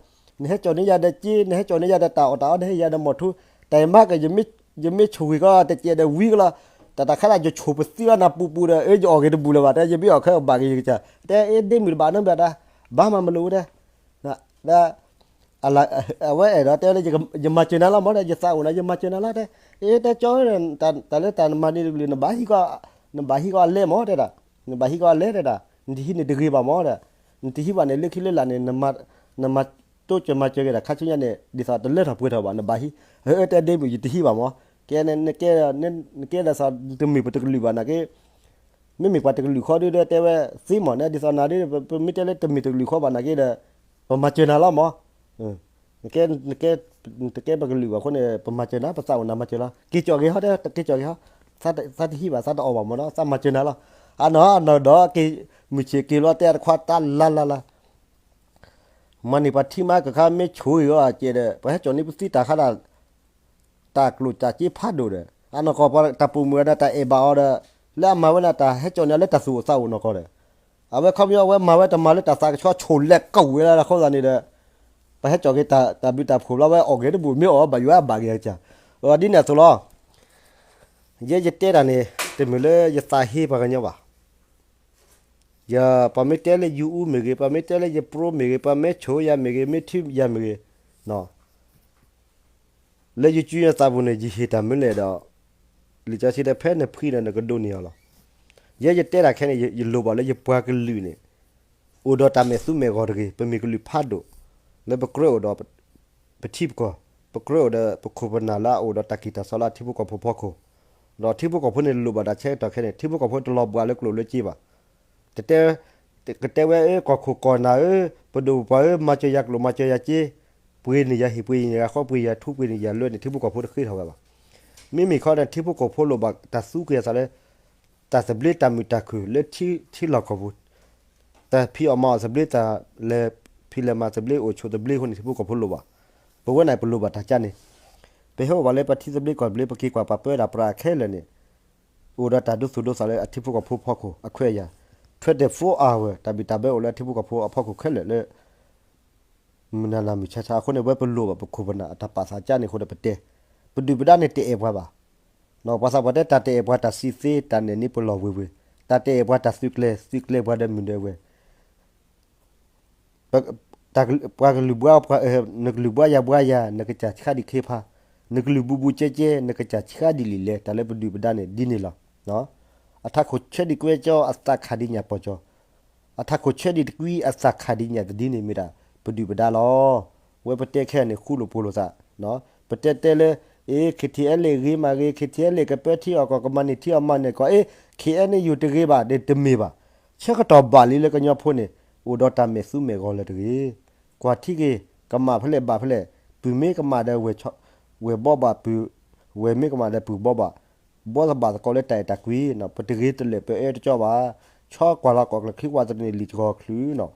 နဟဲကၠီၣ်န့ၢ်ယၤဒီးက့ နဟဲကၠီၣ်န့ၢ်ယၤဒီးတၢ်အီၣ်တၢ်အီ နဟဲယၤဒီးမီၢ်ထူ တၢ်အံၤမးက ယမ့ၢ်ဆိၣ်ဂ့ၤကီးတကဲးဒီးဝံၤကလီၤ တၢ်တၢ်ခါဒၣ်ယဆိၣ်ပသံလီၤနၤပူၤပူၤဒီး အၢ ယအီၣ်ဂဲၤတဘူၣ်လၢၤဘၣ် တဲ ယမ့ၢ်အီၣ်ခဲအဘၣ်က့ၤယကစၢ် တဲ အ့ ဒ့မုၣ်တဘၣ်နီတဘျီတၢ် ဘၣ်မၤမလိာ်ဝဲတဲ ဒီး အဝဲအဲၣ်ဒိးတဲဝဲလၢ ယမၤစၢၤနၤလီၤမးဒီး ယသးအိၣ်နၤ ယမၤစၢၤနၤလီၤတဲ အ့ တဲကၠီ တၢ်လၢတၢ်နမၤန့ၢ်တကလုာ် နဘၣ်ဟံးကီး နဘၣ်ဟံးကီးအလဲမးတဲဒၣ် နဘၣ်ဟံးကီးအလဲတဲဒၣ် နတဟံးန့ၣ်တဂ့ၤဘၣ်မးဒီး နတဟံးဘၣ်န့ၣ် လၢခံလၢလာ်န့ၣ် နမၤတိစၢၤမၤစၢၤက့ၤတၢ်ခါဆူညါန့ၣ် ဒ်သိးတလၢထီၣ်ပှဲၤထီၣ်ဘၣ် နဘၣ်ဟံး အၢ တဲဒ့မုၣ် ယတဟံးဘၣ်မး ကဲ နကဲဒ်သိး တမ့ၢ်ပတကလုာ်ဘၣ်နာ်က့ မ့မ့ၢ်ပှၤတကလုာ်ဃီဒီး တဲဝဲသ့မးန့ၣ် ဒ်သိးနၤဒီး ပမ့ၢ်တဲလၢတမ့ၢ်တကလုာ်ဃီဘၣ်နာ်က့ဒီး ပမၤစၢၤနၤလီၤမး နကဲ နတကဲပကလုာ်ဘၣ်အဃိန့ၣ် ပမၤစၢၤနၤ ပသးအိၣ်နၤမၤစၢၤလီၤ က့ၤကၠီၣ်က့ၤဟီတဲ က့ၤကၠီၣ်က့ၤဟီ သးတဟံးဘၣ် သးတအီၣ်ဘၣ်မးနီၤ သးမၤစၢၤနၤလီၤ အနီၢ်နီၢ်ဒီးက့ၤ မုၢ်ဆ့ၣ်က့ၤလီၤတဲအတခွါတၢ်လၢ်လၢ်လၢ် မၤန့ၢ်ပှၤထံမးကခါမ့ၢ်ဆိၣ်ဂ့ၤအီၤကဲဒီး ပှၤဟဲကၠီၣ်န့ၢ်ပသံတၢ်ခါဒၣ် တၢ်ကျိၣ်တၢ်စ့ဖးဒိၣ်ဒီး အနီၢ်ကီၢ်ပှၤတၢ်ပိာ်မုၣ်ဝဲဒၣ်တၢ်အဲၣ်ဘၣ်အီၤဒီး လၢအမၤဝဲဒၣ်တၢ်ဟဲကၠီၣ်န့ၢ်လၢတၢ်သူၣ်အိၣ်သးအိၣ်နီၢ်ကီၢ်ဒီး အဝဲခီပညီအဝဲမၤဝဲတမၤလၢတၢ်သးကဆှီဆိၣ်လဲၤကိးဝဲလၢအဃိသတးန့ၣ်ဒီး ပှၤဟဲကၠီၣ်က့ၤတၢ်ဘျုးတၢ်ဖှိၣ်ဘျီဝဲအီၣ်ဂဲၤတဘူၣ် မ့ၢ်အီၣ်ဘၣ်ယွၤအဘၣ်က့ၤကစၢ် ဒ်န့ၣ်အသိးလီၤ ယဲယတဲတၢ်န့ၣ် တမ့ၢ်လၢယသးဟ့ပှၤကညီဘၣ် ယ ပှၤမ့ၢ်တဲလၢယအူမ့ၢ်ဂ့ၤ ပှၤမ့ၢ်တဲလၢယပြိမ့ၢ်ဂ့ၤ ပှၤမ့ၢ်ဆိၣ်ယၤမ့ၢ်ဂ့ၤ မ့ၢ်ထံယၤမ့ၢ်ဂ့ၤ လၢယစုညါသးပူၤန့ၣ် ယဟ့ၣ်တၢ်မနုၤလဲၣ်ဒီး လံာ်စီဆှံတဲဖဲနဖှံဒီး နကဒိးန့ၢ်အီၤလီၤ. ယဲယတဲတၢ်ခဲန့ၣ် ယလိၣ်ဘၣ်လၢယပှၤကလုာ်န့ၣ် အိၣ်ဒီးတၢ်မဲာ်သူမဲာ်ဂီၤတဂ့ၤ, ပမ့ၢ်ကလုာ်ဖးဒိၣ် လၢပကြၢးအိၣ်ဒီး ပထံပကီၢ်, ပကြၢးအိၣ်ဒီးပခိၣ်ပနၢ်လၢအအိၣ်ဒီးတၢ်ကံၢ်တၢ်စီလၢအထံဖိကီၢ်ဖိဖီခိၣ်, ဒီးထံဖိကီၢ်ဖိန့ၣ်လိၣ်ဘၣ်တၢ်ဆၢကတီၢ်ခဲန့ၣ် ထံဖိကီၢ်ဖိတလီၤဘှးလၢကျိၣ်လၢစ့ဘၣ်. တတဲ ကတဲဝဲ အၢ ကီၢ်ခိၣ်ကီၢ်နၢ်ဧၢ, ပဒိၣ်ပပှၢ်ဧၢ, မၤစၢၤယၤကျိၣ်မၤစၢၤယၤစ့, ပှ့ၤန့ၢ်ယၤဟံၣ်ပှ့ၤန့ၢ်ယၤဃီ ပှ့ၤယၤထူပှ့ၤန့ၢ်ယၤလွဲန့ၣ် ထံဖိကီၢ်ဖိတဃ့ထီၣ်ဝဲဘၣ်. မ့မ့ၢ်ခီန့ၣ် ထံဖိကီၢ်ဖိလိၣ်ဘၣ်တၢ်သူက့ၤအသးလၢ တၢ်သဘျ့တၢ်မုာ်တၢ်ခုၣ်လၢထံလီၢ်ကီၢ်ပူၤ, တၢ်ဖံးအီၣ်မၤအီၣ်သဘျ့ တၢ်လဲၤဖံးလဲၤမၤသဘျ့ အိၣ်ဆိးသဘျ့အဃိန့ၣ် ထံဖိကီၢ်ဖိလိၣ်ဘၣ်. ပဝဲန့ၣ်ပလိၣ်ဘၣ်တၢ်ကါန့ၣ်, ပဟဲအိၣ်ဘၣ်လၢပထံသဘျ့ကီၢ်သဘျ့ ပက့ၤကွၢ်ပှၤပၢဝဲဒၣ်ပြးခဲလၢာ်န့ၣ် အိၣ်ဒီးတၢ်ဒိသူၣ်ဒိသးလၢအထံဖိကီၢ်ဖိအဖီခိၣ်အခွဲးအယာ်, twenty-four hour တၢ်ဘံၣ်တၢ်ဘၢအိၣ်လၢအထံဖိကီၢ်ဖိအဖီခိၣ်ခဲလၢာ်လၢ မုၢ်နၤနၤမုၢ်ဆါဆါအဃိန့ၣ် ဝဲပလိၣ်ဘၣ်ပခိၣ်ပနၢ်အတၢ်ပာ်သးကါန့ၣ်အဃိဒီးပတဲ, ပဒုၣ်ပဒါန့ၣ်တအဲၣ်ပှၤဘၣ်. ပှၤသးပှၢ်တဲတၢ်တအဲၣ်ပှၤတၢ်စံးသ့ တၢ်နဲၣ်နံပလီၢ်ဝ့ၤဝ့ၤ, တၢ်တအဲၣ်ပှၤတၢ်သုးကျဲၤ သုးကျဲၤပှၤဒီးမုၢ်ဒီးဝဲ ပှၤကလုာ်ဘှါ နကလုာ်ဘှါယၤဘှါယၤ နကစၢ်ဆှါဒံးခ့ဖါ, နကလုာ်ဘူးဘူးကဲကဲ နကစၢ်ဆှါဒံးလံာ်လဲၢ် တၢ်လၢပဒုၣ်ပဒါန့ၣ်ဒ်န့ၣ်လီၤ. အထးခိၣ်ဆၢဒံးကွဲကၠီ အသးခးဒံးညၣ်ပီၢ်ကၠီ, အထးခိၣ်ဆၢဒံးတကွံ အသးခးဒံးညၣ်တဒ်န့ၣ်မ့ၢ်ဒၣ် ပဒုၣ်ပဒါလီၤ. ဝဲပတဲခဲအံၤန့ၣ် ဃူလိာ်ဖိးလိာ်သး, ပတဲတဲလၢ အ့ ခ့ထံအဲလ့ၣ်ဂ့ၤမးဂ့ၤ ခ့ထံအဲလ့ၣ်ကပၢထံအီၣ်ကီၢ် ကမၤန့ၢ်ထံအီၣ်မၤန့ၢ်ကီၢ် အ့ ခ့အဲန့ၣ်ယိာ်တဂ့ၤဘၣ် တမ့ၢ်ဘၣ်. ဆၢကတီၢ်ဘၣ်လံလၢကညီဖိန့ၣ် အိၣ်ဒီးတၢ်မဲာ်သူမဲာ်ဂီၤလၢၤတဂ့ၤ. ကွၢ်ထံဂ့ၤ ကမၣ်ဖဲလဲၣ်ဘၣ်ဖဲလဲၣ်, ပုၢ်မ့ၢ်ကမၣ်ဒီး ဝဲၢ်ဘီဘၣ်ပုၢ်, ဝဲၢ်မ့ၢ်ကမၣ်ဒီးပုၢ်ဘီဘၣ်, ဘီသဘၣ်သကိးလၢတၢ်အဲၣ်တၢ်ကွံနီၤ, ပတဂ့ၤတလၢာ်ပအၢတကၠီဘၣ်. ဆီကွၢ်လီၤကီၢ်ကျၢၢ်ခံကွၢ်သန့ၣ်လံာ်ကီၤချုးနီၤ,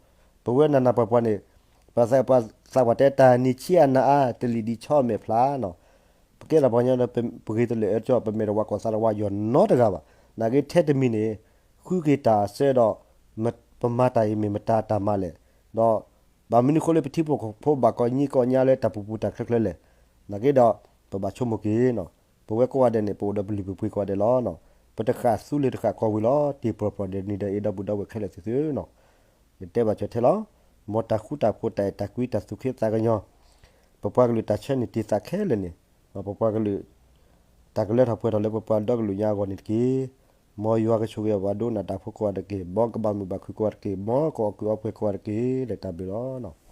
ပဝဲနၤနၤပှၤပှၤန့ၣ် ပှၤသးပှၢ်တဲတၢ်နံၤဆံးအနၤအါ တလံာ်ဒံးဆီမဲာ်ဖျါနီၤ, ပကဲထီၣ်ပှၤကညီဒီး ပဂ့ၤတလၢာ်အၢတကၠီ ပမဲာ်တဝါကီၢ်သးတဝါယွၤနီတဂၤဘၣ်. နာ်က့ထဲတမံၤန့ၣ် ဃုက့ၤတၢ်အစၢဒီး ပမၤတၢ်အံၤမ့ၢ်မတၤတၢ်မၤလဲၣ်, ဒီး ဘၣ်မနုၤအဃိလၢပထံဖိကီၢ်ဖိဘၣ်ကိးညံကိးညါလၢတၢ်ပူၤပူၤတၢ်ချၢချၢလဲၣ်. နာ်က့ဒီး ပဘၣ်ဆိကမိၣ်က့ၤနီၤ, ပဝဲကိးဂၤဒဲးန့ၣ် ပအိၣ်ဒီးပလုၢ်ပပှ့ၤကိးဂၤဒဲးလီၤ. ပတဃၣ်သူလ့ၤတဃၣ်ကီၢ်ဝံၤလီၤ. တ့ၢ်ပျီၢ်ပျီၢ်ဒီးနံၤဒီးအ့ဒီပုၢ်ဒီဝဲၢ်ခဲလၢာ်သ့ၣ်သုနီၤ, ယတဲဘၣ်စၢၤထဲလီၤ. မ်တၢ်ဃူတၢ်ဖိးတၢ်အဲၣ်တၢ်ကွံတၢ်သူၣ်က့သးကညီၤ, ပပှၤကလုာ်တၢ်ဆၢန့ၣ်တ့ၢ်သးခဲလၢာ်န့ၣ်, ပပှၤကလုာ် တၢ်ကလၢထီၣ်ပှဲၤထီၣ်လၢပပှၤဒီကလုာ်ညါအဂီၢ်န့ၣ်တက့ၢ်. မ်ယွၤကဆိၣ်ဂ့ၤအီၤပှၤဒိကနၣ်တၢ်ဖိကိးဂၤတက့ၢ်. မ်ကဘၣ်မုာ်ဘၣ်ခုကိးဂၤတက့ၢ်. မ်ကအီၣ်ကုၢ်အီပှဲၤကိးဂၤတက့ၢ်. လၢတၢ်ဘျုးလီၤ.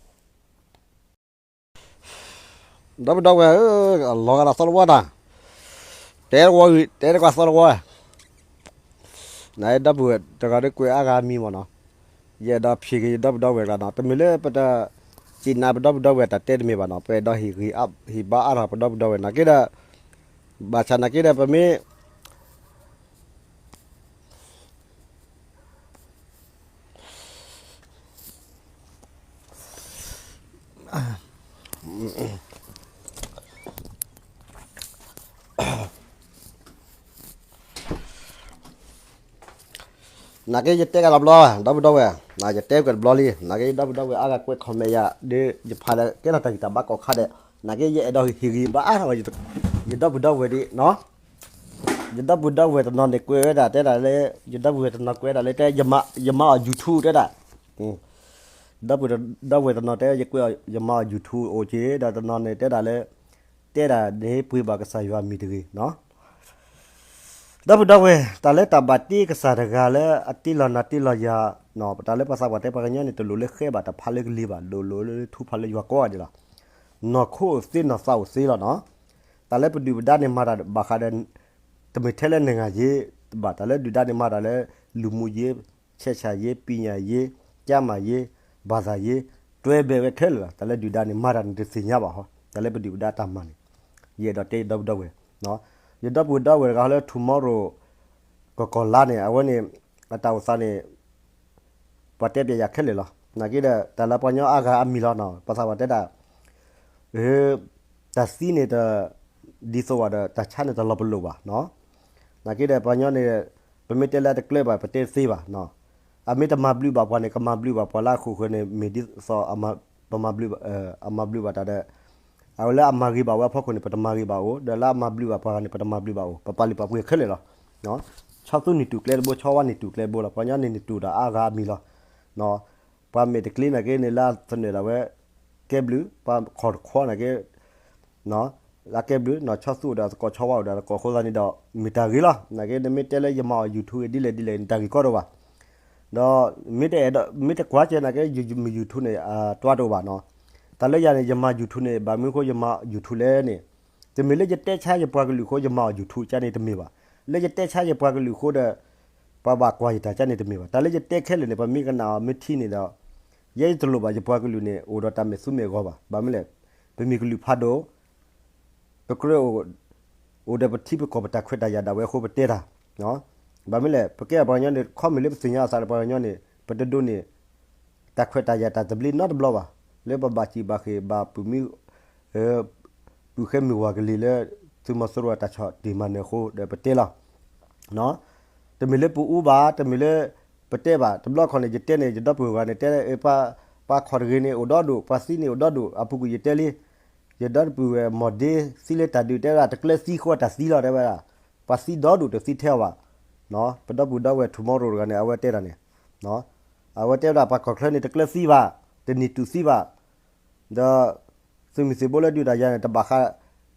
ဒီပုၢ်ဒီဝဲၢ်ဧၢ, အလီၤဂာ်ဒီးသီတဝီတၢ်, တဲတဝီ, တဲတကွၢ်သီတဝီ, နဒီပုၢ်ဝဲၢ်တဂၤဒီးကွဲးအါဂၤမံၤမ့ၢ်နီၤ, ယအဲၣ်ဒိးဖံးက့ၤယဒီပုၢ်ဒီဝဲၢ်တဂၤနီၤ, တမ့ၢ်လၢပတစံးနၤပဒီပုၢ်ဒီဝဲၢ်တၢ်တဲတမ့ၢ်ဘၣ်နီၤ, ပအဲၣ်ဒိးဟ့ၣ်ဂံၢ်ဟ့ၣ်ဘါအါထီၣ်ပဒီပုၢ်ဒီဝဲၢ်နာ်က့ဒီး, ဘၣ်ဆၣ်နာ်က့ဒီးပမ့ၢ် နာ်က့ယတဲကဒီးတဘျီ, ဒီပုၢ်ဒီဝဲၢ်, ယတဲကဒီးတဘျီလံ, နာ်က့ယဒီပုၢ်ဒီဝဲၢ်အါဂၤကွဲး comment ယၤဒီး ယဖးဒီးကဲထီၣ်တၢ်ဂံၢ်တၢ်ဘါကိးခါဒီး, နာ်က့ယအဲၣ်ဒိးဟ့ၣ်ဂံၢ်ဘါအါထီၣ် ယဒီပုၢ်ဒီဝဲၢ်ဒ်နီၤ, ယဒီပုၢ်ဒီဝဲၢ်တနီၤန့ၣ် ကွဲးဝဲဒၣ်တဲဒၣ်လၢ, ယဒီပုၢ်ဝဲၢ်တနီၤကွဲးဒၣ်လၢတဲ ယမၤအီၣ် YouTube တဲဒၣ်, ဒီပုၢ်ဒီဝဲၢ်တနီၤတဲ ယကွဲးအီၤ ယမၤအီၣ် YouTube အိၣ်က့ၤ ဒီးတနီၤန့ၣ်တဲဒၣ်လၢ, တဲဒၣ်န့ၣ်ပှ့ၤဘၣ်ကစၢ်ယွၤမံၤတဂ့ၤနီၤ. ဒီပုၢ်ဒီဝဲၢ် တၢ်လၢတၢ်ဘၣ်တ့ကစၢ်တဂၤလၢအတ့လီၤနၤတ့လီၤယၤ, တၢ်လၢပှၤသးပှၢ်တဲပှၤကညီန့ၣ် တလိၣ်လၢဃဲဘၣ်တၢ်ဖးလၢကလံၤဘၣ်, လိၣ်လိၣ်လၢထူဖးလၢယွၤကိးဂၤဒဲးလီၤ. နီၢ်ခိအိၣ်သ့နီၢ်သးအိၣ်သ့လီၤနီၤ. တၢ်လၢပဒုၣ်ပဒါန့ၣ်မၤတၢ်ဘၣ်ဃးဒီး တမ့ၢ်ထဲလၢနဂၤယ့ဘၣ်, တၢ်လၢဒုၣ်ဒါန့ၣ်မၤတၢ်လၢ လူမှုရေး, ဆက်ဆံရေး, ပညာရေး, ကျန်းမာရေး, ဘာသာရေး, တွဲဘက်ဝဲခဲလၢာ်လီၤ. တၢ်လၢဒုၣ်ဒါန့ၣ် မၤတၢ်န့ၣ်တသ့ၣ်ညါဘၣ်ဟီ, တၢ်လၢပဒုၣ်ပဒါတၢ်မၤန့ၣ်, ယအဲၣ်ဒိးတဲယဒီပုၢ်ဒီဝဲၢ်, ယဒီပုၢ်ဒီဝဲၢ်တဂၤလၢ tomorrow ကီၢ်ကီၢ်လါန့ၣ် အဝဲန့ၣ် အတၢ်အိၣ်သးန့ၣ် ပှၤတဲပျဲယၤခဲလၢာ်လီၤ. နာ်က့ဒီး တၢ်လၢပှၤကညီအါဂၤအမံၤလီၤနီၤ, ပှၤသးပှၢ်တဲဒၣ် တၢ်သံန့ၣ်တဒ်သိးဘၣ်ဒီး တၢ်ဆါန့ၣ်တလီၤပလိာ်ဘၣ်နီၤ. နာ်က့ဒီးပှၤကညီန့ၣ် ပမ့ၢ်တဲလၢတကျဲဘၣ် ပတဲသ့ဘၣ်နီၤ. အမ့ၢ်တမၤဘျုးဘၣ်ပှၤန့ၣ် ကမၤဘျုးဘၣ်ပှၤလၢအဃိဃိန့ၣ် မ့ၢ်ဒ်သိး ပမၤဘျုးဘၣ်, အမၤဘျုးဘၣ်တၢ်ဒီး အဝဲလၢအမၤဂ့ၤဘၣ်ဝဲအဖီခိၣ်န့ၣ် ပတမၤဂ့ၤဘၣ်အိၣ်, ဒီးလၢအမၤဘျုးဘၣ်ပှၤဂၤန့ၣ် ပတမၤဘျုးဘၣ်အိၣ်, ပပာ်လုၢ်ပာ်ပှ့ၤခဲလၢာ်လီၤ. ဆီသူန့ၢ်တူၢ်ကျဲတဘိ, ဆီဝါန့ၢ်တူၢ်ကျဲတဘိလီၤ. ပှၤကညီန့ၣ် န့ၢ်တူၢ်တၢ်အါဂၤအမံၤလီၤ. ပှၤမဲာ်တကျ့နာ်က့န့ၣ် လၢသနၢၣ်ဒၣ်ဝဲ ကဲဘျုး, ပှၤခီၣ်တခီနာ်က့ လၢကဲဘျုးနီၤ, ဆီသူအိၣ်ဒီးသကိး, ဆီဝါအိၣ်ဒီးသကိးအဃိသတးန့ၣ်ဒီး မ့ၢ်တၢ်ဂ့ၤလီၤ. နာ်က့ နမ့ၢ်တဲလၢယမၤအီၣ် YouTube ဒ်လဲၣ်ဒ်လဲၣ်န့ၣ် တၢ်ဂ့ၢ်ကီတအိၣ်ဘၣ်. ဒီး မ့ၢ်တအဲၣ်ဒိး မ့ၢ်တကွၢ်ကဲနာ်က့ ယမၤ YouTube န့ၣ် တွါတအိၣ်ဘၣ်နီၤ. တၢ်လၢယၤန့ၣ် ယမၤ YouTube န့ၣ် ဘၣ်မနုၤအဃိယမၤ YouTube လဲၣ်န့ၣ်, တမ့ၢ်လၢယတဲဆါယပှၤကလုာ်အဃိ ယမၤအီၣ် YouTube ကန့ၣ်တမ့ၢ်ဘၣ်. လၢယတဲဆါယပှၤကလုာ်အဃိဒီး ပှၤဘၣ်ကွၢ်ယတၢ်ကန့ၣ်တမ့ၢ်ဘၣ်. တၢ်လၢယတဲခဲလၢာ်န့ၣ် ပှၤမ့ၢ်ကနၣ်အီၤမ့ၢ်ထံၣ်န့ၣ်ဒီး ယဲယတလိၣ်ဘၣ်ယပှၤကလုာ်န့ၣ် အိၣ်ဒီးတၢ်မဲာ်သူမဲာ်ဂီၤဘၣ်. ဘၣ်မနုၤလဲၣ်, ပမ့ၢ်ကလုာ်ဖးဒိၣ် ပကြၢးအိၣ် အိၣ်ဒီးပထံပကီၢ်ပတၢ်ခွဲးတၢ်ယာ်ဒၣ်ဝဲအဃိပတဲတၢ်. ဘၣ်မနုၤလဲၣ်, ပကဲပှၤကညီန့ၣ် ခီမ့ၢ်လၢပသ့ၣ်ညါအသးဒီးပှၤကညီန့ၣ် ပတဒိးန့ၢ် တၢ်ခွဲးတၢ်ယာ်တၢ်သဘျ့နီတဘျီဘၣ်. လၢပဘၣ်စံးဘၣ်ဃ့ၢ်ဘၣ်ပုၢ်မုၢ် အၢ ပုၢ်ဃဲမုၢ်ဝၤကလံၤလၢ သုးမီၤစိရိၤအတၢ်ဆီၣ်တံၢ်မၤနၢၤအဃိဒီးပတဲလီၤ. တမ့ၢ်လၢပအူဘၣ်, တမ့ၢ်လၢပတဲဘၣ်, တဘျီခီန့ၣ် ယတဲန့ၣ် ယဒီပုၢ်ဝဲၢ်န့ၣ် တဲ ပှၤခီၣ်တဂ့ၤန့ၣ်အိၣ်ဒီဒူၣ်, ပှၤသံန့ၣ်အိၣ်ဒီဒူၣ်, အပူၤကွံာ်ယတဲလံ, ယဒီပုၢ်ဝဲၢ်မီၢ်ဒ့သံလၢတၢ်ဒုး တဲဝဲဒၣ် တကျဲသံဃိတၢ်သံလီၤ တဲဝဲဒၣ်, ပှၤသံဒီဒူၣ်တသံထဲအီၤဘၣ်. ပဒီပုၢ်ဒီဝဲၢ် tomorrow တဂၤန့ၣ် အဝဲတဲတၢ်န့ၣ် အဝဲတဲဝဲဒၣ် ပှၤကီၢ်ချၢန့ၣ် တကျဲသံဘၣ်, တနံၤတူၢ်သံဘၣ်, ဒီး သုးမုၢ်သံၣ်ဘိလၢဒုးတၢ်ယၤန့ၣ် တဘၣ်ဃး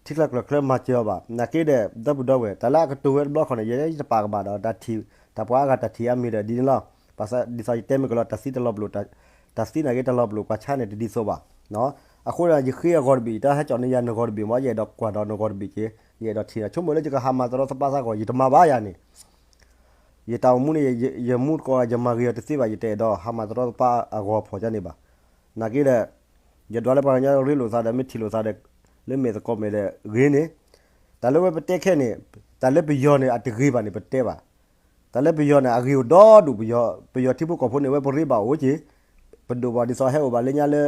ထံချၢကီၢ်ချၢမၤစၢၤအီၤဘၣ်. နာ်က့ဒီး ဒီပုၢ်ဒီဝဲၢ် တၢ်လၢအကတိၤဝဲတဘျီခီန့ၣ် ယဲယတပာ်ကဘၣ်ဒီး တၢ်ပှၤအါဂၤတၢ်ထံၣ်အါမံၤဒီးဒ်န့ၣ်လီၤ. ဘၣ်ဆၣ်ဒ်သိးယတဲမ့ၢ်ကလီၤ တၢ်သံတလီၤပလိာ်, တၢ်သံနာ်က့တလီၤပလိာ် ပှၤဆါန့ၣ်တဒ်သိးဘၣ်. အဃိဒီး ယဃ့အဂီၤတဘ့ၣ်, တၢ်ဟဲကၠီၣ်န့ၢ်ယၤနဂီၤတဘ့ၣ်မး ယအဲၣ်ဒိးကွၢ်ဒီးနဂီၤတဘ့ၣ်က့ၤ, ယအဲၣ်ဒိးထံၣ်ဒီး ဆိကမိၣ်လၢယကဟးမၤသရီသပၢ်သးဂီၢ် ယတမၤဘၣ်ယၤန့ၣ် ယတၢ်အိၣ်မူန့ၣ် ယမူတကိး ယမၤဂ့ၤအီၤတသ့ဘၣ်, ယတအဲၣ်ဒိးဟးမၤသရီသပၢ်အဂီၤဖီၣ်ကန့ၣ်ဘၣ်. နာ်က့ဒီး ယဒွးလၢပှၤကညီရ့လိာ်သးဒီး မ့ၢ်ထံၣ်လိာ်သးဒီး လၢမဲာ်သကိးမဲာ်ဒီးဂ့ၤန့ၣ်, တၢ်လၢဝဲပတဲခဲန့ၣ် တၢ်လၢပယီၤန့ၣ် အတဂ့ၤဘၣ်န့ၣ် ပတဲဘၣ်. တၢ်လၢပယီၤန့ၣ် အဂ့ၤအိၣ်ဒီဒူၣ်, ပယီၤထံဖိကီၢ်ဖိန့ၣ် ဝဲပရ့ဘၣ်အိၣ်က့ၤ, ပဒိၣ်ဘၣ်ဒ်သိးဟဲအိၣ်ဘၣ်လၢညါလၢ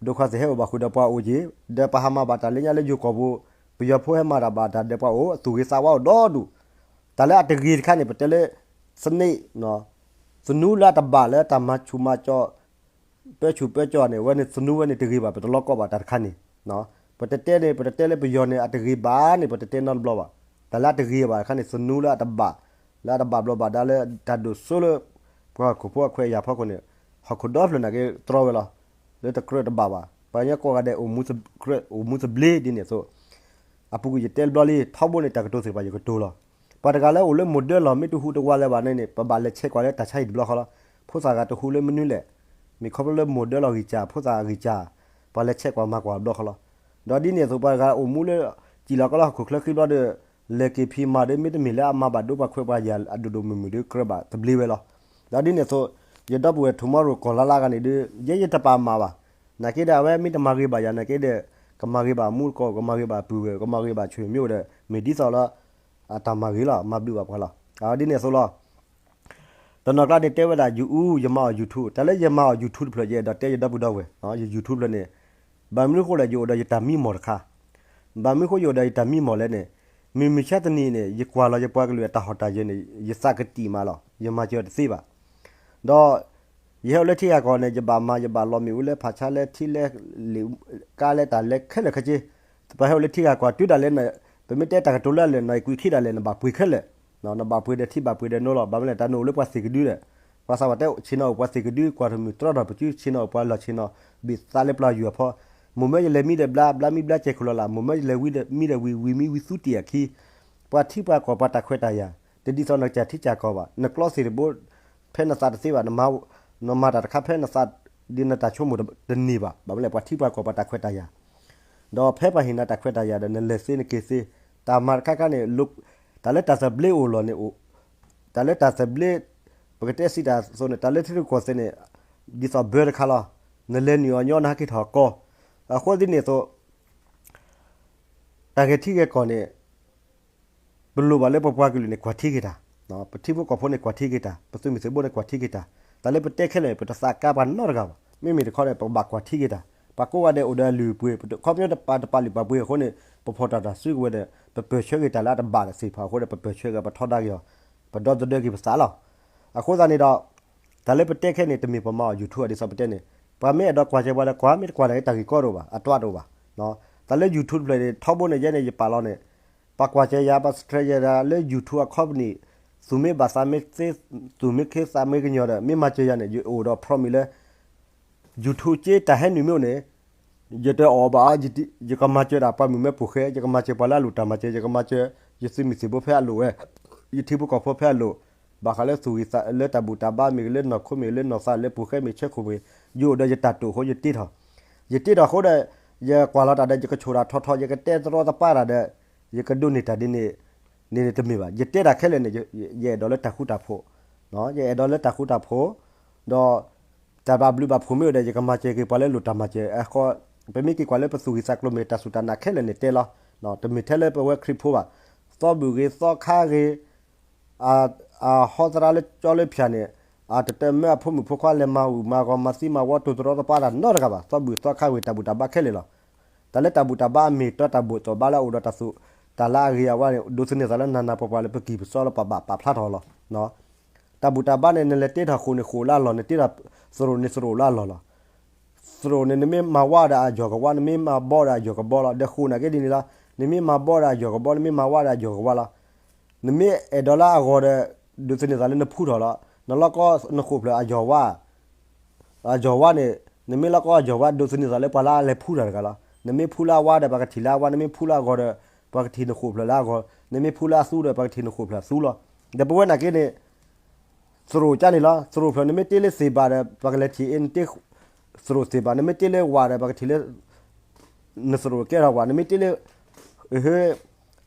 ဒိခွါသ့ၣ်ဟဲအိၣ်ဘၣ်ဃုာ်ဒီးပှၤအိၣ်က့ၤ, ဒီးပှၤဟးမၤဘၣ်တၢ်လၢညါလၢယိၤကီၢ်ပူၤ, ပယီၤဖိဟဲမၤတၢ်ဘၣ်တၢ်ဒီးပှၤအိၣ် အသူၣ်ဂ့ၤသးဝါအိၣ်ဒီဒူၣ်. တၢ်လၢအတဂ့ၤတခါန့ၣ် ပတဲလၢ သန့း သနူလၢအတဘၣ်လၢတၢ်မၤဆူၣ်မၤကၠီၣ် ပၢဆူၣ်ပၢကၠီၣ်န့ၣ် ဝဲန့ၣ်သနူဝဲန့ၣ်တဂ့ၤဘၣ် ပတလီၤကီဘၣ်တၢ်တခါန့ၣ်, ပတတဲန့ၣ် ပတတဲလၢပယီၤန့ၣ် အတဂ့ၤဘၣ်န့ၣ် ပတတဲနီတဘျီဘၣ်. တၢ်လၢအတဂ့ၤဘၣ်တခါန့ၣ် သနူလၢအတဘၣ်, လၢအတဘၣ်ဘျီဘၣ်ဒါလၢတၢ်ဒိၣ်စိလၢ ပှၤဟီၣ်ခိၣ်ဖိအခွဲးအယာ်ဖီခိၣ်န့ၣ် ဟီၣ်ခိၣ်ဒီဖျၢၣ်နာ်က့တြီဝဲလီၤ. လၢတကြၢးတဘၣ်ဘၣ် ပှၤကညီကိးဂၤဒဲး အိၣ်မူသဘျ့ဒ်န့ၣ်အသိး အပူၤကွံာ်ယတဲတဘျီလံ ထီဘိန့ၣ် တၢ်ကတိၤသ့ၣ်တဖၣ်ယကတိၤလီၤ. ပှၤတဂၤလၢအိၣ်လၢ model လီၤ မ့ၢ်တဟူးတဝးလၢၤဘၣ်န့ၣ်န့ၣ် ပဘၣ်လဲၤဆဲးကွၢ်လၢတၢ်ဆါဟံၣ်တဘျီဃီလီၤ. ဖိသၣ်ဂၤတဟူးလၢမနုၤလဲၣ်, မ့ၢ်ခီဖျိလၢ model လီၤဂံၢ်စၢ် ဖိသၣ်ဂံၢ်စၢ်, ပှၤလဲၤဆဲးကွၢ်မၤကွၢ်တဘျီဃီလီၤ. ဒီးဒ်န့ၣ်အသိးပှၤတဂၤအိၣ်မူလၢ စံၣ်လီၤကီလၢဟီၣ်ခိၣ်ချၢခံဘျီဒီး လဲၤက့ၤဖံးမၤဒီး မ့တမ့ၢ်လၢအမၤဘၣ်ဒိပှၤခွဲးပှၤယာ်အဒိၣ်ဒိၣ်မုၢ်မုၢ်ဒီးကြၢးဘၣ်သဘျ့ဝဲလီၤ. ဒီးဒ်န့ၣ်အသိး ယဒီပုၢ်ဝဲၢ် tomorrow ကီၢ်လါလါဂၤန့ၣ်ဒီး ယဲယတပာ်မၤဘၣ်. နာ်က့ဒီး အဝဲမ့ၢ်တမၤဂ့ၤဘၣ်ယၤနာ်က့ဒီး ကမၤဂ့ၤဘၣ်အမူတကိး ကမၤဂ့ၤဘၣ်ပုၢ်ဝဲၢ် ကမၤဂ့ၤဘၣ်ဆွေမျိုးဒီး မ့ၢ်ဒ်သိးလၢ အတၢ်မၤဂ့ၤလီၤ မၤဘျုးဘၣ်ပှၤလီၤ. အဒ်န့ၣ်အသိးလီၤ. တနီၤကျါန့ၣ်တဲဝဲဒၣ် ယအူ ယမၤအီၤ YouTube တၢ်လၢယမၤအီၤ YouTube တဖျၢၣ် ယအဲၣ်ဒိးတဲယဒီပုၢ်ဒီဝဲၢ် ယ YouTube တဖျၢၣ်န့ၣ် ဘၣ်မနုၤအဃိလဲၣ် ယအိၣ်ဒီးယတၢ်မံမီၢ်တခါ ဘၣ်မနုၤအဃိယအိၣ်ဒီးယတၢ်မံမီၢ်လဲၣ်န့ၣ် မုၢ်မဆါတနံၤန့ၣ် ယကွၢ်လီၤယပှၤကလုာ်အတၢ်ဟီၣ်တၢ်ယၢၤန့ၣ် ယသးကတံာ်မးလီၤ ယမၤစၢၤတသ့ဘၣ်. ဒီး ယဟဲအိၣ်လၢထံဂၤကီၢ်န့ၣ် ယဘၣ်မၤ ယဘၣ်လီၤမ့ၣ်အူလၢဖးဆါလၢထံလၢလံာ်ကါလၢတၢ်လဲၤခဲလၢာ်ခဲဆ့, ပဟဲအိၣ်လၢထံဂၤကီၢ်တုၤဒၣ်လဲာ်န့ၣ် ပမ့ၢ်တဲတၢ်ကတိၤလၢအလၢာ် နီၢ်အံၤကွံာ်ခံဒၣ်လဲာ် နဘၣ်ပှ့ၤခဲလၢာ်, နဘၣ်ပှ့ၤဒီးထံဘၣ်ပှ့ၤဒီးနိလီၤ. ဘၣ်မနုၤလဲၣ် တၢ်နအိၣ်လၢပှၤသ့ၣ်ကဒုဒီး ပှၤသးပှၢ်တဲ ဆ့ၣ်နီၤအိၣ်ပှၤသ့ၣ်ကဒု ကွၢ်တမုာ်တြီထီၣ်ပစု ဆ့ၣ်နီၤအိၣ်ပှၤလီၢ်ဆ့ၣ်နီၤ ဘ့ၣ်သးလၢပျၢ်ယွၤအဖီ, မိၢ်မၢယလဲၤမံဒီးဘျါ ဘျါမံဘျါစဲးခိၣ်လီၤလး မိၢ်မၢယလဲၤဝံဒီးမံဒီးဝံၤ ဝံၤမံဝံၤသူတ့ၢ်အခံ ပှၤထံပှၤကီၢ်ပှၤတၢ်ခွဲးတၢ်ယာ် တဒ်သိးနကစၢ်ထံကစၢ်ကီၢ်ဘၣ် နကျီသ့ၣ်တဘိ ဖဲနသးတသ့ဘၣ် နမၤတၢ်တခါဖဲနသး ဒ်နတၢ်ဆိကမိၣ်တန့ၢ်ဘၣ် ဘၣ်မနုၤလဲၣ် ပှၤထံပှၤကီၢ်ပှၤတၢ်ခွဲးတၢ်ယာ် ဒီးဖဲပှၤဟ့ၣ်နၤတၢ်ခွဲးတၢ်ယာ်ဒီး နလဲၤသ့နက့ၤသ့, တၢ်မၤတခါခါန့ၣ် တၢ်လၢတၢ်သဘျ့အိၣ်လီၤန့ၣ် တၢ်လၢတၢ်သဘျ့ ပကတဲစံးတၢ်အသိးန့ၣ် တၢ်လၢထံရူၢ်ကီၢ်သဲးန့ၣ် ဒ်သိးဘၢတခါလီၤ. နလဲၤနုာ်အီၤညီနဟဲက့ၤထီၣ်ကီ, အဃိဒ်န့ၣ်အသိး တၢ်ဂဲၤထံဂဲၤကီၢ်န့ၣ် ပလိၣ်ဘၣ်လၢပပှၤကလုာ်န့ၣ် ကွၢ်ထံက့ၤတၢ်, ပထံဖိကီၢ်ဖိန့ၣ် ကွၢ်ထံက့ၤတၢ်, ပသုးမုၢ်သံၣ်ဘိန့ၣ် ကွၢ်ထံက့ၤတၢ်, တၢ်လၢပတဲခဲလၢာ် ပတသးကါပှၤနီတဂၤဘၣ်, မ့မ့ၢ်တခီန့ၣ် ပကဘၣ်ကွၢ်ထံက့ၤတၢ်, ပှၤကိးဂၤဒဲးအိၣ်ဒီးအလုၢ်အပှ့ၤ, ခီပညီတပာ်တပာ်လုၢ်ပာ်ပှ့ၤအဃိန့ၣ် ပဖီၣ်တၢ်တၢ်စုကဝဲၤဒီး ပပၢၢ်ဆၢက့ၤတၢ်လၢအတဘၣ်သ့ၣ်တဖၣ်အဃိဒီး ပပၢၢ်ဆၢက့ၤ ပထီဒါက့ၤအီၤ, ပဒီသဒၢက့ၤပသးလီၤ. အဃိသတးန့ၣ်ဒီး တၢ်လၢပတဲခဲန့ၣ် တမ့ၢ်ပမၤအီၤ YouTube ဒ်သိးပတဲန့ၣ်, ပှၤမ့ၢ်အဲၣ်ဒိးကွၢ်စၢၤပှၤဒီးကွၢ်, မ့ၢ်တကွၢ်န့ၣ် တၢ်ဂ့ၢ်ကီတအိၣ်ဘၣ်, အတွၢ်တအိၣ်ဘၣ်. တၢ်လၢ YouTube တဖျၢၣ်န့ၣ် ထီဘိန့ၣ် ယဲန့ၣ် ယပာ်လီၤန့ၣ် ပှၤကွၢ်စၢၤယၤ ပှၤ subscribe ယၤဒီး လၢ YouTube အခီပနံၣ် သူၣ်မ့ၢ်ဘၣ်သးမ့ၢ်သ့, သူၣ်မ့ၢ်ခ့သးမ့ၢ်ကညီၤဒီး မ့ၢ်မၤစၢၤယၤန့ၣ် ယအိၣ်ဒီး promise လၢ YouTube က့တၢ်ဟဲနုာ်မ့ၢ်အိၣ်န့ၣ် ယတအီၣ်ဘၣ်, ယကမၤစၢၤဒၣ်ပှၤမုၣ်မၢပူၤဃဲ, ယကမၤစၢၤပှၤလၢအလိၣ်တၢ်မၤစၢၤ, ယကမၤစၢၤ ယသုးမုၢ်သံၣ်ဘိဖဲအလိၣ်ဝဲ, ယထံဖိကီၢ်ဖိဖဲအလိၣ်, ဘၣ်ဃးလၢသူၣ်ဂံၢ်သးလၢတၢ်ဘူၣ်တၢ်ဘါမ့ၢ်ဂ့ၤ, လၢနီၢ်ခိမ့ၢ်ဂ့ၤ, လၢနီၢ်သးလၢပူၤဃဲမ့ၢ်ဆၢခိၣ်မ့ၢ်, ယအိၣ်ဒီးယတၢ်တိာ်အဃိ ယတ့ထီၣ်, ယတ့ထီၣ်အဃိဒီး ယကွၢ်လီၤတၢ်ဒီး ယကဆိၣ်တၢ်ထီထီ, ယကတဲသရီသပၢ်တၢ်ဒီး ယကဒိးန့ၢ်တၢ်ဒ်န့ၣ် န့ၣ်န့ၣ်တမ့ၢ်ဘၣ်. ယတဲတၢ်ခဲလၢာ်န့ၣ် ယအဲၣ်ဒိးလၢတၢ်ဃူတၢ်ဖိး, ယအဲၣ်ဒိးလၢတၢ်ဃူတၢ်ဖိး, ဒီး တၢ်ဘၣ်ဘျုးဘၣ်ဖှိၣ်မ့ၢ်အိၣ်ဒီး ယကမၤစၢၤက့ၤပှၤလၢလိၣ်တၢ်မၤစၢၤအဃိ, ပမ့ၢ်က့ၤကွၢ်လၢပသူၣ်ဂံၢ်သးကျိၤမ့ၢ် တၢ်စူၢ်တၢ်နာ်ခဲလၢာ်န့ၣ်တဲလီၤ. တမ့ၢ်ထဲလၢပဝဲခရံာ်ဖိဘၣ်. သီဘူၣ်ဂ့ၤ သီခါဂ့ၤ အဟီသရၣ်လၢကၠီလၢဖၠၣ်န့ၣ် အတတမၢအဖိမုၣ်ဖိခွါလဲၤမၤအုၣ်မၤဂီၤ မၤသံမၤဝီ တိၢ်တရီတပါတၢ်နီတဂၤဘၣ်. သီဘူၣ်သီခါဂ့ၤ တၢ်ဘူၣ်တၢ်ဘါခဲလၢာ်လီၤ. တၢ်လၢတၢ်ဘူၣ်တၢ်ဘါအမ့ၢ်တၢ်တၢ်ဘူၣ်တၢ်ဘါလၢအအိၣ်ဒီးတၢ်သူၣ်တၢ်လၢအဂ့ၤအဝါန့ၣ် ဒိးသန့ၤသးလၢနၤနၤပှၤပှၤလၢပကံၢ်ပစီလၢပဘၣ်ပာ်ဖျါထီၣ်လီၤ. တၢ်ဘူၣ်တၢ်ဘါန့ၣ် နလဲၤတ့ထီၣ်ဃိာ်န့ၣ် ဃိာ်လၢအလီၢ်, နတ့ထီၣ်သရိာ်န့ၣ် သရိာ်လၢအလီၢ်လီၤ. သရိာ်န့ၣ် နမ့ၢ်မၤဝါဒီးအယီၢ်ကဝါ, နမ့ၢ်မၤဘီဒီးအယီၢ်ကဘီလီၤ. ဒီးဃိာ်နာ်က့ဒ်န့ၣ်လီၤ. နမ့ၢ်မၤဘီဒီးအယီၢ်ကဘီ, နမ့ၢ်မၤဝါဒီးအယီၢ်ကဝါလီၤ. နမ့ၢ်အဲၣ်ဒိးလၢအဂီၤဒီး ဒိးသန့ၤသးလၢနဖှူထီၣ်လီၤ. နလီၢ်ကီနဃိာ်ဖျၢၣ်အယီၢ်ဝါ အယီၢ်ဝါန့ၣ် နမ့ၢ်လီၢ်ကီအယီၢ်ဝါ ဒိးသန့ၤသးလၢပှၤလၢအလဲၤဖှူတၢ်တဂၤလီၤ. နမ့ၢ်ဖှူလၢအဝါဒီး ပှၤကထံၣ်လၢအဝါ, နမ့ၢ်ဖှူလၢအဂီၤဒီး ပှၤကထံၣ်နဃိာ်ဖျၢၣ်လၢအဂီၤ, နမ့ၢ်ဖှူလၢအသူဒီး ပှၤကထံၣ်နဃိာ်ဖျၢၣ်အသူလီၤ. ဒီးပဝဲနာ်က့န့ၣ် သရိာ်ကန့ၣ်လီၤ. သရိာ်ဖျၢၣ် နမ့ၢ်တ့လၢသ့ၣ်ဘၣ်ဒီး ပှၤကလဲၤထံၣ်အ့ၣ် နတ့သရိာ်သ့ၣ်ဘၣ်, နမ့ၢ်တ့လၢဝၣ်ဒီး ပှၤကထံၣ်လၢ နသရိာ်ကဲထီၣ်ဝၣ်, နမ့ၢ်တ့လၢ ဟ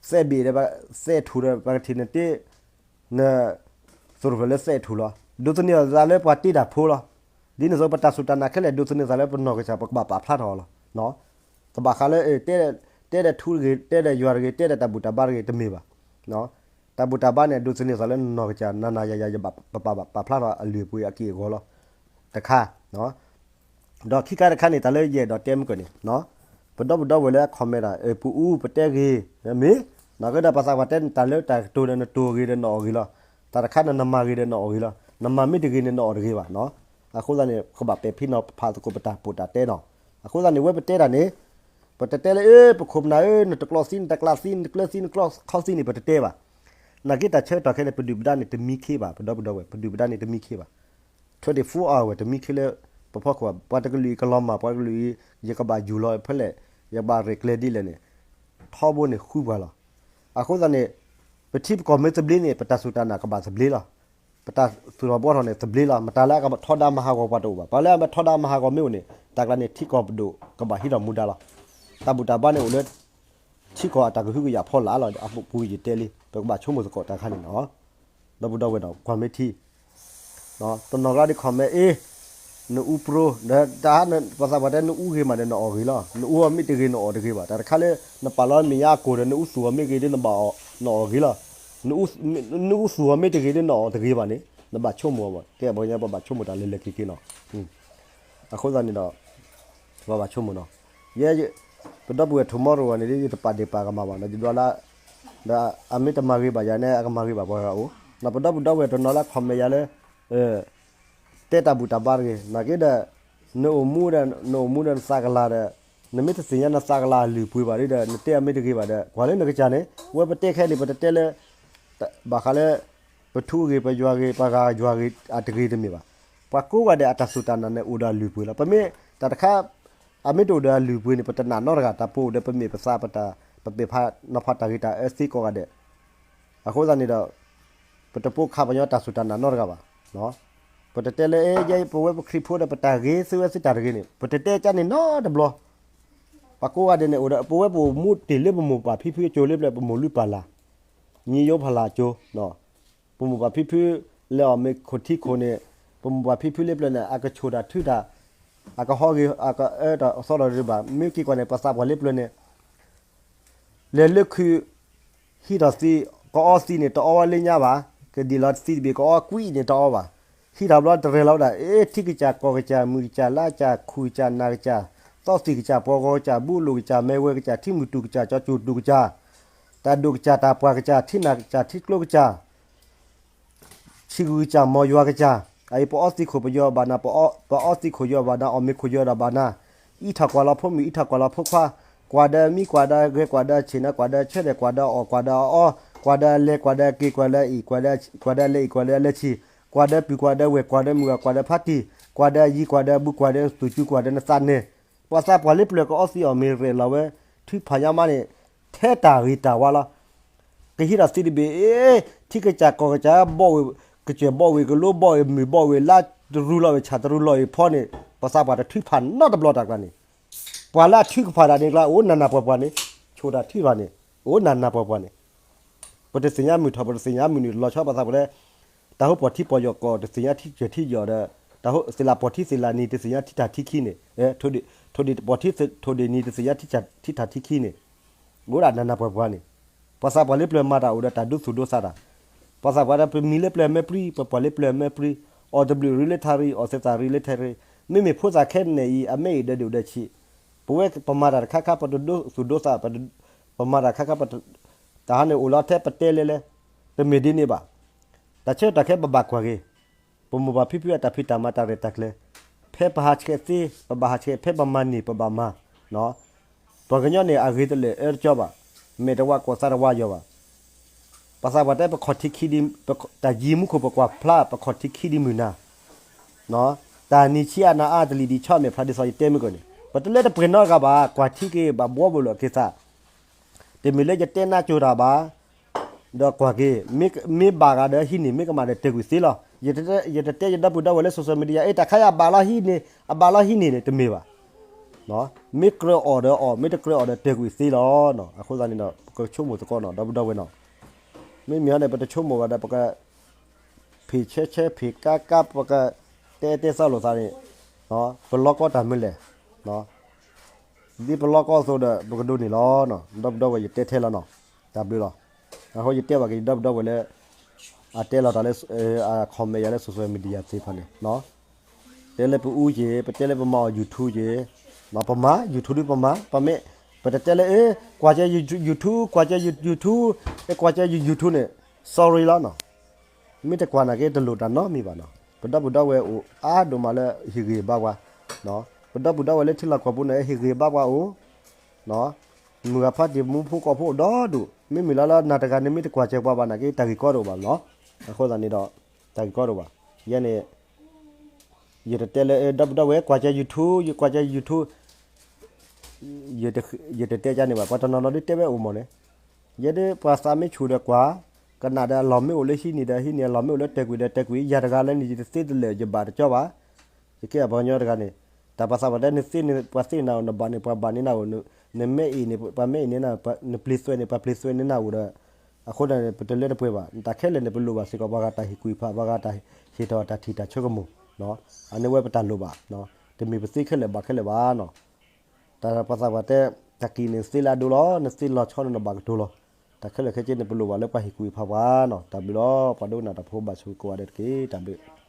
သဲးဘ့ၣ်ဒီး သဲးထူၣ်ဒီး ပှၤကထံၣ်နတ့ န သရိာ်ဖျၢၣ်လၢသဲးထူၣ်လီၤ. ဒိးသန့ၤသးလၢပှၤတ့တၢ်ဖိလီၤ. ဒ်န့ၣ်အသိး ပတၢ်စူၢ်တၢ်နာ်ခဲလၢာ် ဒိးသန့ၤသးလၢပနီၢ်ကစၢ် ပကဘၣ်ပာ်ဖျါထီၣ်အီၤလီၤ. တဘၣ်ဃးလၢ တဲဒီးထူတဂ့ၤ, တဲဒီးယွၤတဂ့ၤ, တဲဒီးတၢ်ဘူၣ်တၢ်ဘါတဂ့ၤ, တမ့ၢ်ဘၣ်. တၢ်ဘူၣ်တၢ်ဘါန့ၣ် ဒိးသန့ၤသးလၢနနီၢ်ကစၢ် နၤနၤယၤယၤ ယဘၣ်ပာ်ဖျါထီၣ်အလုၢ်အပှ့ၤအက့ၢ်အဂီၤလီၤ. တခါ ဒီးခံခါတခါန့ၣ် တၢ်လၢယအဲၣ်ဒိးတဲမုၢ်ကၢၢ်န့ၣ် ပဒီပုၢ်ဒီဝဲၢ်လၢအ comment တၢ် ပအူပတဲဂ့ၤ မ့ၢ် နာ်က့ဒီးပှၤသးပှၢ်တဲတၢ်လၢတၢ်ကတိၤဒီး နတိၤဂ့ၤဒီးနအီၣ်ဂ့ၤလီၤ. တၢ်တခါန့ၣ် နမၤဂ့ၤဒီးနအီၣ်ဂ့ၤလီၤ. နမၤမ့ၢ်တဂ့ၤန့ၣ် နအီၣ်တဂ့ၤဘၣ်နီၤ. အဃိသတးန့ၣ် ကဘၣ်ပဲာ်ဖံနီၤဖးသကိးပတၢ်ပီးတၢ်တဲနီၤ. အဃိသတးန့ၣ် ဝဲပတဲတၢ်န့ၣ် ပတတဲလၢ အၢ ပခိၣ်ပနၢ်ဧၢ နတကျီသံ နတကျါသံ နတကျၢသံ နကျီခီသံန့ၣ် ပတတဲဘၣ်. နာ်က့တၢ်ဆၢကတီၢ်ခဲအံၤန့ၣ် ပဒုၣ်ပဒါန့ၣ် တမံခ့ဘၣ် ပဒီပုၢ်ဒီဝဲၢ် ပဒုၣ်ပဒါန့ၣ် တမံခ့ဘၣ်. twenty-four hour ဝဲ တမံခ့လၢပဖီခိၣ်ဘၣ်. ပှၤတကလုာ်အံၤကလီၤမၢ် ပှၤတကလုာ်အံၤ ယကဘၣ်ယူၢ်လီၤဖဲလဲၣ် ယကဘၣ်ရဲၣ်ကျဲၤဒ်လဲၣ်န့ၣ် ထီဘိန့ၣ်ဃုပှၤလီၤ. အဃိသတးန့ၣ် ပထံပကီၢ်မ့ၢ်သဘျ့န့ၣ် ပတၢ်စူၢ်တၢ်နာ်ကဘၣ်သဘျ့လီၤ. ပတၢ်သူၣ်ထီၣ်ဘှီထီၣ်န့ၣ်သဘျ့လီၤ. မတၤလၢအကထီဒါမၤဟးဂီၤပှၤတအိၣ်ဘၣ်. ပှၤလၢအမ့ၢ်ထီဒါမၤဟးဂီၤမ့ၢ်အိၣ်န့ၣ် တၢ်ကျါန့ၣ် ထံကီၢ်ပဒိၣ်ကဘၣ်ဟံးထီၣ်မူဒါလီၤ. တၢ်ဘူၣ်တၢ်ဘါန့ၣ်အိၣ်လၢ ထံကီၢ်အတၢ်ကဟုကယာ်ဖီလာ်လီၤ. အပူၤကွံာ်ယတဲလံ ပကဘၣ်ဆိကမိၣ်သကိးတၢ်ခါန့ၣ်နီၤ. ဒီပုၢ်ဒီဝဲၢ်ဒီး ကွၢ်မ့ၢ်ထံ တနီၤကျါဒ် comment အ့ နအူပြိ ဒီးတၢ် ပှၤသးပှၢ်တဲ နအူဂ့ၤမးဒီးနအီၣ်ဂ့ၤလီၤ. နအူအီၤမ့ၢ်တဂ့ၤ နအီၣ်တဂ့ၤဘၣ်. တၢ်တခါလၢ နပာ်လီၤမဲာ်ညါအကိာ်ဒီး နအူသူၣ်အီၤမ့ၢ်ဂ့ၤဒီး နဘၣ်အီၣ် နအီၣ်ဂ့ၤလီၤ. နအူသူၣ်အီၤမ့ၢ်တဂ့ၤဒီး နအီၣ်တဂ့ၤဘၣ်န့ၣ် နဘၣ်ဆိကမိၣ်အီၤဘၣ်. ကဲ ပှၤကညီပဘၣ်ဆိကမိၣ်တၢ်လဲၤလဲၤက့ၤက့ၤနီၤ. အဃိသတးန့ၣ်ဒီး ပဘၣ်ဆိကမိၣ်နီၤ. ယဲ ပဒီပုၢ်ဝဲၢ် tomorrow န့ၣ် ယတပာ်ဒ့ၣ်ပာ်ကမၣ်ဘၣ်နီၤ. ယဒွးလၢ ဒီးအမ့ၢ်တမၤဂ့ၤဘၣ်ယၤန့ၣ် အကမၤဂ့ၤဘၣ်ပှၤဂၤအိၣ်နီၤ. ပဒီပုၢ်ဒီဝဲၢ်တနီၤလၢ comment ယၤလၢ တဲတၢ်ဘူၣ်တၢ်ဘါတဂ့ၤ နာ်က့ဒီး နအိၣ်မူဒီး နအိၣ်မူဒီးနသးကလၤဒီး နမ့ၢ်တသ့ၣ်ညါနသးကလၤအလုၢ်အပှ့ၤဘၣ်ဒီး နတဲအမ့ၢ်တဂ့ၤဘၣ်ဒီး ကွၢ်လၢနကစၢ်န့ၣ် ဝဲပတဲခဲအံၤန့ၣ် ပတတဲလၢ ဘၣ်ဃးလၢ ပထူဂ့ၤ ပယွၤဂ့ၤ ပှၤဂၤယွၤဂ့ၤ အတဂ့ၤတမ့ၢ်ဘၣ်. ပှၤကိးဂၤဒဲးအတၢ်စူၢ်တၢ်နာ်န့ၣ် အိၣ်ဒီးအလုၢ်အပှ့ၤလီၤ. ပမ့ၢ်တၢ်တခါ အမ့ၢ်တအိၣ်ဒီးအလုၢ်အပှ့ၤန့ၣ် ပတနာ်နီတဂၤ တၢ်ပအိၣ်ဒီးပမ့ၢ်ပသး ပတၢ် ပပဲာ်ဖးနီၤဖးတၢ်ဂ့ၤတၢ်အၢသ့ကိးဂၤဒဲး အဃိသတးန့ၣ်ဒီး ပတပိာ်ခါပှၤကညီတၢ်စူၢ်တၢ်နာ်နီတဂၤဘၣ်. ပတတဲလၢ အဲ ယဲ ပဝဲပခရံာ်ဖိဒီး ပတၢ်ဂ့ၤသုဝဲသုတၢ်တဂ့ၤန့ၣ် ပတတဲကန့ၣ်နီတဘျီ. ပှၤကိးဂၤဒဲးန့ၣ် အိၣ်ဒီး ပဝဲပအိၣ်မူတ့ၢ်လၢပမိၢ်ပၢ်ဖံဖုအစိၤလၢပျၢၤ ပမိၢ်လုၢ်ပၢ်လၢ် ညံယိဖးလၢ်အစိၤ ပမိၢ်ပၢ်ဖံဖု လဲၤအီၣ်မ့ၤခိၣ်ထံခိၣ်န့ၣ် ပမိၢ်ပၢ်ဖံဖုလၢပျၢၤန့ၣ် အကဆိၣ်တၢ်ထုတၢ် အကဟီဂ့ၤ အကအၢတၢ်သီဒီးတဘၣ်. မ့ၢ်က့ၤကွၢ်န့ၣ် ပှၤသးပှၢ်လၢပျၢၤန့ၣ် လဲၤလၢခုး ဟံးထီၣ်သံ ကအီသံန့ၣ် တအီဝဲလၢညါဘၣ်. ကဒံၣ်လီၤသံတဘ့ၣ် ကအီကွံာ်န့ၣ် တအီဘၣ်. ဟံးထီၣ်ဘျီတရဲၣ်လီၤဝဲဒၣ် အ့ ထံကစၢ်ကီၢ်ကစၢ် မုၢ်ကစၢ်လါကစၢ် ခူၣ်ကစၢ်နၢ်ကစၢ် သီသံၣ်ကစၢ် ပှီဂီၤကစၢ် ဘူးလိာ်ကစၢ် မဲဝဲကစၢ် ထံမုၢ်တူၢ်ကစၢ် ကၠီကၠိၣ်တူၢ်ကစၢ် တၢ်ဒိၣ်ကစၢ် တၢ်ပှၢ်ကစၢ် ထံနၢ်ကစၢ် ထံကျိကစၢ် ဆံးဂုၤကစၢ် မီၤယွၤကစၢ် အအံၤ ပအီသံးခိၣ်ပယီၤဘၣ်နၤ, ပအီသံးခိၣ်ယီၤဘၣ်နၤ, အီၣ်မ့ၤခိၣ်ယီၤဒီးဘၣ်နၤ, အံးထီၣ်ကွၢ်လီၤဖိမုၣ် အံးထီၣ်ကွၢ်လီၤဖိခွါ, ကွၢ်ဒီးမံ ကွၢ်ဒီးဂဲၤ ကွၢ်ဒီးဆ့ၣ်နၤ ကွၢ်ဒီးဆၢထၢၣ် ကွၢ်ဒီးအီၣ် ကွၢ်ဒီးအီ ကွၢ်ဒီးအလဲ ကွၢ်ဒီးက့ၤ ကွၢ်ဒီးအံၣ် ကွၢ်ဒီးလဲအံၣ် ကွၢ်ဒီးလဲဆံး, ကွၢ်ဒီးပုၢ် ကွၢ်ဒီးဝဲၢ် ကွၢ်ဒီးမုၢ်ဂၤ ကွၢ်ဒီးဖါတံၢ်, ကွၢ်ဒီးယံၤ ကွၢ်ဒီးဘူး ကွၢ်ဒီးသူၣ်ကၠူ ကွၢ်ဒီးနသးနဲၣ်, ပှၤသးပှၢ်လၢပျၢၤကအီသံးအီၣ်မ့ၤရဲၣ်လီၤဝဲ ထုဖးညါမးန့ၣ် ထဲတၢ်ဂ့ၤတၢ်ဝါလီၤ. ကဟံးထီၣ်သံးတဘ့ၣ် အ့ ထံကစၢ်ကီၢ်ကစၢ်ဘီၣ်ဝဲ ကစၢၢ်ဘီၣ်ဝဲ ကလိဘီၣ်ဝဲ မုၢ်ဘီၣ်ဝဲ လါတရူလီၤဝဲ ဆၣ်တရူလီၤဝဲဖီန့ၣ် ပှၤသးပှၢ်တထုဖးနီတဘျီတၢ်ကျါန့ၣ်, ပှၤလၢအထုကဖၣ်တၢ်န့ၣ်ကျါ အိၣ်နးနးပှၢ်ပှၢ်န့ၣ်, ဆိၣ်တၢ်ထုတဖၣ်န့ၣ် အိၣ်နးနးပှၢ်ပှၢ်န့ၣ် ပတသ့ၣ်ညါမုၢ်ထီၣ် ပတသ့ၣ်ညါမုၢ်နုာ် လီၤဆီပှၤသးပှၢ်လၢ တၢ်ဟိပီၣ်ထံပီၣ်ယီၢ်ကီၢ် တသ့ၣ်ညါထံကၢၢ်ထံယီၢ်ဒီး တၢ်ဟိသ့ၣ်လၣ်ပီၣ်ထံသ့ၣ်လၣ်နံၤ တသ့ၣ်ညါထံထၢ်ထံခံန့ၣ်, ထိၣ်ဒ့ၣ်ပီၣ်ထံထိၣ်ဒ့ၣ်နံၤ တသ့ၣ်ညါထံထၢ်ထံခံန့ၣ်, အိၣ်ဒၣ်နးနးပှၢ်ပှၢ်န့ၣ်, ပှၤသးပှၢ်လၢပျၢၤမၤတၢ်အိၣ်ဒီးတၢ်ဒူသူၣ်ဒိသးတၢ်, ပှၤသးပှၢ်ဒီးပမံၤလၢပျၢၤမဲပျံၤ ပပှၤလၢပျၢၤမဲပျံၤ, အီၣ်တဘျုးရံလၢထးရံ အီၣ်သဲးသးရံလၢထးရံ, မ့မ့ၢ်ဖိသၣ်ခဲန့ၣ်အံၤ အမဲအံၤဒီးဒိၣ်ဒီးဆံး ပဝဲပမၤတၢ်တခါခါ ပတဒိသူၣ်ဒိသး, ပမၤတၢ်ခါခါ, တၢ်ဟါန့ၣ်အိၣ်လီၤထဲပတဲလဲၤလဲၤ, တမ့ၢ်ဒ်န့ၣ်ဘၣ်. တၢ်ဆၢကတီၢ်ခဲပဘၣ်ကွၢ်က့ၤ, ပမိၢ်ပၢ်ဖံဖုအတၢ်ဖံးတၢ်မၤတၢ်ရဲၣ်တၢ်ကျဲၤ, ဖဲပဟးဆှဲးသ့ ပဘၣ်ဟးဆှဲး, ဖဲပမၤန့ၢ်ပဘၣ်မၤ, ပှၤကညီန့ၣ် အဂ့ၤတလၢာ်အၢတကၠီဘၣ်, မဲာ်တဝါကိးသးတဝါယီၤဘၣ်. ပှၤသးပှၢ်တဲပခီၣ်ထံးခံဒံ, တၢ်ယံၤမူခိၣ်ပကွၢ်ဖျါ ပခီၣ်ထံးခံဒံမုၢ်နၤ, တၢ်နံၤဆံးအနၤအါ တလံၤဒံးဆီ မဲာ်ဖျါဒ်သိးယတဲမုၢ်ကီၢ်န့ၣ် ပတလၢတပှဲၤနီတဂၤဘၣ်, ကွၢ်ထံက့ၤဘၣ်ဘှီဘၣ်လိာ်က့ၤသး, တမ့ၢ်လၢယတဲနးကၠိၤတၢ်ဘၣ်, ဒီးကွၢ်က့ၤ, မ့ၢ်ဘၣ်ဂၤဒီးဟံးန့ၢ်, မ့ၢ်ကမၣ်ဒီးတဲာ်ကွံာ်သ့လီၤ. ယတတဲယဒီပုၢ်ဒီဝဲၢ်လၢ social media အ့ တၢ်ခါအံၤအဘၣ်လီၤဟံးန့ၢ်, အဘၣ်လီၤဟံးန့ၢ်န့ၣ် တမ့ၢ်ဘၣ်. မ့ၢ်ကြၢးအီၣ်ဒီးအီၣ်, မ့ၢ်တကြၢးအီၣ်ဒီးတဲာ်ကွံာ်သ့လီၤ. အဃိသတးန့ၣ်ဒီး ပကဆိကမိၣ်သကိးနီၤ ဒီပုၢ်ဒီဝဲၢ်နီၤ. မ့မ့ၢ်ဟီန့ၣ် ပတဆိကမိၣ်ဘၣ်ဒီး ပက ဖံးဆဲဆဲ ဖံးကါကါ ပကတဲတဲသီလိာ်သးန့ၣ်, ပလီကီတၢ်မနုၤလဲၣ်, ဒ်ပလီကီအသိးဒီး ပကဒိးန့ၢ်လီၤ. ဒီပုၢ်ဒီဝဲၢ် ယတဲထဲလီၤနီၤ, တၢ်ဘျုးလီၤ. အဃိယတဲဘၣ်က့ၤ ဒီပုၢ်ဒီဝဲၢ်လၢ အတဲလီၤတၢ်လၢ အ comment ယၤလၢ social media သ့ၣ်တဖၣ်န့ၣ်, တဲလၢပအူက့ၤ, ပတဲလၢပမၤအီၤ YouTube က့ၤ, ပမၤ YouTube ဒ်ပမၤ, ပမ့ၢ်, ပတတဲလၢ အ့ ကွၢ်ကဲ YouTube, ကွၢ်ကဲ YouTube, အ့ ကွၢ်ကဲ YouTube န့ၣ် sorry လီၤနီၤ. မ့ၢ်တကွၢ်နာ်က့ တလိၣ်တၢ်နီတမံၤဘၣ်နီၤ. ပဒီပုၢ်ဒီဝဲၢ်အိၣ်အါဒိၣ်မးလၢဟ့ၣ်ဂ့ၤဘါပှၤ, ပဒီပုၢ်ဒီဝဲၢ်လၢထံလီၢ်ကီၢ်ပူၤန့ၣ် ဟ့ၣ်ဂ့ၤဘါပှၤအိၣ်, မုၢ်ဂၤဖါတံၢ်မူဖိကီၢ်ဖိအိၣ်ဒီဒူၣ်, မ့မ့ၢ်လၢလၢနၤတဂၤန့ၣ် မ့ၢ်တကွၢ်စဲးပှၤဘၣ်နာ်က့ တၢ်ဂ့ၢ်ကီတအိၣ်ဘၣ်နီၤ. အဃိသတးန့ၣ်ဒီး တၢ်ဂ့ၢ်ကီတအိၣ်ဘၣ်. ယဲန့ၣ် ယတတဲလၢ ဒီပုၢ်ဒီဝဲၢ် ကွၢ်ကဲ YouTube, ယကွၢ်ကဲ YouTube, ယတတဲကန့ၣ်ဘၣ်. ပှၤတနီၤနီၤဒ်တဲဝဲအိၣ်မးန့ၣ်, ယဲဒၣ်ပှၤသးမ့ၢ်ဆူၣ်ဒီးကွၢ်, ကနၣ်ဒီးအလီၢ်မ့ၢ်အိၣ်လၢဟံးန့ၢ်ဒီးဟံးန့ၢ်, အလီၢ်မ့ၢ်အိၣ်လၢတဲာ်ကွံာ်ဒီးတဲာ်ကွံာ်, ယၤတဂၤလၢန့ၣ် ယတသ့တလၢာ် ယဘၣ်တကၠီဘၣ်. ယကဲပှၤကညီတဂၤန့ၣ်, တၢ်ပှၤသးပှၢ်တဲ နသ့န့ၣ် ပှၤသ့န့ၢ်နၤအိၣ်, နဘၣ်န့ၣ် ပှၤဘၣ်န့ၢ်နၤအိၣ်, နမဲအ့ၣ်န့ၣ် ပှၤမဲအ့ၣ်န့ၢ်နၤ, နပျံၤသွဲၣ်န့ၣ် ပှၤပျံၤသွဲၣ်န့ၢ်နၤအိၣ်ဒီး, အဃိန့ၣ် ပတလၢတပှဲၤဘၣ်. တၢ်ခဲလၢာ်န့ၣ် ပလိၣ်ဘၣ်စ့ၢ်ကီး ပှၤဂၤတၢ်ဟ့ၣ်ကူၣ်ဟ့ၣ်ဖး, ပှၤဂၤတၢ်ဟ့ၣ်ထီၣ် တၢ်ထံၣ်တၢ်ဆိကမိၣ်, အန့ၣ်ဝဲပတၢ်လိၣ်ဘၣ်, တမ့ၢ်ပသ့ခဲလၢာ်ဘၣ်ခဲလၢာ်ဘၣ်နီၤ. တၢ်ပှၤသးပှၢ်တဲ, တၢ်ကံၣ်န့ၣ်သ့လၢအဒိလီၤ, နသ့လီၤဆီန့ၣ် နဘၣ်ကတိၤလီၤ. တၢ်ခဲလၢာ်ခဲဆ့န့ၣ် ပလိၣ်ဘၣ်လၢပှၤဟ့ၣ်ကူၣ်ဟ့ၣ်ဖးပှၤနီၤ. တၢ်ဘျုးလီၤ. ပှၤဒိကနၣ်တၢ်ဖိဘၣ်ဆိၣ်ဂ့ၤကိးဂၤဒဲးတက့ၢ်. တၢ်ဘျုး